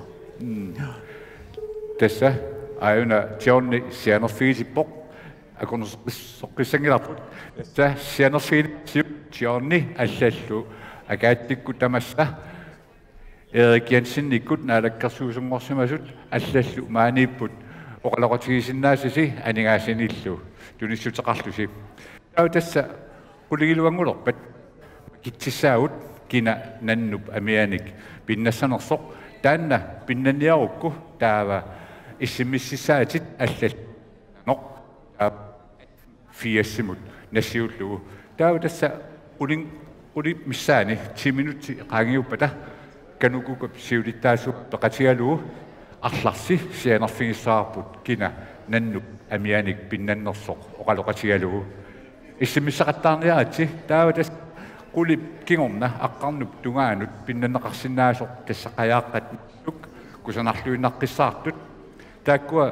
Tassa aajuna Johnny sianerfigisippoq akornusoqqis-, soqqissanngilarput. Tassa sianerfigineqarsiuk Johnny allallu Agathikkut tamassa Erik Jensenikkut naalakkersuisunngorsimasut allallu maaniipput oqaloqatigisinnaasasi aningaasanillu tunissuteqarlusi. Taava tassa qulingiluanngulerpat makitsissaagut kina nannup amianik pinnassanersoq, taanna pinnanniarukku taava S M S-issaatit allallu noq taava firsimut nassiullugu. Taava tassa qulin-, qulip missaani ti minutsit qaangiuppata Kanukukup siulittaasua peqatigalugu arlarsi sianerfigissavarput kina nannup amianik pinnannersoq oqaloqatigalugu. S M S-eqattaarniaritsi, taava tassa qulip kingorna aqqarnup tungaanut pinnanneqarsinnaasoq tassa qajaaqqat kusanarluinnaqqissaartut. Taakkua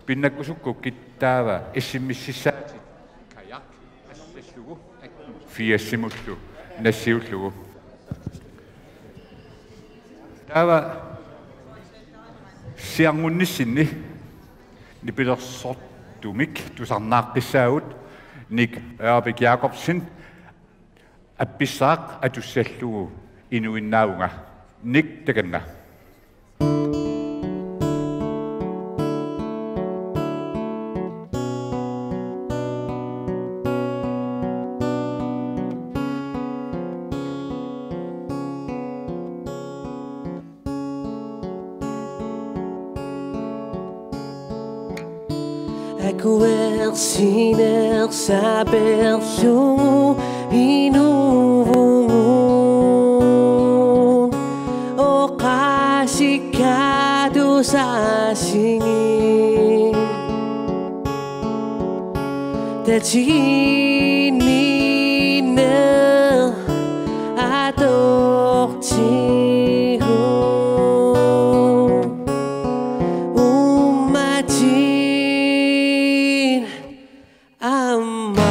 pinnakkusukkukkit taava S M S-issaatit kajak assallugu firsimullu nassiullugu. Taava siarngunnissinni nipilersortumik tusarnaaqqissaagut Nick Ørbæk Jacobsen, Appissaaq atussallugu inuinnaavunga. Nick, takanna. Akuersinersaperlugu inuuvugut oqaasikka tusaasigit. Tatiginninneq atortigu uummatit ammagut.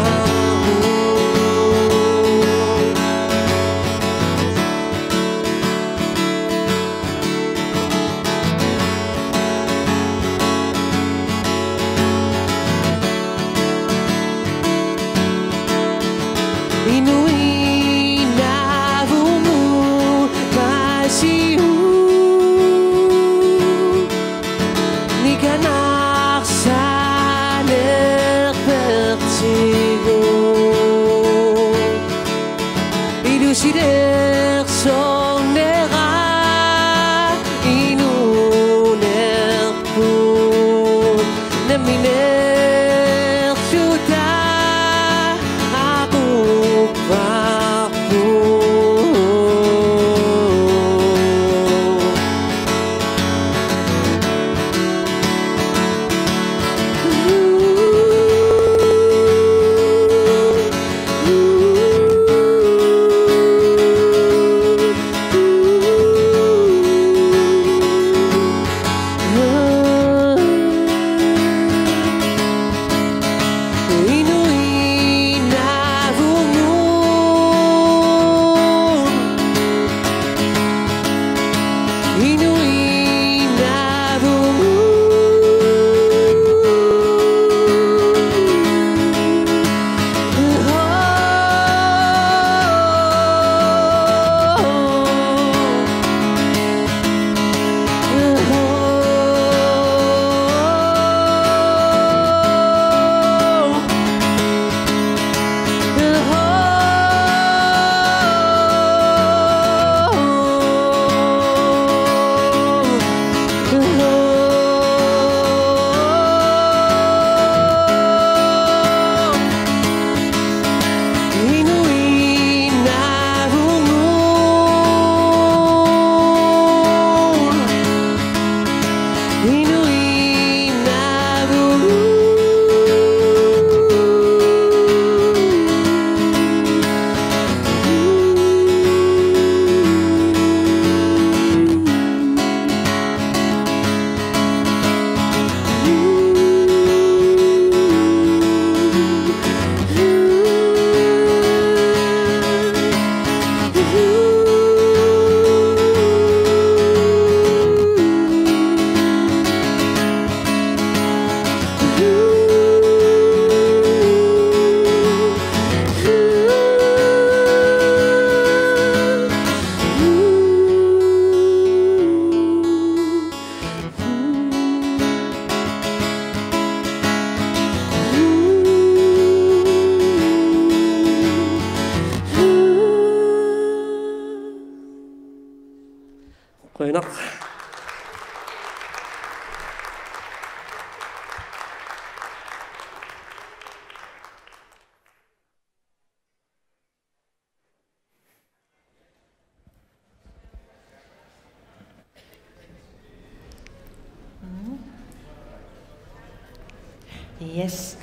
Yes.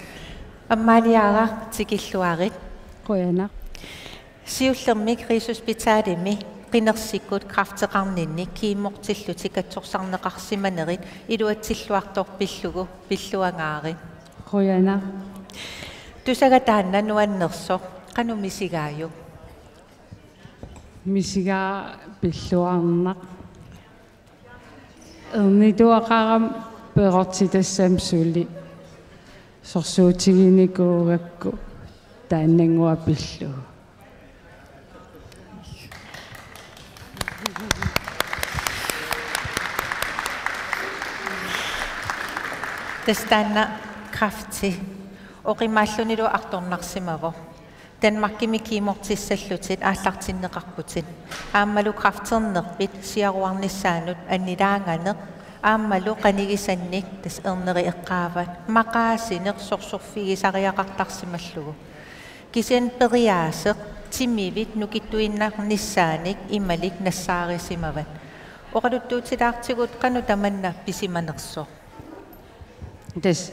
Ammaaliaraq tikilluarit. Qujanaq. Siullermik Rigshospitalimi qinersikkut kræfteqarninni kemomortillutik katsorsarneqarsimanerit iluatsilluartoq pillugu pilluangaarit. Qujanaq. Tusagaq taanna nuannersoq, qanoq misigaajuk? Misigaara pilluarnaq. Ernituaqarami perortitassamik suli sorsuutiginikuugakku taannannguaq pillugu. Tassa taanna kræfti oqimaallunilu artornarsimavoq. Danmarkimi kemomortissallutit aallartinneqarputit. Aammalu kræfternerpit siaruarnissaanut annilaanganeq. Aammalu qanigisannik tassa erneri eqqaavat. Maqaasineq sorsorfigisariaqartarsimallugu. Kisianni periaaseq timivit nukittuinnarnissaanik imalik nassaarisimavat. Oqaluttuutilaartigut qanoq tamanna pisimanersoq? Tassa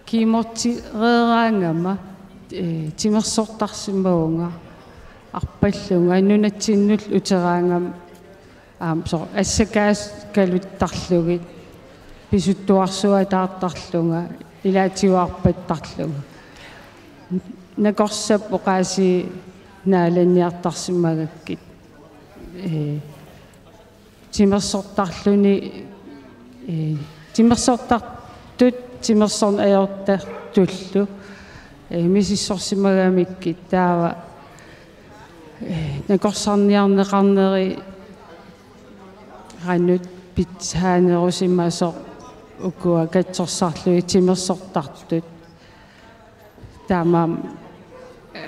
kemomortereeraangama, eh, timersortarsimavunga arpallunga nunatsinnullu uteraangama, aamma soorlu assakaasaluttarlugit, pisuttuarsuataartarlunga, ilaatigut arpattarlunga. Nakorsap oqaasii naalanniartarsimagakkit. Eh, timersortarluni, eh, timersortartut, timersorneq ajortartullu, eh, misissorsimagamikkit taava, eh, nakorsarniarneqarneri qanoq pitsaanerusimasoq ukua katsorsarlugit timersortartut. Taamaammat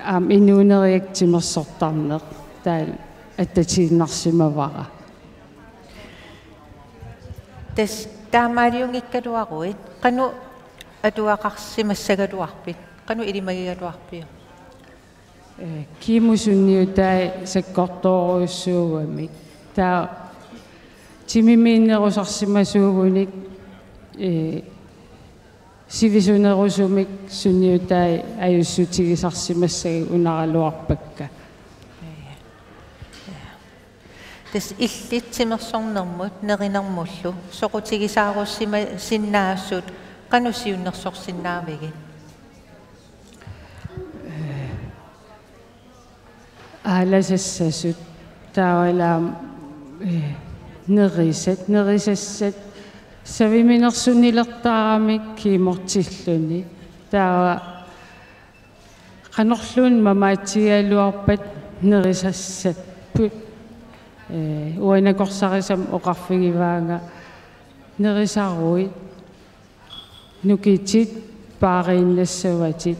aamma inuuneriga timersortarneq taanna attatiinnarsimavara. Tassa taamaaliunngikkaluaruit qanoq atugaqarsimassagaluarpit, qanoq ilimagigaluarpiuk? Eh, kemo sunniutai sakkortoorujussuugamik. Taava timimiinnerusarsimasuugunik, eh, sivisunerusumik sunniutai ajuussutigisarsimassagit unaraluarpakka. Tassa illit timersornermut nerinermullu soqutigisaarussimasinnaasut qanoq siunnersorsinnaavigit? Aalasassasut, taavalu aamma, eh, nerisat, nerisassat saviminersunnilertaramik kemomortilluni. Taava qanorluunniit mamaatsigigaluarpat nerisassapput. Eh, uanga nakorsarisamik oqarfigivaanga nerisaruit nukitit paariinnassavatit,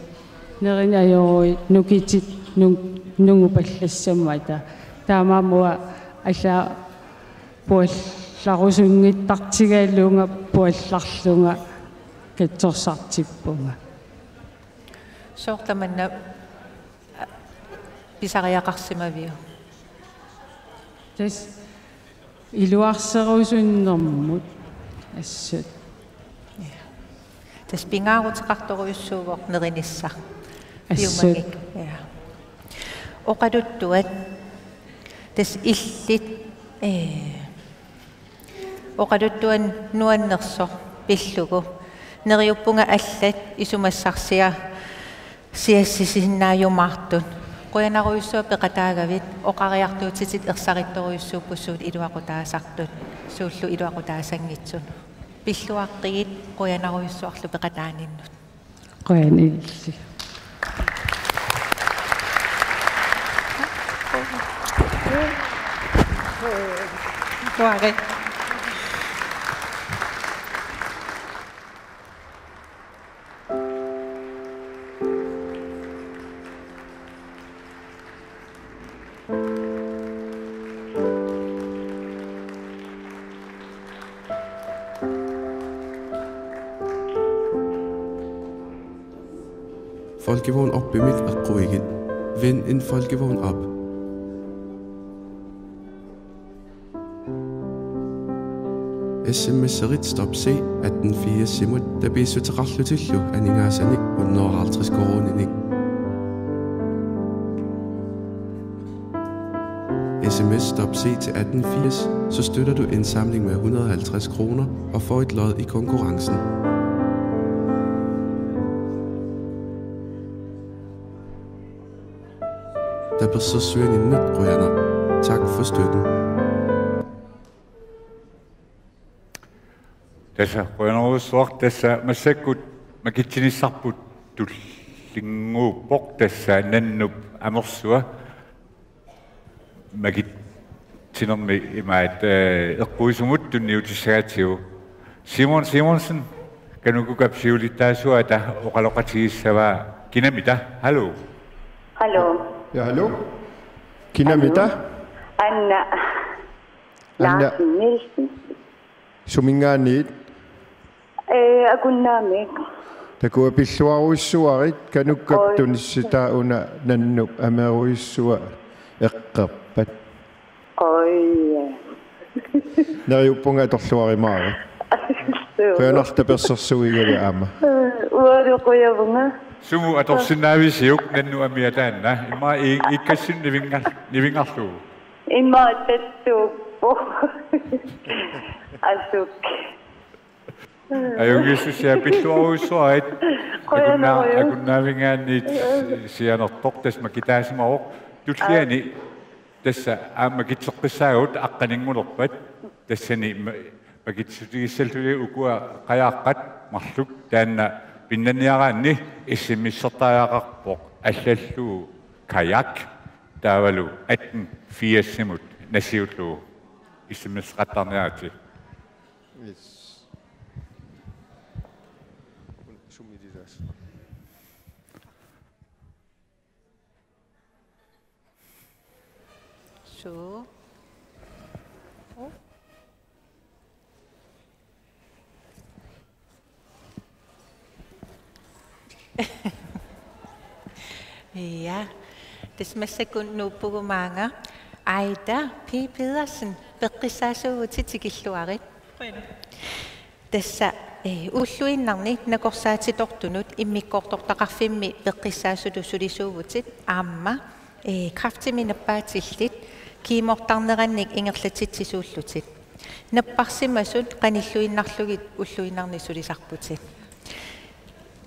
nerineq ajoruit nukitit nun-, nungupallassammata. Taamaammat uanga allaat puallarusunngittartigalunga puallarlunga katsorsartippunga. Sooq tamanna pisariaqarsimaviuk? Tassa iluarserusunnermut assut. Ja. Tassa pingaaruteqartorujussuuvoq nerinissaq. Assut. Piumanngikkuit. Ja. Oqaluttuat. Tassa illit, eh, oqaluttuat nuannersoq pillugu. Neriuppunga allat isumassarsiasissinnaajumaartut. Qujanarujussuaq peqataagavit, oqariartuutitit ersarittorujussuupput suut iluaqutaasartut, suullu iluaqutaasanngitsut. Pilluaqqigit, qujanarujussuarlu peqataaninnut. Qujanilli. Tuari. Folkevogn Op-imik eqquigit. Vind en Folkevogn Op. S M S-erit Stop C atten firsimut tapiissuteqarlutillu aningaasanik hundrede og halvtreds koruuninik. S M S Stop C til atten firs, så støtter du indsamling med hundrede og halvtreds kroner og får et lod i konkurrencen. Tapersersuininnut qujanaq. Tak for støtten. Tassa qujanarujussuaq, tassa massakkut makitsinissarput tullinnguuppoq, tassa Nannup amersua makitsinermi imaat, eh, eqquisumut tunniutissagatsigu. Simon Simonsen, Kanukkukap siulittaasuata oqaloqatigissavaa kinamita. Hallo. Hallo. Ja, hallo. Kinamita? Anna. Anna. Larsen Nielsen. Suminngaanniit? Eh, Akunnaamik. Takuuk, pilluarujussuarit, Kanukkap Oi. Tunissitaa una Nannup amerujussuaq eqqerpat. Oi. Neriuppunga atorluarumaaruk. Suu. Qujanaq tapersersuigaluit aamma. Uagut qujavunga. Sumut atorsinnaavisiuk Nannup amia taanna? Immaqa i-, iikkassinnik nivinngar-, nivinngarlugu. Immaqa tattuuppoq. Asuk. Ajunngitsussiaq, pilluarujussuarit. Qujanaq. Akunna-, Akunnaaminngaanniit sianertoq, tassa makitaasimavoq. Tulliani tassa aamma makitseqqissaagut aqqaninngulerpat. Tassani ma-, makitsissutigissallugu ukua qajaaqqat marluk, taanna pinnanniaraanni S M S-ertariaqarpoq allallugu kajak taavalu atten firsimut nassiullugu S M S-eqattaarniaritsi. Yes. Suu. Ja, tassa massakkut nuuppugut maanga. Aida P. Pedersen, peqqissaasuuvutit, tikilluarit. Qujanaq. Tassa, eh, ulluinnarni nakorsaatitortunut immikkoortortaqarfimmi peqqissaasutut sulisuuvutit aamma, eh, kræftimik nappaatillit kemortarnerannik ingerlatsitsisuullutit. Napparsimasut qanilluinnarlugit ulluinnarni sulisarputit.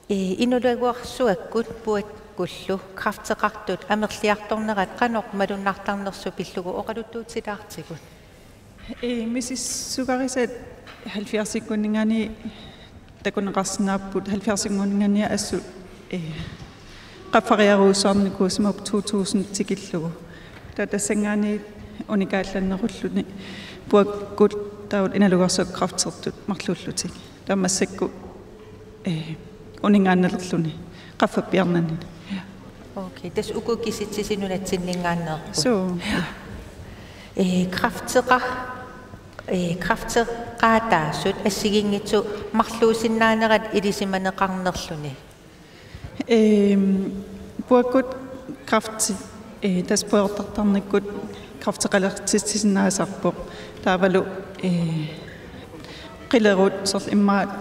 Eh, inulaguarsuakkut Puakkullu kræfteqartut amerliartornerat qanoq malunnartarnersut pillugu oqaluttuutilaartigut. Ee, misissugarisat halvfjerdsikkunninngaanniit takuneqarsinnaapput, halvfjerdsikkunninngaanniit assut, ee, qaffariarujussuarnikuusimapput to tusind tikillugu. Taava tassanngaanniit unikaallannerulluni Puakkut taava inalugarsuakkut kræftertut marluullutik. Taava massakkut, ee, uninngaannalerluni qaffappiarnani. Okay, tassa uku kisitsisit nunatsinninngaanneerput. Suu. Ee, kræfteqa-, ee, kræfteqaataasut assigiinngitsut marluusinnaanerat ilisimaneqarnerluni. Ehm, Puakkut kræfti, ee, tassa pujortartarnikkut kræfteqalersitsisinnaasarpoq. Taavalu, ee, qilerut, soorlu immaqa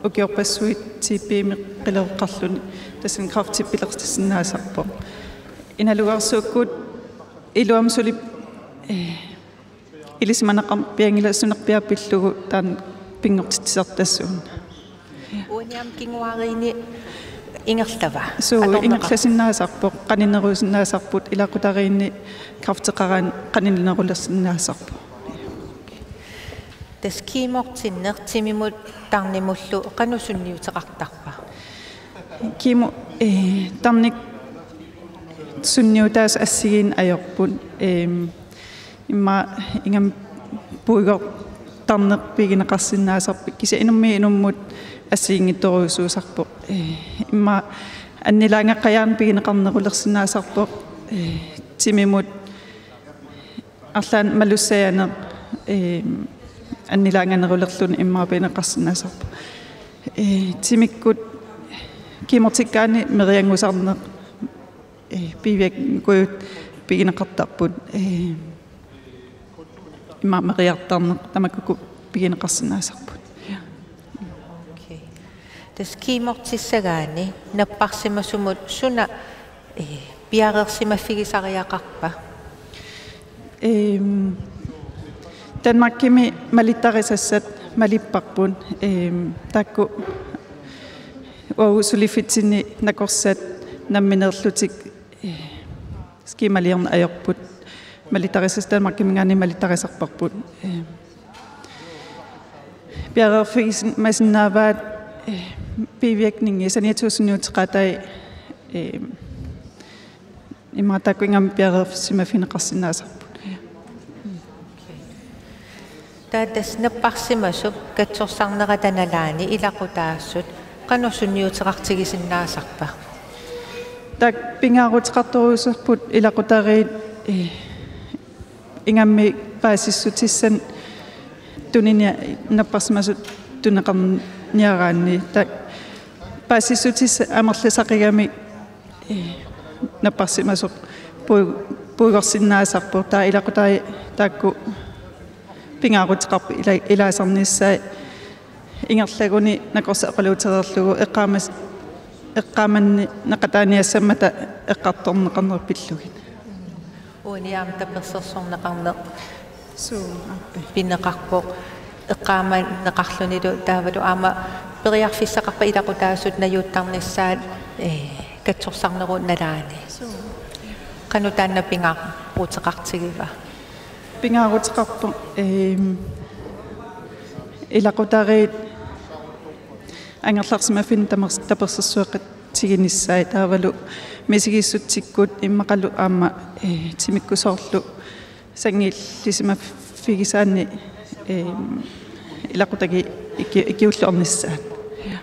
ukiorpassuit T B-mik qileroqarluni, tassani kræfti pilersitsisinnaasarpoq. Inalugarsuakkut iluamik suli, ee, ilisimaneqarpianngilagut sunerpiaq pillugu taanna pinngortitsisartassuunga. Uani aamma kinguariinni ingerlava? Suu, atorneqarpoq. Ingerlasinnaasarpoq, qaninerusinnaasarput, ilaqutariinni kræfteqaraanni qaninerulersinnaasarpoq. Tassa kemortinneq timimut tarnimullu qanoq sunniuteqartarpa? Kemo, ee, tarnikkut sunniutaasoq assigiinneq ajorput. Ehm, immaqa ingammik puigortarneq pigineqarsinnaasarpoq, kisianni inummit inummut assigiinngitsorujussuusarpoq. Ee, immaqa annilaangaqajaarneq pigineqarnerulersinnaasarpoq, ee, timimut arlaannik malussajaneq, ee, annilaanganerulerluni immaqa pineqarsinnaasarpoq. Ee, timikkut kemortikkaanni merianngusarneq, ee, piviakkuit pigineqartarput, ee, immaqa meriartarneq, tamakkukkut pigineqarsinnaasarput. Okay. Tassa kiimortissagaanni napparsimasumut suna, eh, piareersimaffigisariaqarpa? Ehm, Danmarkimi malittarisassat malipparput. Ehm, taakku uagut suliffitsinni nakorsat nammineerlutik, eh, skemaliorneq ajorput. Malittarisassat Danmarkiminngaanniit malittarisarparput. Ehm, piareerfigisimasinnaavaat, eh, bivirkningit saniatigut sunniuteqaatai, eh, immaqa taakku ingammik piareersimaffigineqarsinnaasarput. Taava tassa napparsimasup katsorsarnerata nalaani ilaqutaasut qanoq sunniuteqartigisinnaasarpa? Taakku pingaaruteqartorujussuupput ilaqutariit, eh, ingammik paasissutissanik tuninia-, napparsimasut tunineqarniaraanni. Taakku paasissutissat amerlisaqigamik, eh, napparsimasoq pu-, puigorsinnaasarpoq. Taava ilaqutariit taakku pingaaruteqarput ila-, ilaasarnissaat ingerlaguni nakorsat oqaluutereerlugu eqqaamas-, eqqaamanneqataaniassammata eqqartorneqarneq pillugit. Uani aamma tapersersorneqarneq Suu, aappi. pineqarpoq eqqaamanneqarlunilu taavalu aamma periarfissaqarpat ilaqutaasut najuuttarnissaat, eh, katsorsarnerup nalaani. Qanoq taanna pingaaruteqartigiva? Pingaaruteqarpoq, ehm, ilaqutariit angerlarsimaffinnik tamers-, tapersersueqatiginissaat taavalu misigissutsikkut immaqalu aamma, eh, timikkusoorlu sanngiillisimaffigisaanni, ehm, ilaqutariit iki-, ikiuulluarnissaat. Ja.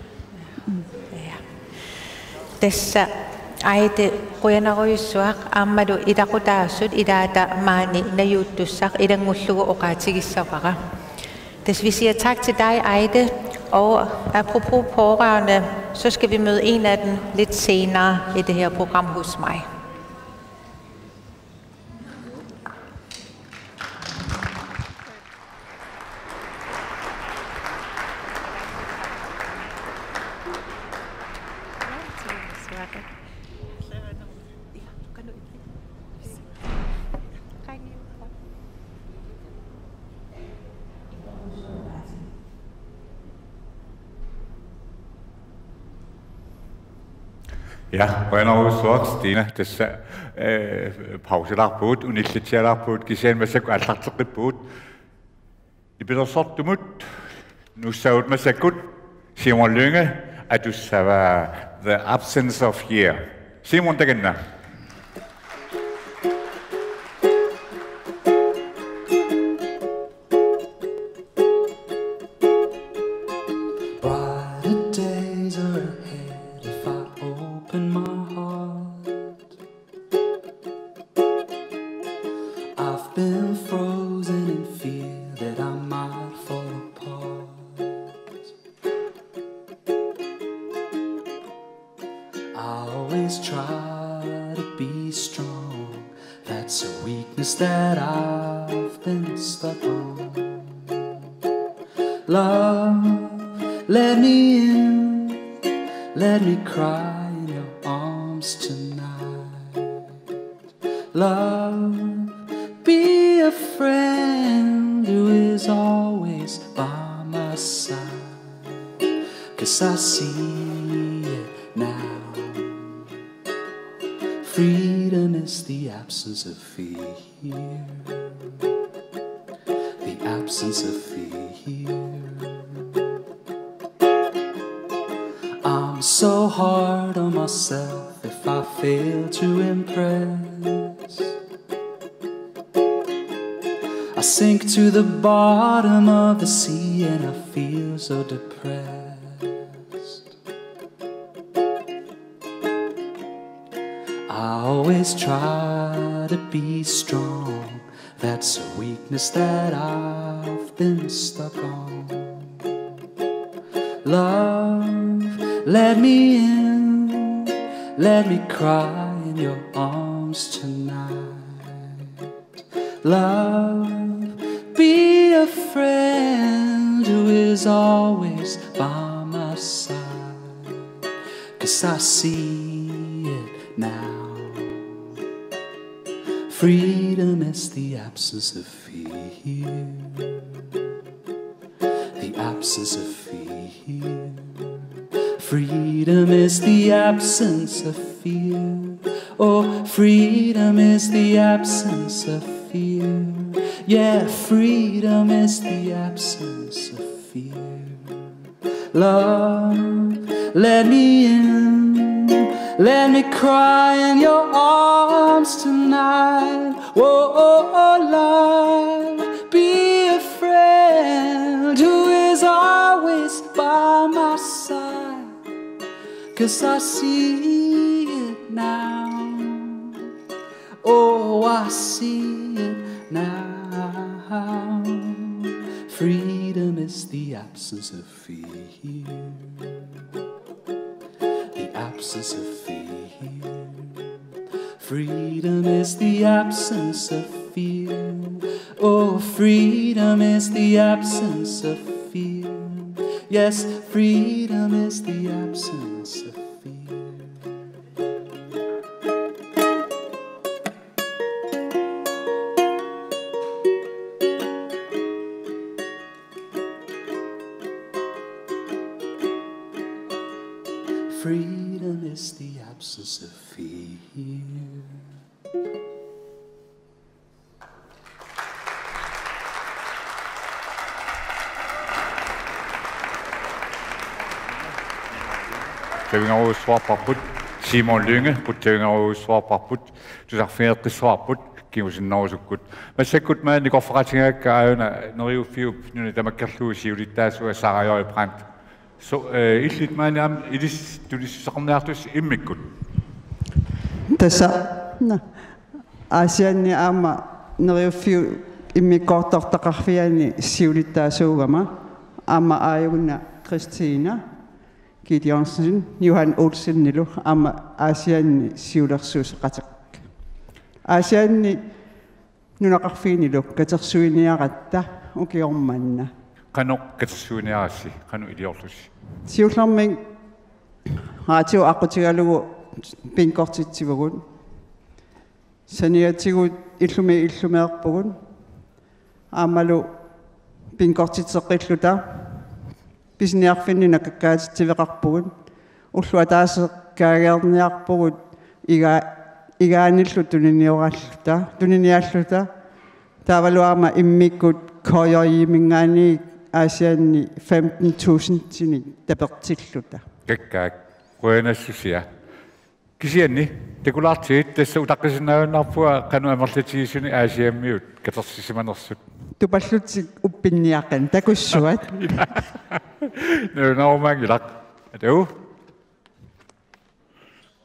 Tassa Aide, qujanarujussuaq aammalu ilaqutaasut ilaata maani najuuttussaq ilanngullugu oqaatigissavara. Tassa vi siger tak til dig, Aide, og apropos pårørende, så skal vi møde en af dem lidt senere i det her program hos mig. Ja, qujanarujussuaq Stine, tassa, eh, pausilaarpugut, unillatsialaarpugut, kisianni massakkut aallarteqqippugut. Nipilersortumut nuussaagut massakkut Simon Lynge atussavaa The Absence of Year. Simon, takanna. Brighter days are ahead if I open my heart. I've been frozen in fear that I might fall apart. I always try to be strong. That's a weakness that I've been stuck on. Love, let me in. Let me cry in your arms tonight. Love, be a friend who is always by my side. 'Cause I see it now. Freedom is the absence of fear. The absence of fear. I'm so hard on myself if I fail to impress. I sink to the bottom of the sea and I feel so depressed. I always try to be strong. That's a weakness that I've been stuck on. Love, let me in. Let me cry in your arms tonight. Love, be a friend. is always by my side. 'Cause I see it now. Freedom is the absence of fear. The absence of fear. Freedom is the absence of fear. Oh, freedom is the absence of fear. Yeah, freedom is the absence of fear. Love, let me in. Let me cry in your arms tonight. Oh, oh, oh, love, be a friend who is always by my side. 'Cause I see it now. Oh, I see it now. Freedom is the absence of fear. The absence of fear. Freedom is the absence of fear. Oh, freedom is the absence of fear. Yes, freedom is the absence of fear. Freedom is the absence of fear. Qutsavigerujussuarparput, Simon Lynge, qutsavigerujussuarparput, tusarfigeqqissuarput, kingusinnerusukkut. Massakkut maani nikorfaqatigaakka aajuna Neriuffiup nuna tamakkerlugu siulittaasua Sara J. Brandt. So, eh, illit maani aamma ilissi tunissuteqarniartusi immikkut. Tassa, na, Aasianni aamma Neriuffiup immikkoortortaqarfiani siulittaasuugama aamma aajuna Christina Gideonsen, Johan Olsenilu aamma Aasianni siulersuisseqateqarpoq. Aasianni nunaqarfiinilu katersuiniaratta ukioq manna. Qanoq katersuiniarassi, qanoq iliorlusi? Siullermik radiu aqqutigalugu bingortitsivugut. Saniatigut illumi illumeerpugut. Aammalu bingortitseqqilluta pisiniarfinni nakakkaatitsiveqarpugut. Ulloq ataaseq kaageerniarpugut iga-, igaanillu tuninioralluta, tuniniaalluta. Taavalu aamma immikkut K J-minngaanniit Aasianni femten tusindinik tapertilluta. Kakkaak, qujanassusia. Kisianni takulaartigit, tassa utaqqisinnaajunnaarpunga qanoq amerlatigisunik Aasiammiut katersisimanersut. Tupallutik uppinniaqqanik takussuat. Nalunarumaanngilaq. Atau?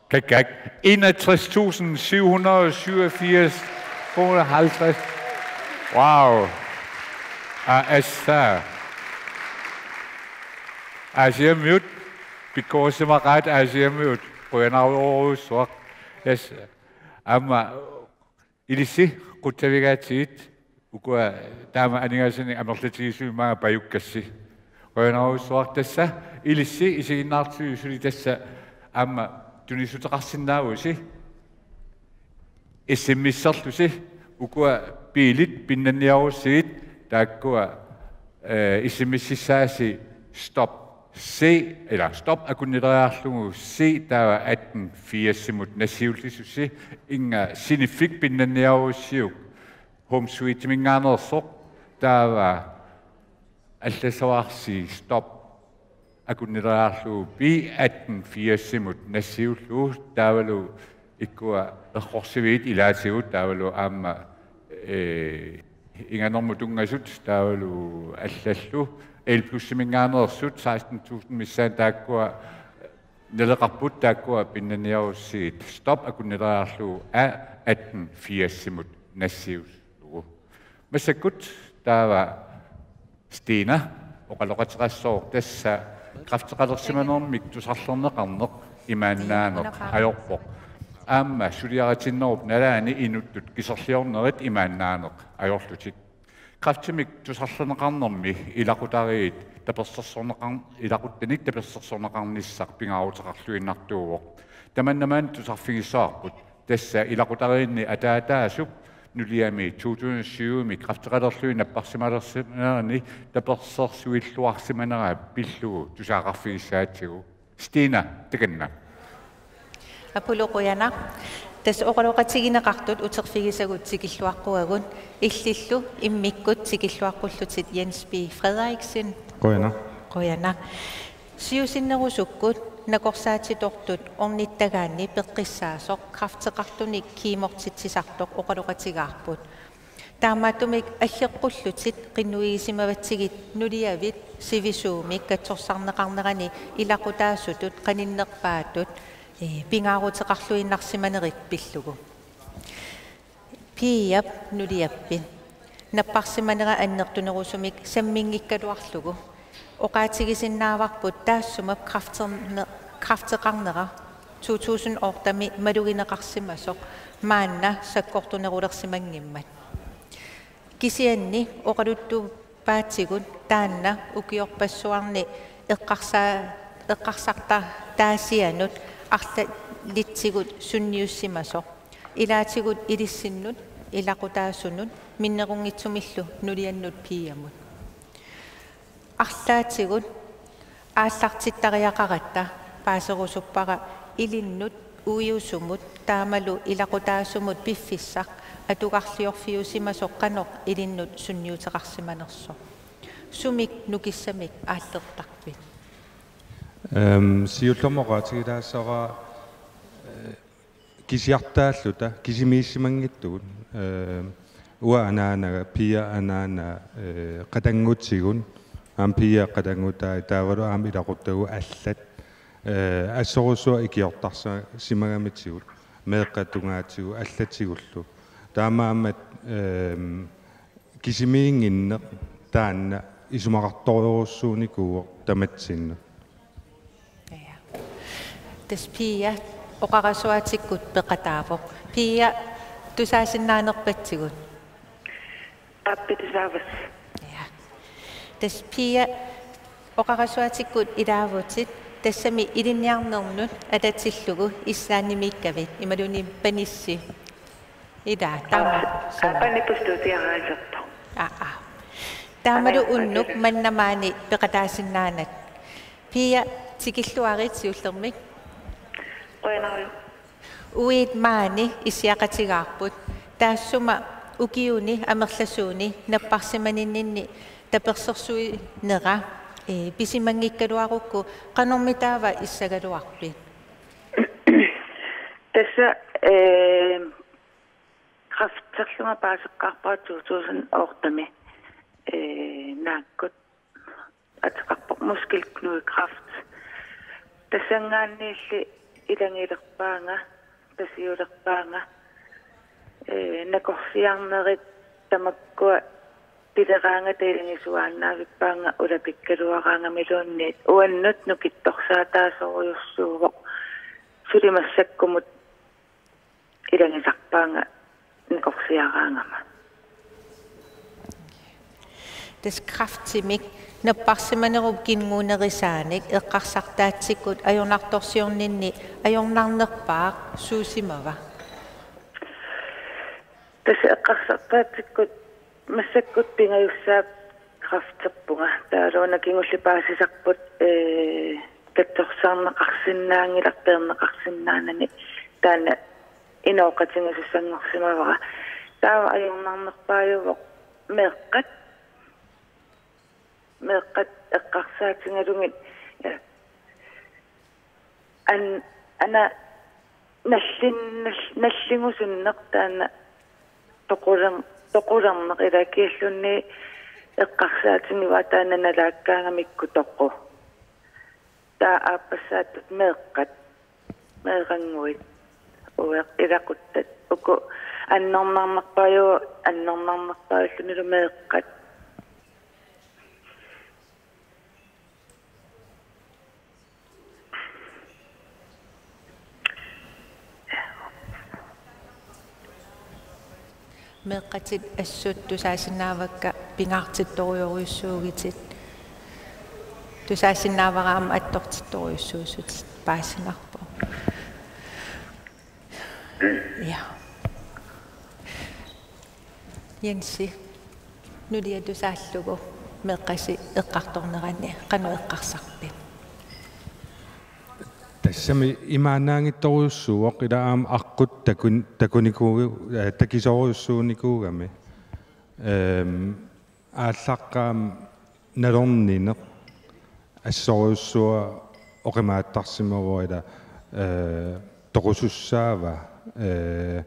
Kakkaak. Enogtres tusind syv hundrede og syvogfirs kroner halvtreds. Wow. A S A. Aasiammiut. Pikkorissimaqaat Aasiammiut. Qujanarujussuaq. Yes. Aamma ilissi qutsavigaatsigit, ukua taama aningaasanik amerlatigisumik maanga pajukkassi. Qujanarujussuaq tassa, ilissi isiginnaartitsiviuk suli tassa aamma tunissuteqarsinnaavusi. S M S-erlusi, ukua biilit pinnanniarussigit taakkua, eh, S M S-issaasi stop C, eller stop akunnileriarlugu C, taava atten firsimut nassiullisusi, inga siniffik pinnanniarussiuk home suiteminngaanneersoq, taava allassavarsi stop akunnileriarlugu B atten firsimut nassiullugu, taavalu ikkua errorsiviit ilaatigut, taavalu aamma, eh, inganermut tunngasut, taavalu allallu Elplusiminngaanneersut seksten tusind missaanni taakkua naleqarput, taakkua pinnanniarussigit stop akunnileriarlugu A atten firsimut nassiullugu. Massakkut taava Stina oqaloqateqassooq, tassa kræfteqalersimanermik tusarlerneqarneq imaannaaneq ajorpoq. Aamma suliaritinnerup nalaani inuttut kiserliornerit imaannaaneq ajorlutik. Kræftimik tusarlerneqarnermi ilaqutariit tapersersorneqar-, ilaquttanik tapersersorneqarnissaq pingaaruteqarluinnartuuvoq. Tamanna maani tusarfigissavarput. Tassa ilaqutariinni ataataasup nuliami to tusind syv-mi kræfteqalerluni napparsimalersimanerani tapersersuilluarsimanera pillugu tusagaqarfigissagatsigu. Stina, takanna. Apollo, qujanaq. Tassa oqaloqatigineqartut uterfigisagut tikilluaqquagut, illillu immikkut tikilluaqqullutit Jens B. Frederiksen. Qujanaq. Qujanaq. Siusinnerusukkut nakorsaatitortut ornittagaanni peqqissaasoq kræfteqartunik kemortitsisartoq oqaloqatigaarput. Taamaattumik aggeqqullutit qinnuigisimavatsigit nuliavit sivisuumik katsorsarneqarnerani ilaqutaasutut qaninnerpaatut, ee, pingaaruteqarluinnarsimanerit pillugu. Piiap nuliappit napparsimanera annertunerusumik samminngikkaluarlugu oqaatigisinnaavarput taassuma kræfterne-, kræfteqarnera to tusind otte-mi malugineqarsimasoq maanna sakkortunerulersimanngimmat. Kisianni oqaluttuupaatigut taanna ukiorpassuarni eqqarsaa-, eqqarsartataasianut arlalitsigut sunniussimasoq. Ilaatigut ilissinnut, ilaqutaasunut, minnerunngitsumillu nuliannut piiamut. Arlaatigut aallartittariaqaratta paaserusuppara ilinnut uiusumut taamalu ilaqutaasumut piffissaq atugarliorfiusimasoq qanoq ilinnut sunniuteqarsimanersoq. Sumik nukissamik aallertarpit? Ehm, siullermik oqaatigilaassavara, eh, kisiartaalluta, kisimiissimanngitsugut, eh, uanga anaanaga, Pia anaana, eh, qatanngutigut, aamma Pia qatanngutai, taavalu aamma ilaquttagut allat, eh, assorsuaq ikiortarsimagamitigut, meeqqat tungaatigut, allatigullu. Taamaammat, ehm, kisimiinnginneq taanna isumaqartorujussuunikuuvoq tamatsinnut. Ja. Tassa Pia oqarasuaatikkut peqataavoq. Pia, tusaasinnaanerpatsigut? Aappi, tusaavassi. Ja. Tassa Pia oqarasuaatikkut ilaavutit, tassami ilinniarnernut atatillugu Islandimiikkavit imaluunniit panissi. Ila, taama. Aa, suu. Aappaani pistutiaraaserpoq. Aa, aa. Taamalu, aa, unnuk, aa, manna maani peqataasinnaanat. Pia, tikilluarit siullermik. Qujanarlu. Uiit maani issiaqatigaarput. Taassuma ukiuni amerlasuuni napparsimaninninni tapersersuinera, ee, pisimannginnarakku qanormitaava issagaluarpit? Tassa, ee, kræfterlunga paaseqqaarpara to tusind otte-mi, ee, naakkut ateqarpoq muskelknudekræft. Tassanngaanniilli ilagilerpaanga, Pasiulerpaanga, ee, nakorsiarnerit tamakkua pileraangata ilagisuaannaavippaanga ulapikkaluaraangamiluunniit, uannut nukittorsaataasorujussuuvoq, suli massakkumut ilagisarpaanga nakorsiaraangama. Tassa kræftimik napparsimanerup kingunerisaanik eqqarsartaatsikkut ajornartorsiorninni ajornarnerpaaq suusimava? Tassa eqqarsartaatsikkut massakkut pingajussaat kræfterpunga. Taavalu una kingulleq paasisarput, ee, katsorsarneqarsinnaanngilaq peerneqarsinnaanani, taanna inooqatigisussanngorsimavara. Taava ajornarnerpaajuvoq meeqqat, meeqqat eqqarsaatigalugit, ee, an-, ana nallin-, nall-, nallingusunneq taanna toquler-, toqulerneq, ilaa, kialluunniit eqqarsaatigivaa taanna nalaakkaangamikku toqu. Taava aappassaattut meeqqat, meerannguit, ueq-, ilaquttat, uku annernaarnerpaajuvoq, annernaarnerpaajulluunniillu meeqqat. Meeqqatit assut tusaasinnaavakka pingaartittorujorujussuugitit. Tusaasinnaavara aamma attortittorujussuusutit paasinarpoq. Ja. Jensi, nulia tusaallugu meeqqasi eqqartornerani qanoq eqqarsarpit? Tassami imaannaanngitsorujussuuvoq ila aamma aqqut takun-, takunikuugu-, eh, takisorujussuunikuugami. Ehm, aallaqqaammut nalornineq assorujussuaq oqimaattarsimavoq ila, eh, toqusussaava, eh,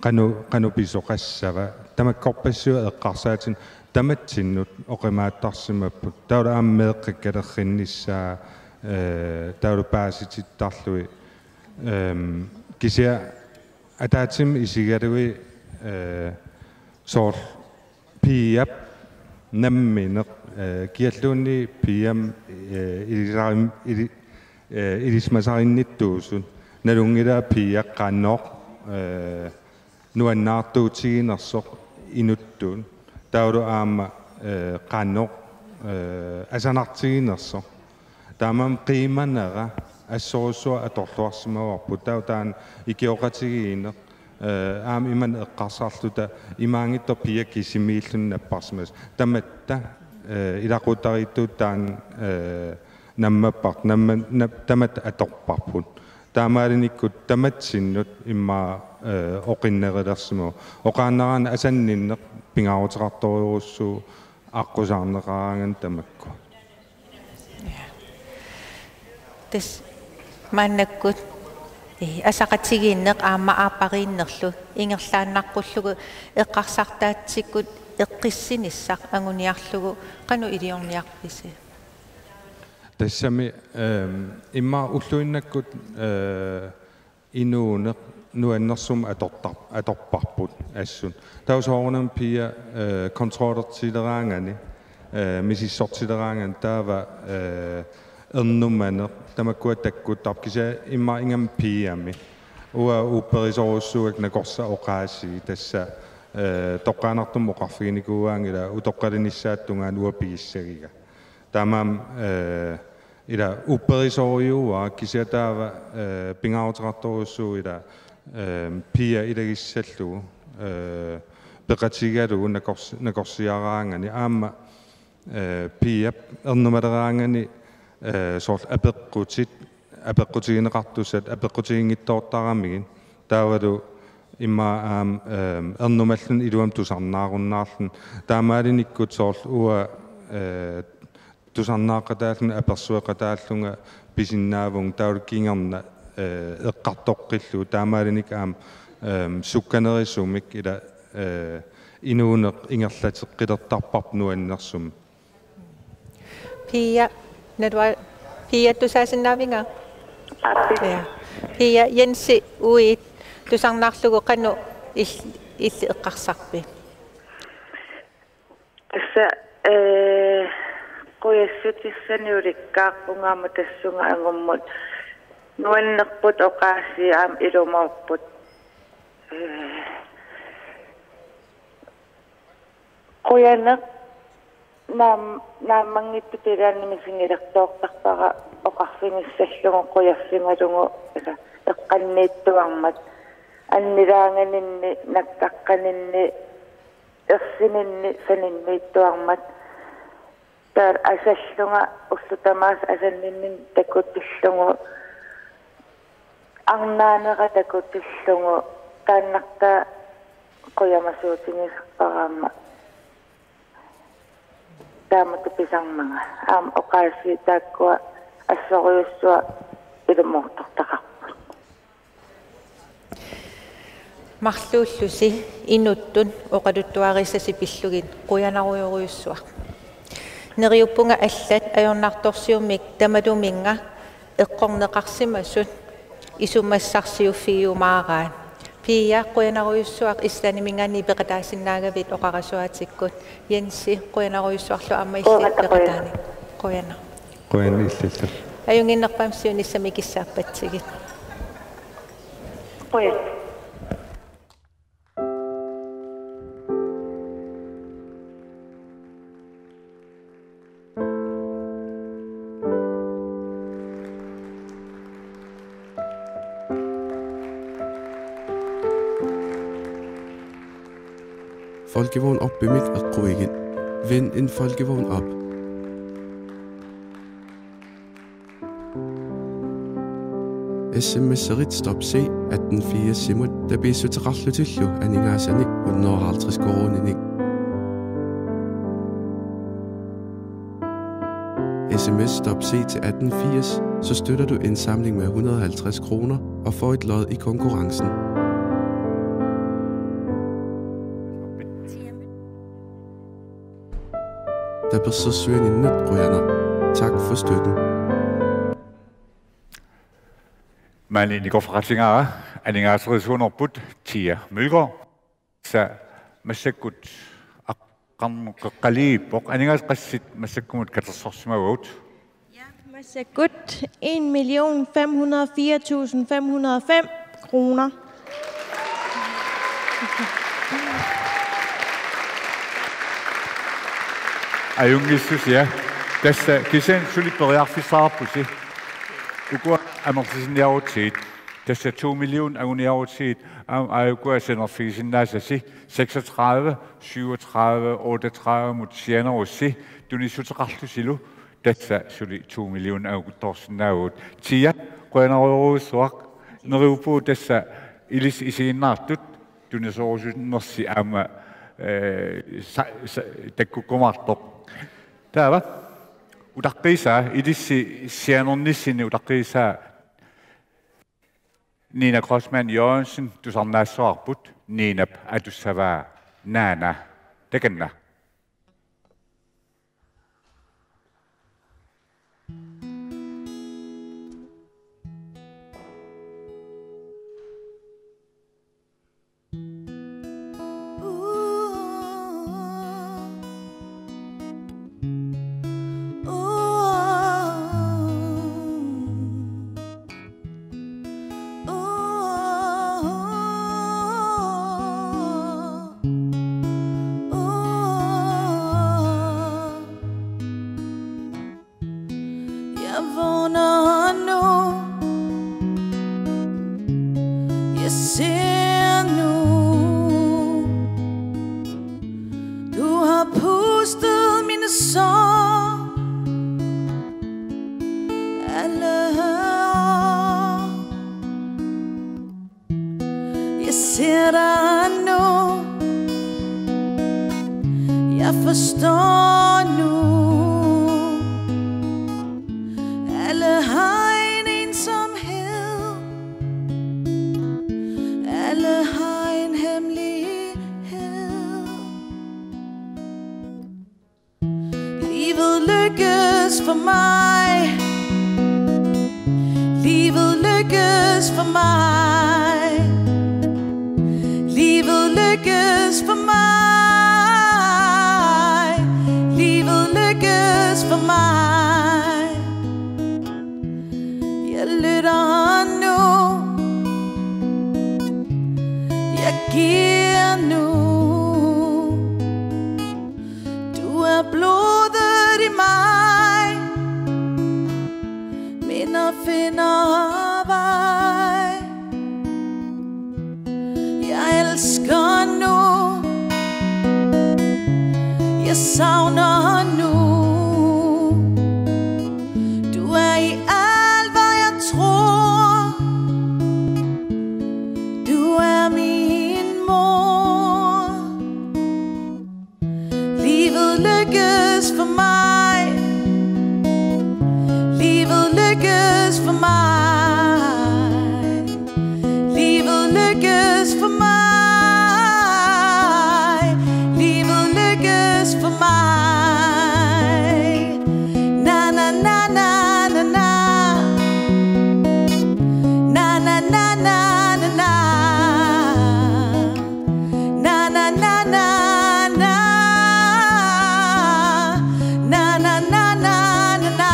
qanoq, qanoq pisoqassava, tamakkorpassuit eqqarsaatinik tamatsinnut oqimaattarsimapput. Taavalu aamma meeqqakkalerrinnissaa, eh, taavalu paasitittarlugit, ehm, kisianni ataatsimut isigalugit, eh, soorlu Piap nammineq, eh, kialluunniit Piamik, eh, ilisarim-, ili-, eh, ilisimasarinnittuusut, nalunngilara Piap qanoq, eh, nuannaartuutiginersoq inuttut, taavalu aamma, eh, qanoq, eh, asanartiginersoq. Taamaammat qiimanera assorujussuaq atorluarsimavarput. Taava taanna ikioqatigiinneq, eh, aamma imannak eqqarsarluta imaanngitsoq Pia kisimiilluni napparsimasoq. Tamatta, eh, ilaqutariittut taanna, eh, nammapparput, namma-, na-, tamatta atorparput. Taamaalinikkut tamatsinnut immaqa, eh, oqinnerulersimavoq. Oqaannaraanni asanninneq pingaaruteqartorujussuuvoq aqqusaarneqaraangat tamakku. Tassa maannakkut, eh, asaqatigiinneq aamma aappariinnerlu ingerlaannaqqullugu eqqarsartaatsikkut eqqissinissaq anguniarlugu qanoq iliorniarpisi? Tassami, ehm, immaqa ulluinnakkut, eh, inuuneq nuannersumik atortar-, atorparput assut. Taava soorunami Pia, eh, kontrollertileraangani, eh, misissortileraangani taava, eh, ernumaneq tamakkua takkuttarput kisianni immaqa ingammik Piami. Uanga upperisorujussuugakku nakorsat oqaasii tassa, eh, toqqaannartumik oqarfiginikuugaangat ila utoqqalinissaata tungaanut uanga pigissagiga. Taamaammat, eh, ila upperisorujuuara kisianni taava, eh, pingaaruteqartorujussuuvoq ila, eh, Pia ilagissallugu, eh, peqatigalugu nakors-, nakorsiaraangani aamma, eh, Piap ernumaleraangani, eh, soorlu apeqqutit, apeqqutigineqartussat apeqqutiginngitsoortaramigit taavalu immaqa aamma, ehm, ernumalluni iluamik tusarnaarunnaarluni. Taamaalinikkut soorlu uanga, eh, tusarnaaqqataallunga apersueqataallunga pisinnaavunga taavalu kingorna, eh, eqqartoqqillugu taamaalinikkut aamma, ehm, sukkanerusumik ila, eh, inuuneq ingerlateqqilertarparput nuannersumik. Pia, naluara, Pia tusaasinnaavinga? Aappi. Ja. Pia, Jensi uiit tusarnaarlugu qanoq il-, illit eqqarsarpit? Tassa, eh, qujassutissani ulikkaarpunga aamma tassunga angummut nuannerput oqaasii aamma ilumoorput. Eh, qujaneq naam-, naammanngitsup ilaanni misigilertoortarpara oqarfigissallugu qujaffigalugu ila eqqanniittuarmat annilaanganinni nakkaqqaninni ersininni saninniittuarmat. Taava asallunga ullut tamaasa asanninninni takutillugu, arnaanera takutillugu, taannartaa qujamasuutigisarpara aamma. Taamatut pisarmanga. Aamma oqaasii taakkua assorujussuaq ilumoortortaqarput. Marluullusi inuttut oqaluttuarissasi pillugit qujanarujorujussuaq. Neriuppunga allat ajornartorsiummik tamaluminnga eqqorneqarsimasut isumassarsiuffigiumaaraat. Pia, qujanarujussuaq Islandiminngaanniit peqataasinnaagavit oqarasuaatikkut. Jensi, qujanarujussuarlu aamma illit Qujanaq, qujanaq. Peqataaneq. Qujanaq. Qujanaq illillu. Ajunnginnerpaamik siunissami kissaappatsigit. Qujanaq. Folkevogn op-imik eqquigit. Vind en folkevogn op. S M S-erit Stop C atten firsimut tapiissuteqarlutillu aningaasanik hundrede og halvtreds koruuninik. S M S Stop C til atten firs, så støtter du indsamling med hundrede og halvtreds kroner og får et lod i konkurrencen. Tapersersuininnut qujanaq. Tak for støtten. Maani nikorfaqatigaara, aningaaseriisuunerput Tia Mølgaard. Tassa massakkut aqqarneq qeqqaliippoq, aningaasat qassit massakkumut katersorsimavagut? Ja, massakkut en million fem hundrede og fire tusind fem hundrede og fem kroner. Ajunngillusi, ja. Tassa kisianni suli periarfissaqarpusi. Ukua amerlisinniarutsigit. Tassa to million anguniarutsigit, aamma aajuku sianerfigisinnaasasi, seksogtredive, syvogtredive, otteogtredive-mut sianerussi, tunissuteqarlusilu, tassa suli to million anguttoorsinnaavagut. Tia, qujanarujussuaq, neriuppugut tassa ilissi isiginnaartut, tunisorusunnersi aamma, eh, sa-, sa-, takkukkumaartoq. Taava, utaqqiisaa, ilissi sianernissinni utaqqiisaa, Nina Kreutzmann Jørgensen tusarnaassavarput, Ninap atussavaa Naana. Takanna. Jeg vågner nu. Jeg ser nu. Du har pustet mine sår. Alle har. Jeg ser dig nu. Jeg forstår nu. Alle har en ensomhed. Alle har en hemmelighed. Livet lykkes for mig. Livet lykkes for mig. Livet lykkes for mig. Livet lykkes for mig. Jeg lytter nu. Jeg giver nu. Du er blodet i mig, minder finder vej. Jeg elsker nu, jeg savner nu. Du er i alt, hvad jeg tror. Du er min mor. Livet lykkes for mig. Livet lykkes for mig. Livet lykkes for mig. Livet lykkes for mig. Na, na, na, na, na. Na, na, na, na, na, na. Na, na, na, na, na. Na, na, na, na, na, na.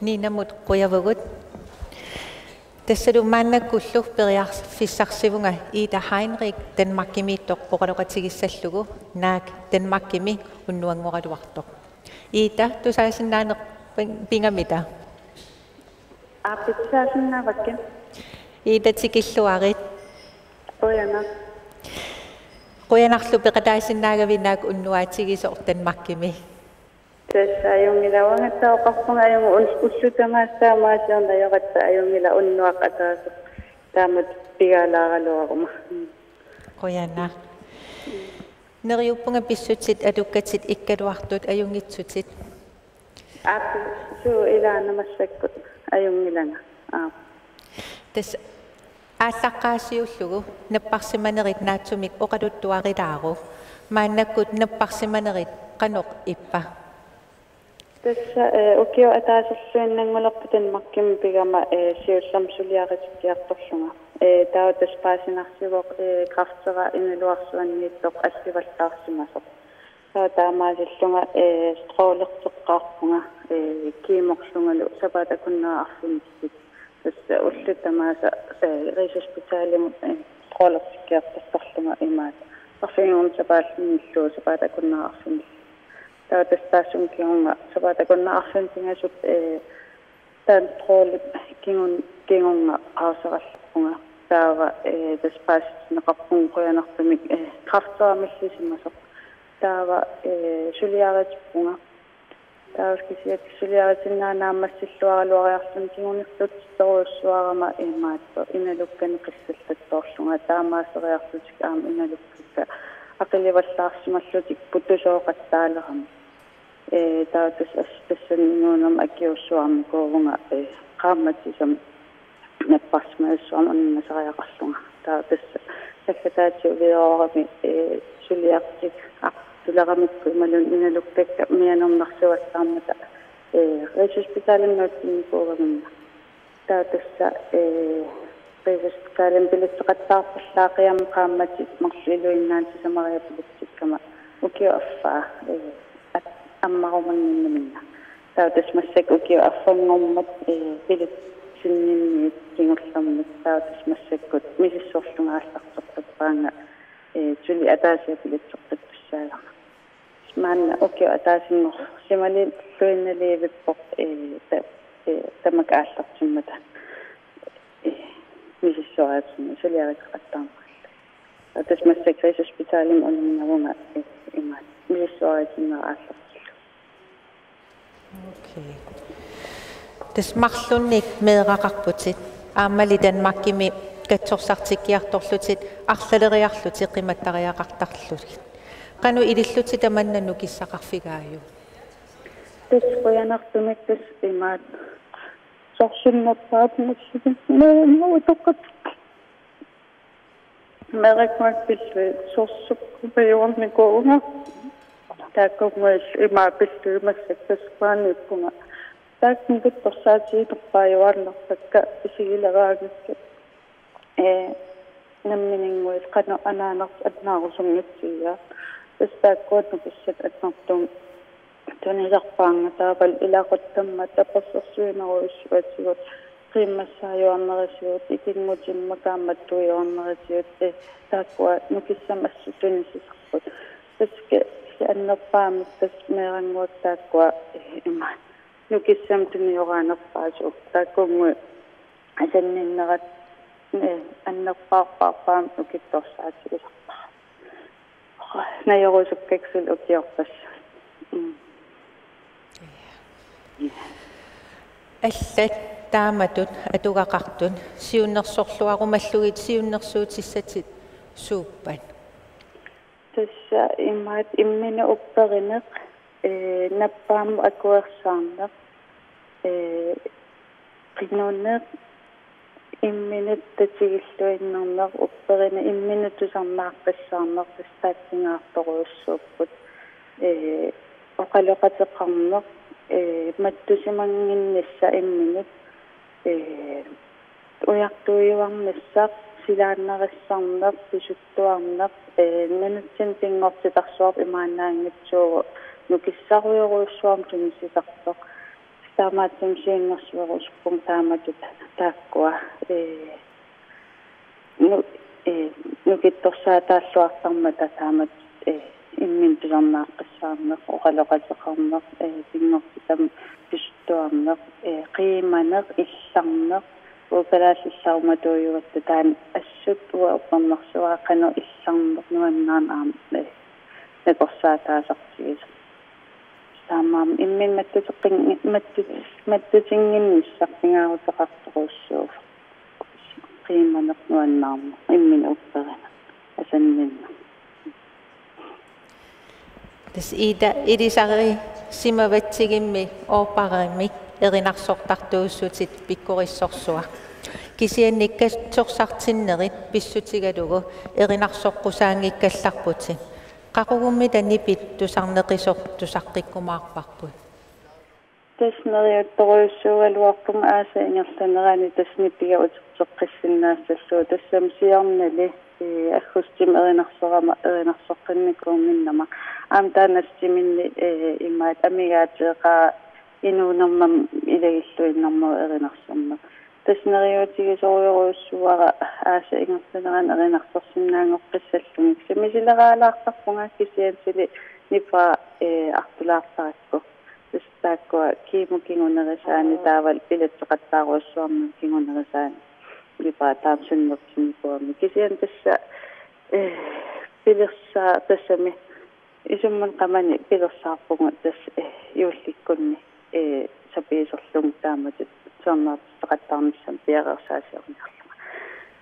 Ninamut qujavugut. Tassalu maannakkullu periarfissarsivunga Ida Heinrich Danmarkimiittoq oqaloqatigissallugu, naak Danmarkimi unnuanngoraluartoq. Ida, tusaasinnaanerpit pingamita? Aap, tusaasinnaavakkit. Ida, tikilluarit. Qujanaq. Qujanarlu peqataasinnaagavit naak unnuaatigisoq Danmarkimi. Tassa ajunngilaq, uangattaaq oqarpunga ajunngilaq, ul-, ullut tamaasa taamaasiorneq ajoratta, ajunngilaq unnuaq ataaseq taamatut pigaalaaraluaruma. Qujanaq. Neriuppunga pissutsit atukkatit ikkaluartut, ajunngitsutit? Aap, suu, ilaana massakkut ajunngilanga. Aap. Tassa aallaqqaasiullugu napparsimanerit naatsumik oqaluttuarilaaruk. Maannakkut napparsimanerit qanoq ippa? Tassa, eh, ukioq ataaserluinnanngulerpoq Danmarkimi pigama, eh, siullermik suliaritikkiartorlunga. Eh, taava tassa paasinarsivoq, eh, kræftera inuusuarsuanniittoq allivallaarsimasoq. Taava taamaasillunga, eh, strålerteqqaarpunga, eh, kemorlungalu sapaatip akunnera arfinilinni. Tassa ullut tamaasa, eh, Rigshospitalimut, eh, strålertikkiartortarlunga imaattoq. Arfininngornermi sapaatip akunnera arfinillit. Taava tassa taassuma kingorna sapaatip akunnera arfineq-pingasut, eh, taanna stråle kingun-, kingorna pauserallarpunga. Taava, eh, tassa paasitinneqarpunga qujanartumik, eh, kræfteramik illisimasoq. Taava, eh, suliaritippunga. Taava kisianni suliaritinnagu naammassilluaraluariarlunga kingunerluutittorujussuarama imaattoq inalukkanik qillattorlunga, taamaaseriarlutik aamma inalukkakka aqilivallaarsimallutik putusooqattaalerami. Eh, taava tassa as-, tassani inuunermi akiuussuarmikuuvunga, eh, qaammatit tassami napparsimajussuarmik uningasariaqarlunga. Taava tassa saggataatigut Hvidovre, eh, suliartik aqquleramikku imaluunniit inalukkakka mianernarsivallaarmata, eh, Rigshospitalimi nuutsinikuugaminga. Taava tassa, eh, Rigshospitalimi bilitseqattaarpallaaqigama qaammatit marluk iluinnaat sisamariat bilitsikkama ukiup affaa, eh, at-, ammarumannginnaminnga. Taava tassa massakkut ukiup affanngormat, eh, bilitsinninniit kingullermik. Taava tassa massakkut misissorlunga aallarteqqippaannga, eh, suli ataasiarlunga bilitseqqittussaagama. Maanna ukiup ataasinngorsimalilluinnarivippoq, eh, ta-, eh, tamakku aallartimmata, eh, misissuariarlunga suliariteqattaarnerallugu. Taava tassa massakkut Rigshospitalimi uninnavunga, eh, imaattoq misissuariarlunga aallartillugu. Okay. Tassa marlunnik meeraqarputit. Aammali Danmarkimi katsorsartikkiartorlutit, arlaleriarlutit qimattariaqartarlutit. Qanoq ilillutit tamanna nukissaqarfigaajuk? Tassa qujanartumik tassa imaattoq. Sorsunnerpaamik massakkut. Nuu, nuu, tokkat. Meerannguakka pillugit sorsukkumajuarnikuuvunga. Taakkununnga ima pillugit massakkut tassa quanniippunga. Taakku nukittorsaatiginerpaajuaannarpakka isigileraangakkit. Ee, nammininnguit qanoq anaanartut annaarusunngitsigigaat. Tassa taakkua nukissanik annertuumik tunisarpaannga, taavalu ilaquttammat tapersersuinerujussuatigut, qiimmassaajuarnerisigut, ikinngutimma kaammattuijuarnerisigut, eh, taakkua nukissamik assut tunisisarput. Tassa ki-, kisianni annerpaamik tassa meerannguakka taakkua, eh, imaat nukissamik tunioraanerpaasut. Taakkununnga asanninnerat, eh, annerpaarpaarpaamik nukittorsaatigisarpara. Najorusukkakka suli ukiorpassuit. Mm. Allat taamatut atugaqartut siunnersorluarumallugit siunnersuutissatit suuppat? Tassa imaat imminut upperineq, ee, nappaammut akuersaarneq, ee, qinuneq, imminut tatigilluinnarneq, upperineq, imminut tusarnaaqqissaarneq, tassa taakku pingaartorujussuupput. Ee, oqaloqateqarneq, ee, mattusimannginnissaq imminut, ee, ujartuijuarnissaq, silaannarissarneq, pisuttuarneq, ee, nunatsinni pinngortitarsuarput imaannaanngitsuuvoq nukissarujorujussuarmik tunisisartoq. Taamaattumik siunnersuerusuppunga taamatut taakkua, ee, nu-, ee, nukittorsaataalluartarmata taamatut, ee, imminut tusarnaaqqissaarneq, oqaloqateqarneq, ee, pinngortitami pisuttuarneq, ee, qiimaneq, illarneq, uagut kalaallit illarumatuujugatta taanna assut uanga uppernarsuara qanoq illarneq nuannaarneq aamma, ee, nakorsaataasartigisoq. Taamaammat imminut mattuteqqin-, mattu-, mattutinnginnissaq pingaaruteqartorujussuuvoq. Qiimaneq nuannaarneq, imminut upperineq, asanninneq. Tassa Ida, ilisarisimavatsigimmi oorpareermik erinarsortartuussutit pikkorissorsuaq. Kisianni katsorsartinnerit pissutigalugu erinarsoqqusaanngikkallarputit. Qaqugummita nipit tusarneqisoq tusaqqikkumaarparput? Tassa neriuttorujussuugaluarpunga aasap ingerlanerani tassa nipiga uterteqqissinnaassallugu. Tassami siornali, ee, aggustimi erinarsorama erinarsoqqinnikkuunnginnama. Aamma taanna assiminni, ee, imaat amigaateeqaaq inuunermammi ilagilluinnarmera erinarsorneq. Tassa neriuutigisorujorujussuuara aasap ingerlanerani erinarsorsinnaanngoqqissallunga. Kisianni misileraalaartarpunga kisianni suli nipa, ee, artulaartarakku. Tassa taakkua kiimut kingunerisaanni taavalu pilatseqattaarujussuarmik kingunerisaanni. Nipa taama sunnertinnikuugami. Kisianni tassa, ee, pilersaa-, tassami isummun qamani pilersaarpugut tassa, ee, juullikkunni, ee, sapiiserlunga taamatut tusarnaartitseqattaarnissamut piareersaasiorniarlunga.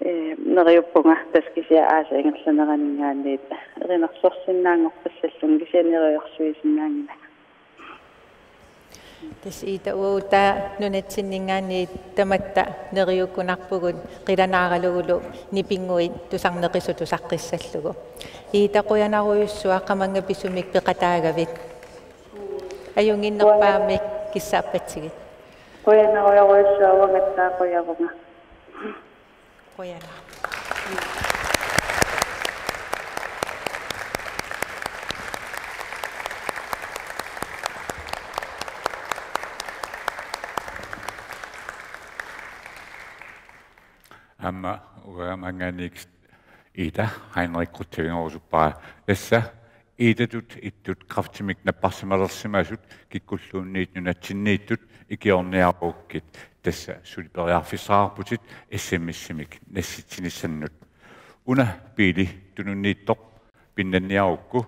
Ee, neriuppunga tassa kisianni aasap ingerlaneraninngaanniit erinarsorsinnaanngoqqissallunga kisianni neriorsuisinnaanngilanga. Tassa Ida, uagut taava nunatsinninngaanniit tamatta neriukkunarpugut qilanaaralugulu nipinnguit tusarneqisut tusaqqissallugu. Ida, qujanarujussuaq qamannga pisumik peqataagavit. Ajunnginnerpaamik kissaappatsigit. Qujanarujorujussuaq, uangattaaq qujavunga. Qujanaq. Aamma uanga maanngaanniit Ida Heinrich qutsavigerusuppara. Tassa Idatut ittut kræftimik napparsimalersimasut kikkulluunniit nunatsinniittut ikiorniarukkit, tassa suli periarfissaqarputit S M S-imik nassitsinissannut. Una biili tununniittoq pinnanniarukku,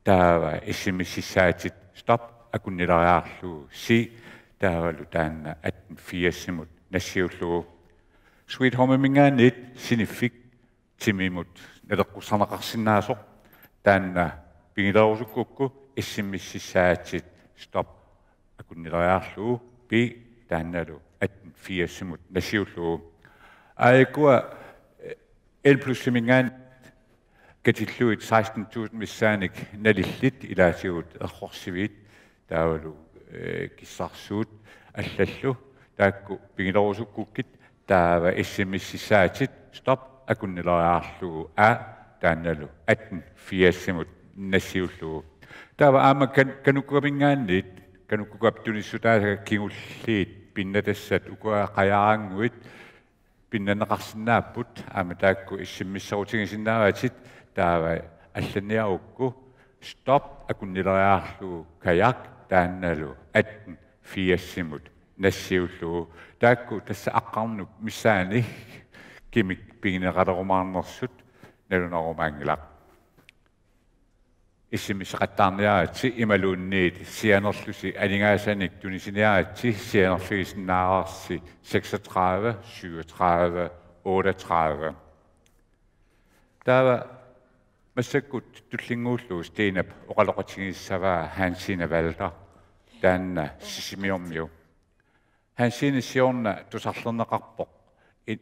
taava S M S-issaatit stop akunnileriarlugu C, taavalu taanna atten firsimut nassiullugu. Sweet Home-iminngaanniit siniffik timimut naleqqussarneqarsinnaasoq, taanna pigilerusukkukku S M S-issaatit stop akunnileriarlugu B, taannalu atten firsimut nassiullugu. Aajuku L Plus-iminngaanniit katillugit seksten tusind missaannik nalillit ilaatigut errorsiviit taavalu, ee, kissarsuut allallu, taakku pigilerusukkukkit taava S M S-issaatit stop akunnileriarlugu A, taannalu atten firsimut nassiullugu. Taava aamma Kan-, Kanukkukaminngaanniit, Kanukkukap tunissutaasa kingulliit pinnatassat ukua qajaarannguit pinnanneqarsinnaapput, aamma taakku S M S-erutigisinnaavatit, taava allanniarukku stop akunnileriarlugu kajak, taannalu atten firsimut nassiullugu. Taakku tassa aqqarnut missaani kimik pigineqalerumaarnersut nalunarumaanngilaq. S M S-eqattaarniaritsi imaluunniit sianerlusi aningaasanik tunisiniaritsi, sianerfigisinnaavarsi seksogtredive syvogtredive otteogtredive. Taava massakkut tullinnguullugu Stinap oqaloqatigissavaa Hansine Walther, taanna Sisimiormiu. Hansine siorna tusarlerneqarpoq i-,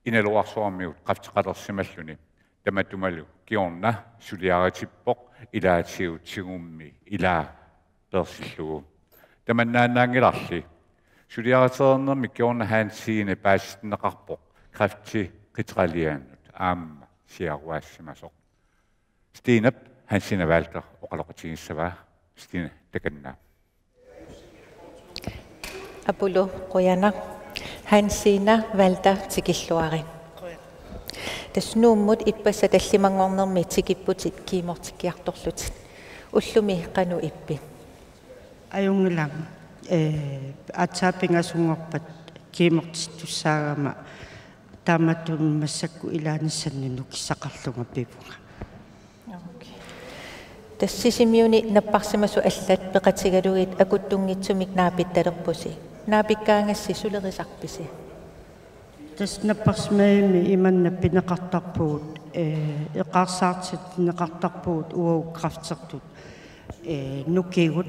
Inaluarsuarmiut kræfteqalersimalluni. Tamatumalu kingorna suliaritippoq ilaatigut tigummi ilaa peersillugu. Tamannaannaanngilarli. Suliaritereernermi kingorna Hansine paasitinneqarpoq kræfti qiteqalianut aamma siaruaassimasoq. Stinap Hansine Walther oqaloqatigissavaa. Stine, takanna. Apulu qujanaq. Hansina, Valter, tikilluarit. Tassa Nuummut ippassaq tallimanngornermi tikipputit kiimortikkiartorlutit. Ullumi qanoq ippit? Ajunngilaq, eh, aatsaat pingasunngorpat kiimortittussaagama taamatut massakkut ilaanissannut nukissaqarlunga pivunga. Okay. Tassa Sisimiuni napparsimasut allat peqatigalugit akuttunngitsumik naapittalerpusi. Naapikkaagassi sulerisarpisi? Tassa napparsimavimmi imanna pineqartarpugut, eh, eqqarsaatit pineqartarpugut uagut kræftertut, eh, nukigut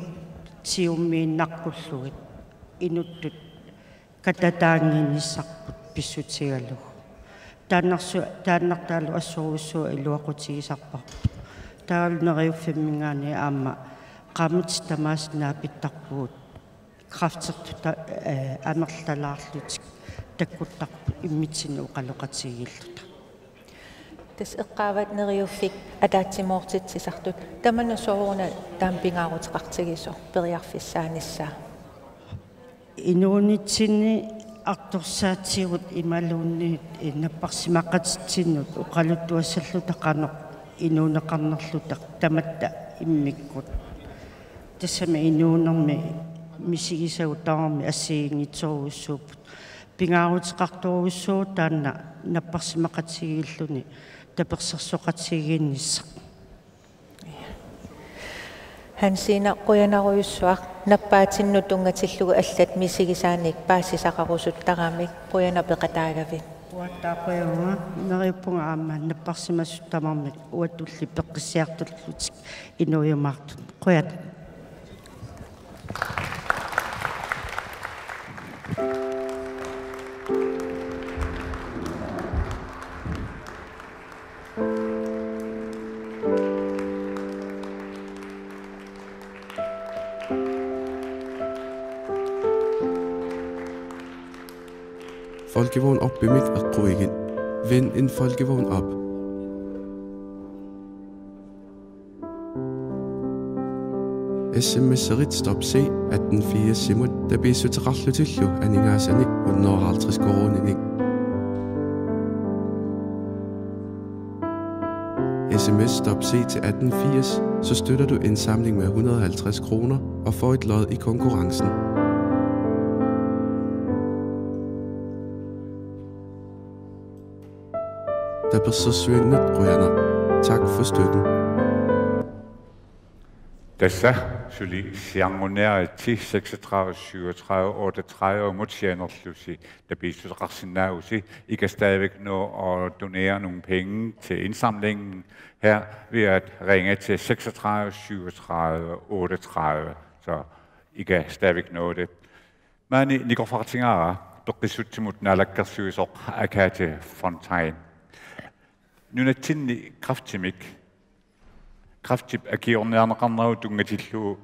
siummiinnaqqullugit inuttut katataanngiinnissarput pissutigalugu. Taannarsu-, taannartaalu assorujussuaq iluaqutigisarparput. Taavalu Neriuffimminngaanniit aamma qaammatit tamaasa naapittarpugut kræftertut ta-, eh, amerlalaarlutik takkuttarput immitsinnut oqaloqatigiilluta. Tassa eqqaavat Neriuffik ataatsimoortitsisartut. Tamanna sooruna taama pingaaruteqartigisoq periarfissaanissaa? Inuunitsinni artorsaatigut imaluunniit, eh, napparsimaqatitsinnut oqaluttuassalluta qanoq inuuneqarnerluta tamatta immikkut. Tassami inuunermi misigisagut tamarmik assigiinngitsorujussuupput. Pingaaruteqartorujussuuvoq taanna napparsimaqatigiilluni tapersersoqatigiinnissaq. Hansina, qujanarujussuaq, nappaatinnut tunngatillugu allat misigisaanik paasisaqarusuttaramik. Qujanaq peqataagavit. Uattaaq qujanaq, neriuppunga aamma napparsimasut tamarmik uattulli peqqissiartorlutik inuujumaartut. Qujanaq. Folkevogn Op-imik eqquigit. Vend en folkevogn op. S M S-erit Stop C atten firsimut tapiissuteqarlutillu aningaasanik hundrede og halvtreds koruuninik. S M S Stop C til atten firs, så støtter du indsamling med hundrede og halvtreds kroner og får et lod i konkurrencen. Tapersersuinnut qujanaq. Tak for støtten. Tassa suli siarniaritsi seksogtredive syvogtredive otteogtredive-mut sianerlusi tapiissuteqarsinnaavusi. I kan stadigvæk nå at donere nogle penge til indsamlingen her ved at ringe til seksogtredive syvogtredive otteogtredive, så I kan stadigvæk nå det. Maani nikorfaqartigaara peqqissutsimut naalakkersuisoq Agathe Fontain. Nunatsinni kræftimik, kræftip akiorniarneqarnerup tunngatillugu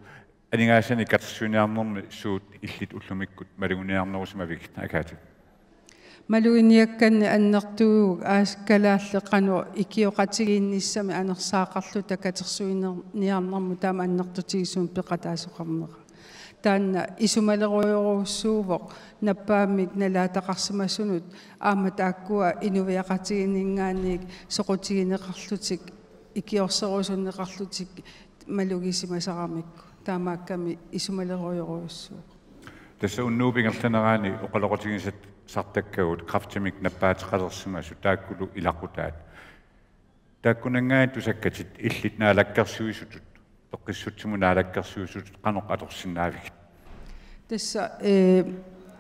aningaasanik katersuiniarnermi suut illit ullumikkut maluginiarnerusimavigit, Agathe? Maluginiakkanni annertuuguk aasiit kalaallit qanoq ikioqatigiinnissamik anersaaqarluta katersuiniarnermut taama annertutigisumik peqataasoqarnera. Taanna isumalerujorujussuuvoq nappaammik nalaataqarsimasunut aamma taakkua inuiaqatigiinninngaanniit soqutigineqarlutik ikiorserusunneqarlutik malugisimasaramikku. Taamaakkami isumalerujorujussuuvoq. Tassa unnuup ingerlanerani oqaloqatigisartakkagut kræftimik nappaateqalersimasut taakkulu ilaqutaat. Taakkunanngaanniit tusakkatit illit naalakkersuisutut, peqqissutsimut naalakkersuisutut qanoq atorsinnaavigit? Tassa, eh,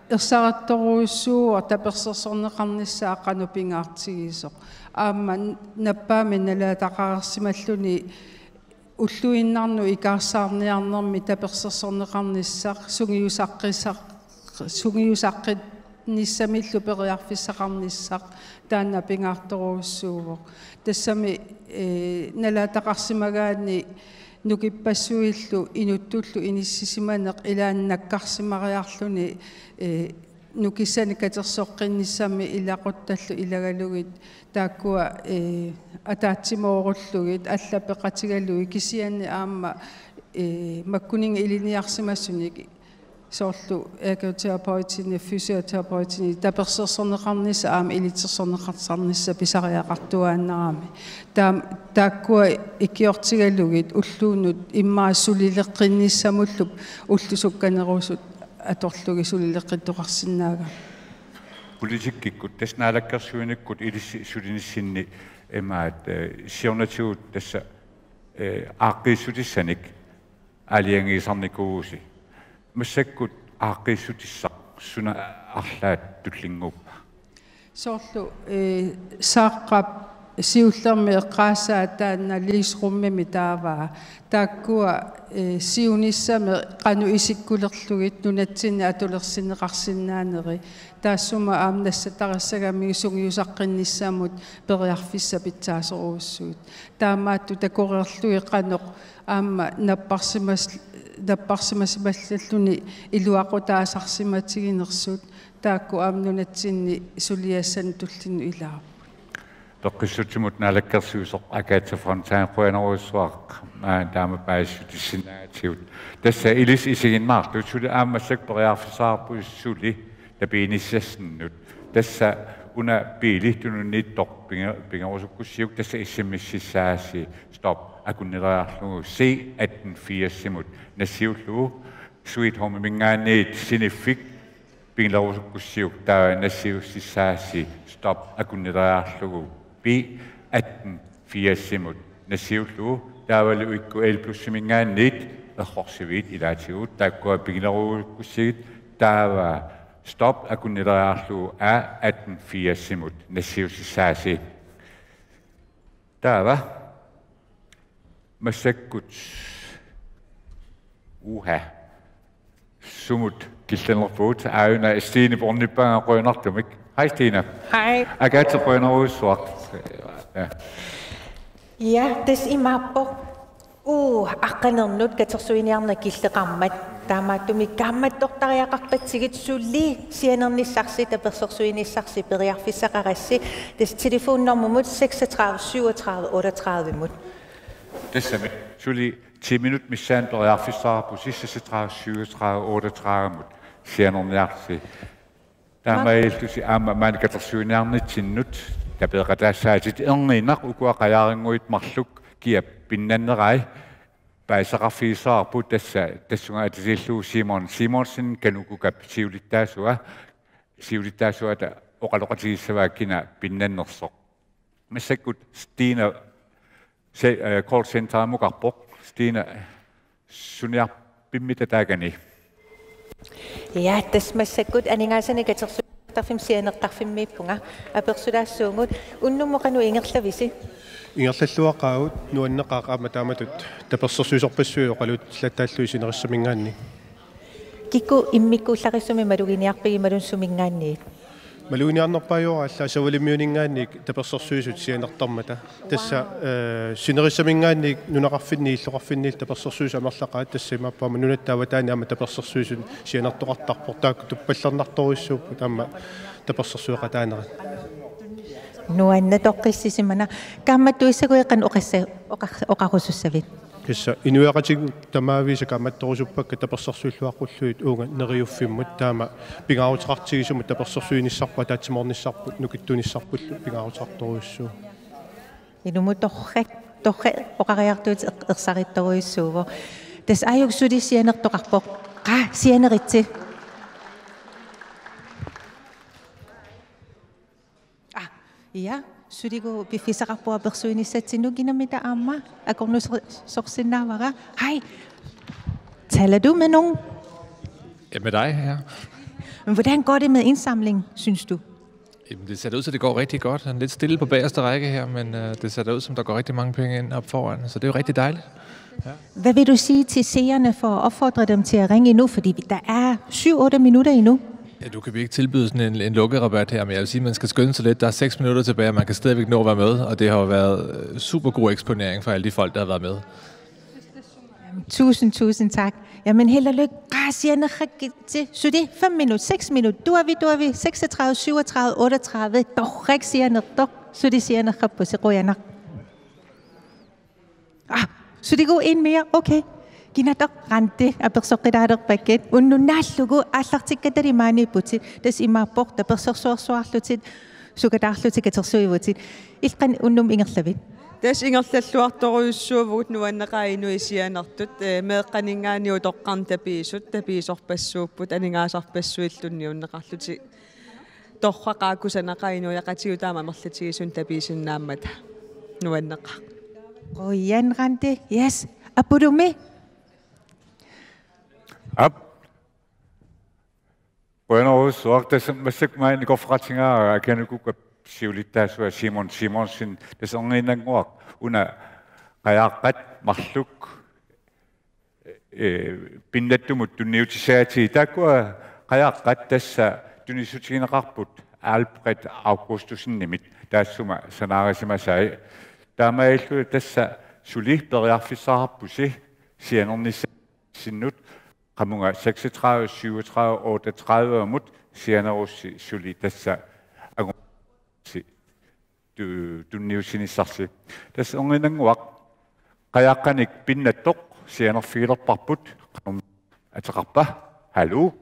ersarittorujussuuvoq tapersersorneqarnissaa qanoq pingaartigisoq. Aamma nappaammik nalaataqarsimalluni ulluinnarni ikaarsaarniarnermi tapersersorneqarnissaq, sungiusaqqissaq, sungiusaqqinnissamillu periarfissaqarnissaq taanna pingaartorujussuuvoq. Tassami, eh, nalaataqarsimagaanni nukippassuillu inuttullu inissisimaneq ilaanni nakkarsimariarluni, eh, nukissanik katersoqqinnissamik ilaquttallu ilagalugit taakkua, eh, ataatsimoorullugit allat peqatigalugit kisianni aamma, eh, makkuninnga ilinniarsimasunik Soorlu ergoterapeutini, fysioterapeutini tapersersorneqarnissaq aamma ilitsersorneqartarnissaq pisariaqartuaannarami. Taam-, taakkua ikiortigalugit ulluunnut immaqa sulileqqinnissamullu ullut sukkanerusut atorlugit sulileqqittoqarsinnaagami. Politikkikkut tassa naalakkersuinikkut ilissi sulinissinni imaat, eh, siornatigut tassa, eh, aaqqiissutissanik aalajangiisarnikuuvusi. Massakkut aaqqiissutissaq suna arlaat tullinnguuppa? Soorlu, eh, Saaqqap siullermi eqqaasaa taanna leaserummimi taava. Taakkua, eh, siunissami qanoq isikkulerlugit nunatsinni atulersinneqarsinnaaneri. Taassuma aamma nassattarissagamik sungiusaqqinnissamut periarfissat pitsaasorujussuit. Taamaattoq takoreerlugit qanoq aamma napparsimas-, napparsimasimallalluni iluaqutaasarsimatiginersut taakku aamma nunatsinni suliassanik tullinnut ilaarput. Peqqissutsimut naalakkersuisoq Agathe Fontain, qujanarujussuaq, aa, taama paasissutissinnaagatsigut. Tassa ilissi isiginnaartut suli aamma massakkut periarfissaqarpusi suli tapiinissassinnut. Tassa una biili tununniittoq pinge-, pingerusukkussiuk, tassa S M S-issaasi stop akunnileriarlugu C atten firsimut nassiullugu, Sweet Home-iminngaanniit siniffik pigilerusukkussiuk taava nassiussissaasi stop akunnileriarlugu B atten firsimut nassiullugu, taavalu ikku Elplusiminngaanniit errorsiviit ilaatigut taakkua pigilerusukkussigit taava stop akunnileriarlugu A atten firsimut nassiussissaasi. Taava massakkut, uha, sumut killilerpugut, aajuna Stine Bornippaanga, qujanartumik. Hej Stine. Hej. Agathe, qujanarujussuaq. Ja. Ja, tassa imaappoq. Uu, aqqanernut katersuiniarneq killeqarmat. Taamaattumik kaammattortariaqarpatsigit suli sianernissarsi, tapersersuinissarsi periarfissaqarassi. Tassa telefonnormumut seksogtredive syvogtredive otteogtredive-mut. Tassami suli ti minut missaani periarfissaqarpusi seksogtredive syvogtredive otteogtredive-mut sianerniarsi. Taamaalillusi aamma maani katersuiniarnitsinnut tapeeqataassaatit, erniinnaq ukua qajaarinnguit marluk kia pinnannerai paasisaqarfigissavarput, tassa tassunga atatillugu Simon Simonsen, Kanukukap siulittaasua, siulittaasuata oqaloqatigissavaa kina pinnannersoq. Massakkut Stine se-, eh, call centerimukarpoq. Stine, suniarpimmita taakani? Ja, tassa massakkut aningaasanik katersuiniartarfimmi sianertarfimmiippunga. Apersulaassuugut, unnummut qanoq ingerlavisi? Ingerlalluaqaagut, nuanneqaaq aamma taamatut tapersersuisorpassuit oqaluutsilattaallugit sinerissaminngaanniit. Kikkut immikkuullarissumik maluginiarpigit imaluunniit suminngaanniit? Maluginiarnerpaajuara allaat Savalimmiuninngaanniit tapersersuisut sianertarmata. Tassa, eh, sinerissaminngaanniit nunaqarfinni illoqarfinniillu tapersersuisut amerlaqaat, tassa imaappoq aamma nunatta avataani aamma tapersersuisut sianertoqartarpoq, taakku tuppallernartorujussuupput aamma tapersersueqataanerat. Nuanneq, toqqissisimana. Kaammattuissaguit qanoq oqassa-, oqar-, oqarusussavit? Tassa inuiaqatigiit tamaaviisa kaammattorusuppakka tapersersuilluaqqullugit uunga neriuffimmut, taama pingaaruteqartigisumut tapersersuinissarput, ataatsimoornissarput, nukittunissarpullu pingaaruteqartorujussuuvoq. Inummut torrak, torrak oqariartuutit eq-, ersarittorujussuuvoq. Tassa aajuku suli sianertoqarpoq. Qaa, sianeritsi. Ah, ja, suligut piffissaqarpugut apersuinissatsinnut, kinammita aamma akornusersinnaavara. Hej. Taler du med nogen? Ja, med dig her. Men hvordan går det med indsamling, synes du? Jamen, det ser da ud til, at det går rigtig godt. Den er lidt stille på bagerste række her, men øh, det ser da ud, som der går rigtig mange penge ind op foran, så det er jo rigtig dejligt. Hvad vil du sige til seerne for at opfordre dem til at ringe nu? Fordi der er syv-otte minutter endnu. Ja, du kan vi ikke tilbyde sådan en, en lukkerabat her, men jeg vil sige, at man skal skynde sig lidt. Der er seks minutter tilbage, og man kan stadigvæk nå at være med, og det har jo været øh, super god eksponering for alle de folk, der har været med. Tusind, tusind tak. Jamen, held og lykke. Qaa, sianerrakkitsi. Suli, fem minut, seks minut. Tuavi, tuavi, seksogtredive, syvogtredive, otteogtredive. Torrak sianertoq. Suli sianerrappusi, qujanaq. Ah, suligut en mere. Okay. Kinataq Randi apersoqqilaalerpakkit, unnuk naallugu aallartikkatta maaniipputit, tassa imaappoq tapersersuersuarlutit sukataarlutit katersuivutit. Illit qanoq unnummut ingerlavit? Tassa ingerlalluartorujussuuvugut nuanneqaaq inuit sianertut, eh, meeqqaninngaanniit utoqqarnut tapiisut, tapiisorpassuupput, aningaasarpassuillu tunniunneqarlutik. Torrak, aap, kusanaqaaq inuiaqatigiit taama amerlatigisunik tapiisinnaammata. Nuanneqaaq. Qujan Randi, yes. Apulumi. Aap. Qujanarujussuaq, tassa massakkut maani nikorfaqartigaara Akanukukap siulittaasua Simon Simonsen, tassa erniinnannguaq una qajaaqqat marluk, eh, pinnattumut tunniutissagatsigu, taakkua qajaaqqat tassa tunissutigineqarput Albrecht Augustussenimit taassuma sanaarisimasai. Taamaalilluni tassa suli periarfissaqarpusi sianernissatsinnut, qamunga seksogtredive, syvogtredive, otteogtredive-mut sianerussi suli tassa angu- si tu-, tunniussinissarsi. Tassa erniinnannguaq qajaaqqanik pinnattoq sianerfigilerparput, qanormi ateqarpa? Hallo?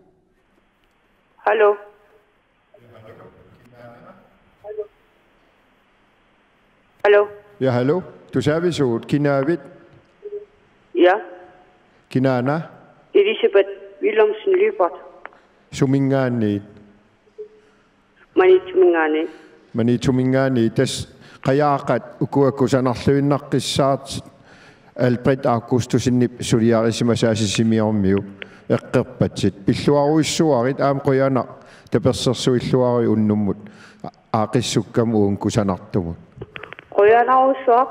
Hallo? Hallo? Ja, hallo. Tusaavisugut, kinaavit? Ja. Kinaana? Elisabeth Wilhelmsen Lyberth. Suminngaanniit? Maniitsuminngaanniit. Maniitsuminngaanniit, tassa qajaaqqat ukua kusanarluinnaqqissaartut Albrecht Augustussenip suliarisimasaasi Simiormiu eqqorpatsit. Pilluarujussuarit, aamma qujanaq tapersersuilluaruit unnummut aaqqissukkama uunga kusanartumut. Qujanarujussuaq,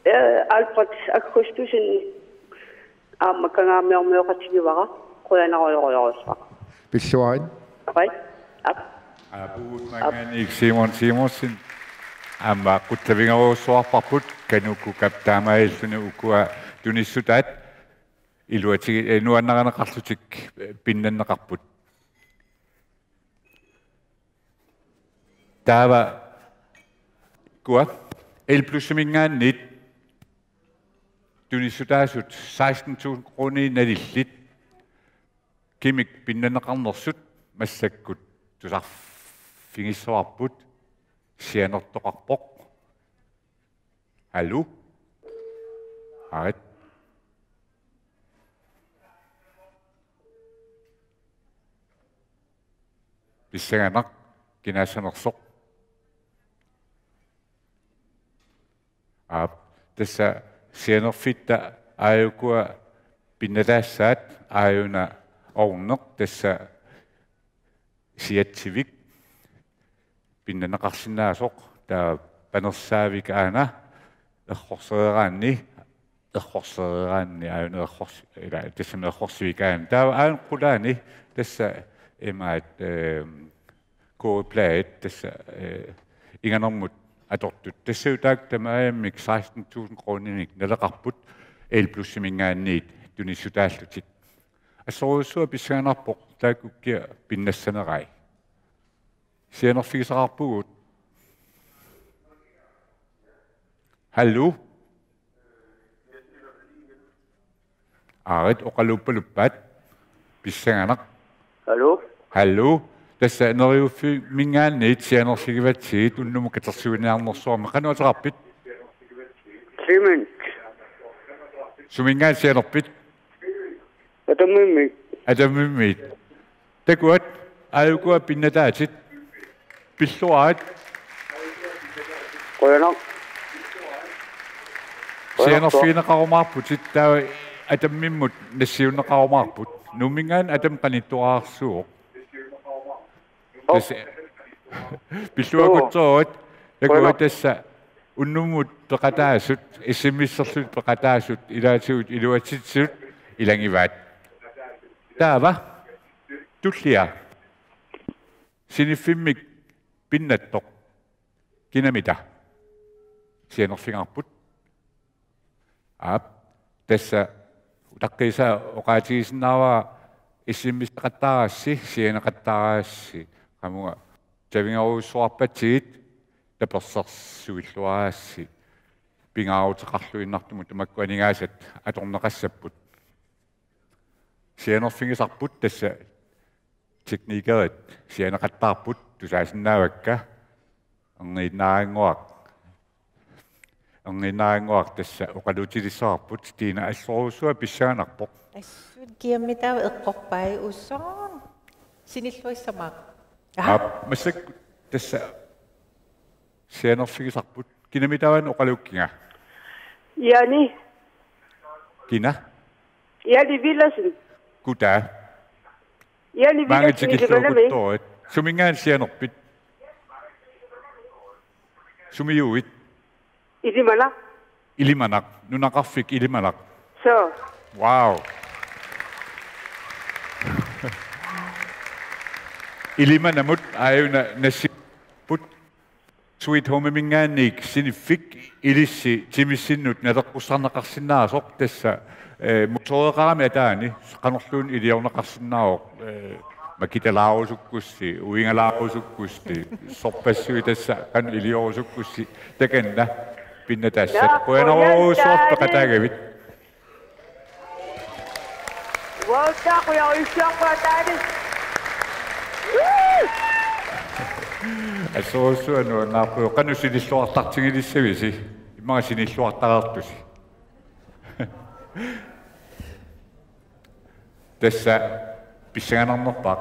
eh, Albrecht Augustussen aamma Kangaamiormioqatigivara, qujanarujorujussuaq. Pilluarit. Pai. Aap. Aap, uagut maanngaanniit Simon Simonsen aamma qulaavigerujussuarparput, Akanukukap taamaalilluni ukua tunissutaat iluatigi-, eh, nuannarineqarlutik, eh, pinnanneqarput. Taava ukua Elplusuminngaanniit tunissutaasut seksten tusind kroner nalillit, kimik pinnanneqarnersut massakkut tusarfigissavarput, sianertoqarpoq. Hallo? Aarit. Pissanganaq kinaassanersoq. Aap, tassa sianerfitta aajukua pinnataassaat, aajuna orneq, tassa Siatsivik pinnanneqarsinnaasoq, taava Panersaavik aana, errorsereeraanni, errorsereeraanni aajuna errors-, ila, tassami errorsivik aana. Taava aajuna qulaani tassa imaat, ehm, kogebladet tassa, eh, inganermut atortut. Tassa taakku tamarmik seksten tusind kroninik naleqarput, Elplusuminngaanniit tunissutaallutik. Assorujussuaq pissanganarpoq taakku ukkiaq pinnassanerai. Sianerfigisaqarpugut. Hallo? Aarit, oqaluuppaluppaat. Pissanganaq. Hallo? Hallo? Tassa Neriuffimingaanniit sianerfigivatsigit, unnummut katersuiniarnersuarmik. Qanoq ateqarpit? Clement. Suminngaanniit sianerpit? Atammimmiit. Atammimmiit. Takuat, aajukua pinnataatit. Pilluarit. Qujanaq. Sianerfigineqarumaarputit, taava Atammimmut nassiunneqarumaarput. Nuumminngaanniit Atam qanittuararsuuvoq. Tassa pilluakutsoorit, takuat, tassa unnummut peqataasut, S M S-erlutik peqataasut, ilaatigut iluatsitsisut ilagivaat. Taava, tullia. Siniffimmik pinnattoq. Kinamita? Sianerfigaarput. Aap, tassa utaqqiisaa oqaatigisinnaavara, S M S-eqattaarassi, sianeqattaarassi, qamunga tavigerujussuarpatsigit, tapersersuilluarassi, pingaaruteqarluinnartumut tamakku aningaasat atorneqassapput. Sianerfigisarput, tassa teknikerit sianeqattaarput, tusaasinnaavakka. Erniinnarannguaq. Erniinnarannguaq, tassa oqaluutilissavarput. Stina, assorujussuaq pissanganarpoq. Assut kiammitaa eqqorpai, usoon. Sinilluassamaaq. Aha. Aap, massakkut tassa sianerfigisarput. Kinamitaava oqalukkiga? Jani. Kina? Jani Villadsen. Kutaa. Jani Villadsen, Ilimanami. Maanga tikilluakkuttorit. Suminngaanniit sianerpit? Sumiuit? Ilimanaq. Ilimanaq. Nunaqarfik Ilimanaq. Soo. Wow. Ilimanamut aajuna nassipput. Sweet Home-minngaanniit siniffik ilissi timissinnut naleqqussarneqarsinnaasoq, tassa, eh, motoreqarami ataani, qanorluunniit iliorneqarsinnaavoq, eh, makitalaarusukkussi, uingalaarusukkussi, sorpassuit tassa qanoq iliorusukkussi, takanna pinnataassat. Naa, qujanarujussuaq, qujanaq peqataagavit. Uauttaa, qujanarujussuaq peqataagavit. Assorujussuaq nuannaarpugut. Qanoq sinilluartartigilissavisi? Immaqa sinilluartareertusi. Tassa pissanganarnerpaaq.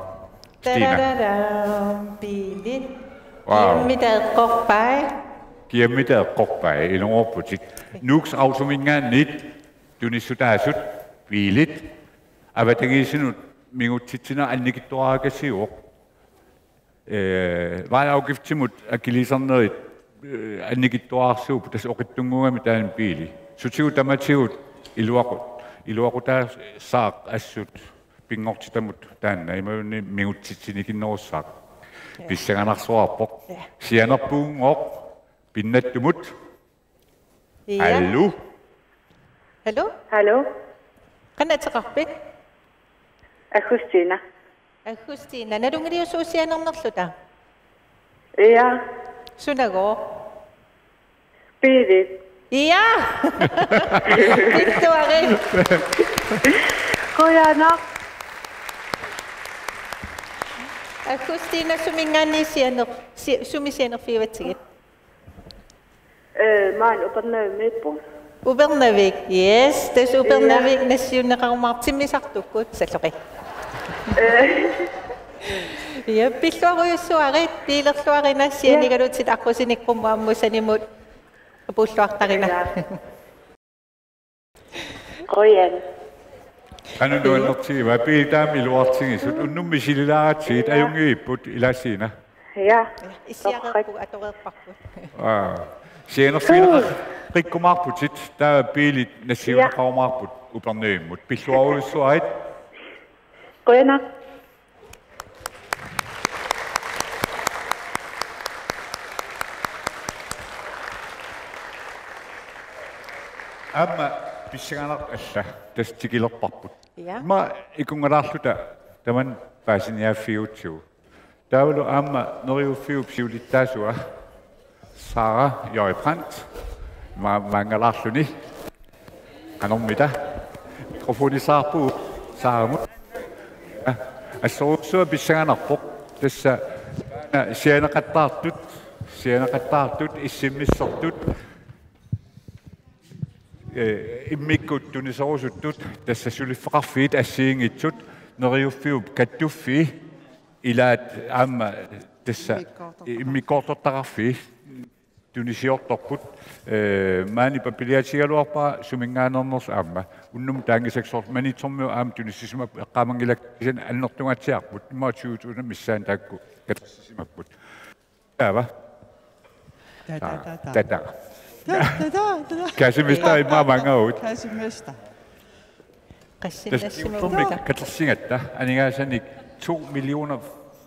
Stina. Tarararam, biilit. Wow. Kiammitaa eqqorpai. Kiammitaa eqqorpai, ilumoorputit. Nuuks Autominngaanniit tunissutaasut biilit avatangiisinut mingutsitsineq annikitsuarakasiuvoq. Eh, vejafgiftimut akiliisarnerit, eh, annikitsuararsuupput, tassa oqitsunnguugami taanna biili. Sutigut tamatigut iluaqu-, iluaqutaassaaq assut pinngortitamut taanna, imaluunniit mingutsitsinikinnerussaaq. Ja. Pissanganarsuarpoq. Ja. Sianerpugunngooq pinnattumut. Ja. Hallo? Hallo? Hallo? Qanoq ateqarpit? Aggustina. Aggustina, nalunngiliuk suut sianernerluta? Ja. Sunagooq? Biilit. Ja! Pilluarit. Qujanaq. Aggustina, suminngaanniit sianer-, si-, sumi sianerfigivatsigit? Eh, maani Upernavimmiippunga. Upernavik, yes. Tassa Upernavik, ja, nassiunneqarumaarpoq, timmisartukkut, salloqi. Eh. Ja, pilluarujussuarit, biilerluarina, ja, sianigalutit aqqusinik qummut ammut sanimut apuulluartarina. Ja. Qujan. Qanoq nuannertigiva, biilit taama iluartigisut, unnuk misililaaratsigu, ja, ajunngivipput, ilaassiina. Ja. Issiareerpugut, atoreerparput. Aa. Sianerfigineqarikkumaarputit, taava biilit nassiunneqarumaarput, ja, Upernavimmut. Pilluarujussuarit. Qujanaq. Aamma pissanganarpoq alla, tassa tikilerparput. Ja. Immaqa ikunngalaarluta tamanna paasiniaaffigigutsigu. Taavalu aamma Neriuffiup siulittaasua Sara Jøjbrandt, ma-, maanngalaarluni. Qanormita? Mikrofonissaqarpugut Saramut. Ah, assorujussuaq pissanganarpoq. Tassa, ah, sianeqattaartut, sianeqattaartut, issimmissertut, eh, immikkut tuniserusuttut, tassa suliffeqarfiit assigiinngitsut, Neriuffiup kattuffii, ilaat aamma tassa immikkoortortaqarfii. Immikkoortortaqarfii tunisiortorput, eh, maani pappiliatigaluarpara suminngaanneernersoq aamma. Unnummut taanngisakka soorlu Maniitsormiut aamma tunissisimapput, eqqaamanngilakka kisianni annertungaatsiarput, immaqa tyve tusind missaani taakku katersisimapput. Taava? Ta, ta, ta, ta. Ta, ta. Ta, ta, ta, ta. Kassemester immaqa maanngaavut. Kassemester. Tassa ullumi katersigatta aningaasanik to millioner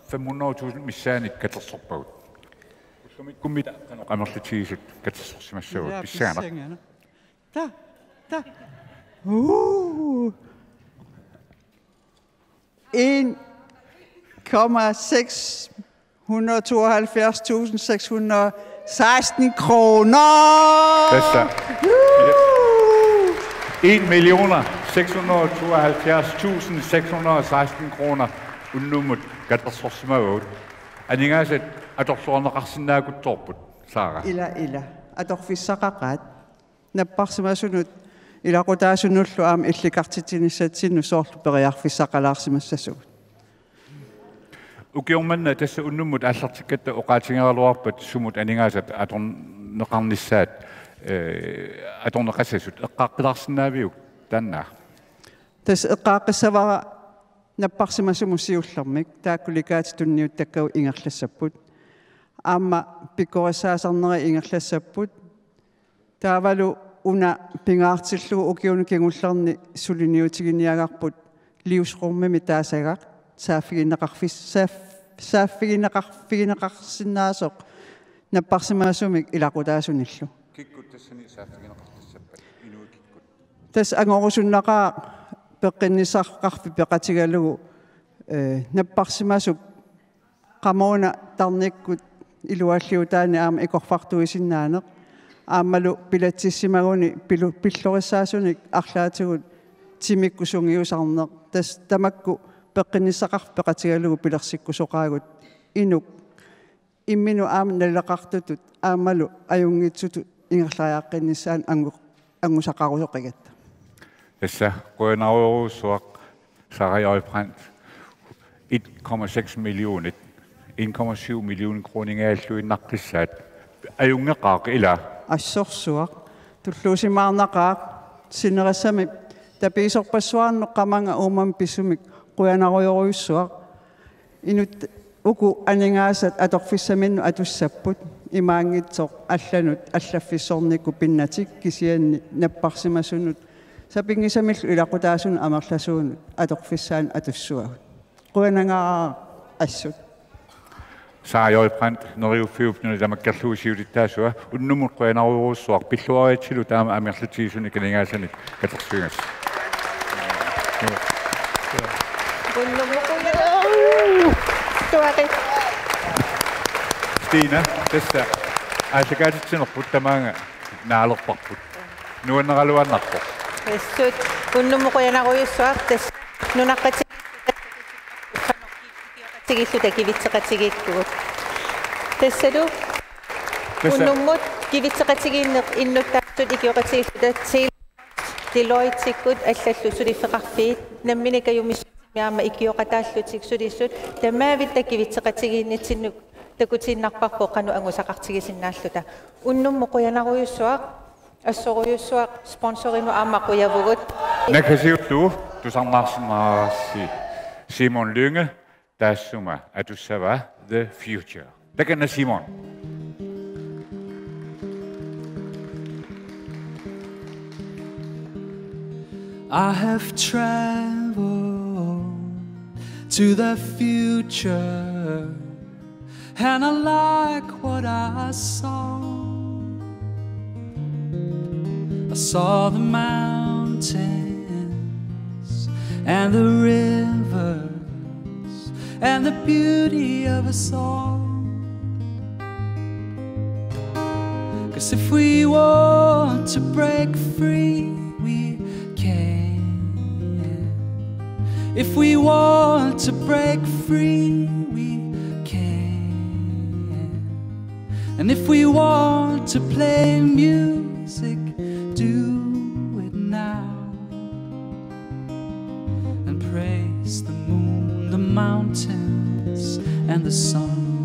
fem hundrede tusind missaani katersorpagut. Ullumikkummi qanoq amerlatigisut katersorsimassavagut, ja, pissanganaq. Pissanganaq. Ta, ta. Uh. En komma seks hundrede tooghalvfjerds tusind seks hundrede seksten kroner. Tassa. Woo! En million Seks hundrede og tooghalvfjerds tusind seks hundrede og seksten kroner unnummut katersorsimavagut. Aningaasat atorluarneqarsinnaakutsoorput, Sara. Ila, ila. Atorfissaqaqaat. Napparsimasunut ilaqutaasunullu aamma illikartitsinissatsinnut soorlu periarfissaqalaarsimassasugut. Ukioq manna tassa unnummut aallartikkatta oqaatigeraluarpat sumut aningaasat atorneqarnissaat, eh, atorneqassasut eqqaaqqilaarsinnaaviuk taanna? Tassa eqqaaqqissavara napparsimasumut siullermik taakku legatet tunniuttakkagut ingerlassapput. Aamma pikkorissaasarnerit ingerlassapput. Taavalu una pingaartillugu ukiuni kingullerni suliniutiginiagarput livsrummimik taasagaq saaffigineqarfis-, saaf-, saaffigineqarfigineqarsinnaasoq napparsimasumik ilaqutaasunillu. Kikkut tassani saaffigineqartassappat, inuit kikkut? Tassa angorusunnaqaaq peqqinnissaqarfik peqatigalugu, eh, napparsimasup qamuuna tarnikkut ilualliutaani aamma ikorfartuisinnaaneq. Aammalu pilatsissimaguni pilu-, pillorissaasunik arlaatigut timikkut sungiusarneq. Tassa tamakku peqqinnissaqarfik peqatigalugu pilersikkusoqaagut inuk imminut aamma naleqartutut aammalu ajunngitsutut ingerlariaqqinnissaanut angu-, angusaqarusoqigatta. Tassa qujanarujussuaq, Sara Højbrandt, en komma seks millionit, en komma syv million kroningajalluinnaqqissaat. Ajunngeqaaq, ila? Assorsuaq. Tulluusimaarnaqaaq, sinerissami tapiisorpassuarnut qamannga uummamut pissumik qujanarujorujussuaq. Inuk uku aningaasat atorfissaminnut atussapput, imaanngitsoq allanut allaffissornikkut pinnatik kisianni napparsimasunut sapinngisamillu ilaqutaasunut amerlasuunut atorfissaanut atussavagut. Qujanangaaraq assut. Sara Højbrandt, Neriuffiup nuna tamakkerlugu siulittaasua, unnummut qujanarujussuaq, pilluaritsilu taama amerlatigisunik aningaasanik katersuigassi. Stina, tassa aallakaatitsinerput tamaanga naalerparput. Nuanneraluaannarpoq. Assut, unnummut qujanarujussuaq, tassa nunaqqatigiilluta ikioqatigiilluta kivitseqatigiikkugut. Tassalu. Tassa. Unnummut kivitseqatigiinneq innuttaasut ikioqatigiilluta til Deloitte-ikkut allallu suliffeqarfiit nammineq kajumissutsiminnik aamma ikioqataallutik sulisut tamaavitta kivitseqatigiinnitsinnut takutiinnarparput qanoq angusaqartigisinnaalluta. Unnummut qujanarujussuaq, assorujussuaq, sponsorinut aamma qujavugut. Naggasiuttugut tusarnaarsinnaavarsi Simon Lynge taassuma atussavaa The Future. Takanna Simon. I have traveled to the future, and I like what I saw. I saw the mountains and the rivers and the beauty of us all. 'Cause if we want to break free, we can. If we want to break free, we can. And if we want to play music, do it now. And praise the moon, the mountains, and the sun.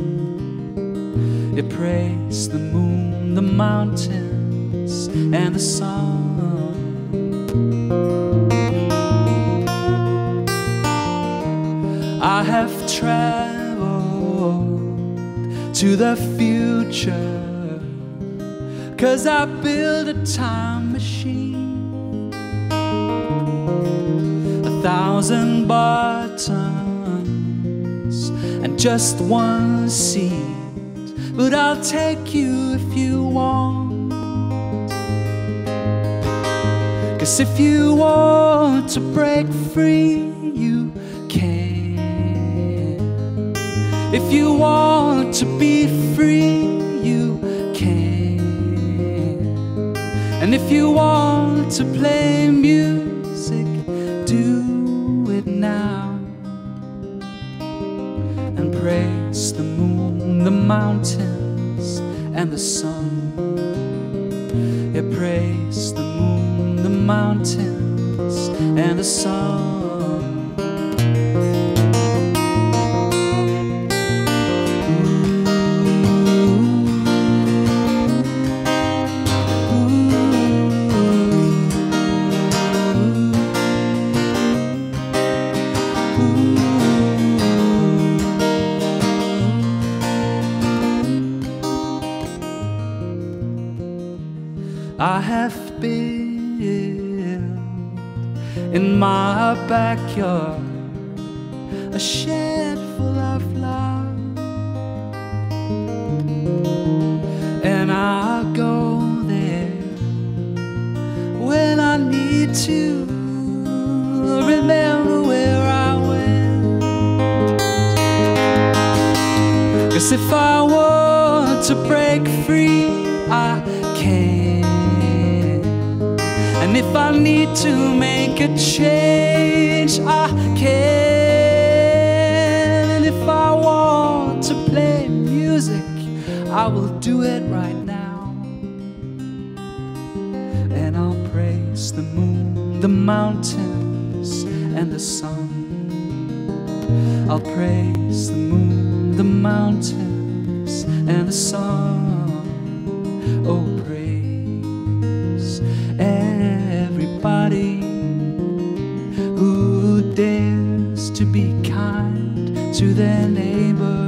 Yeah, praise the moon, the mountains, and the sun. I have traveled to the future, 'cause I built a time machine. A thousand buttons and just one seat. But I'll take you if you want. 'Cause if you want to break free, you can. If you want to be free, you can. And if you want to play music, Praise the moon, the mountains, and the sun. Yeah, praise the moon, the mountains, and the sun. I have built in my backyard a shed full of love, and I go there when I need to remember where I went. 'Cause if I want to break free, I can. And if I need to make a change, I can. And if I want to play music, I will do it right now. And I'll praise the moon, the mountains, and the sun. I'll praise the moon, the mountains, and the sun. Oh, praise everybody who dares to be kind to their neighbor.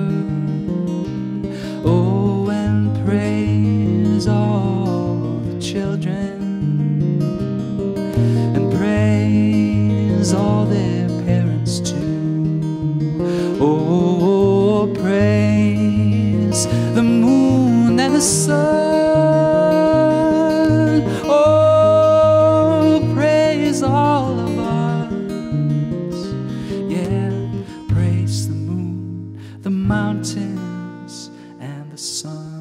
Oh, and praise all the children, and praise all their parents too. Oh, praise the moon and the sun. Oh, praise all of us. Yeah, praise the moon, the mountains, and the sun.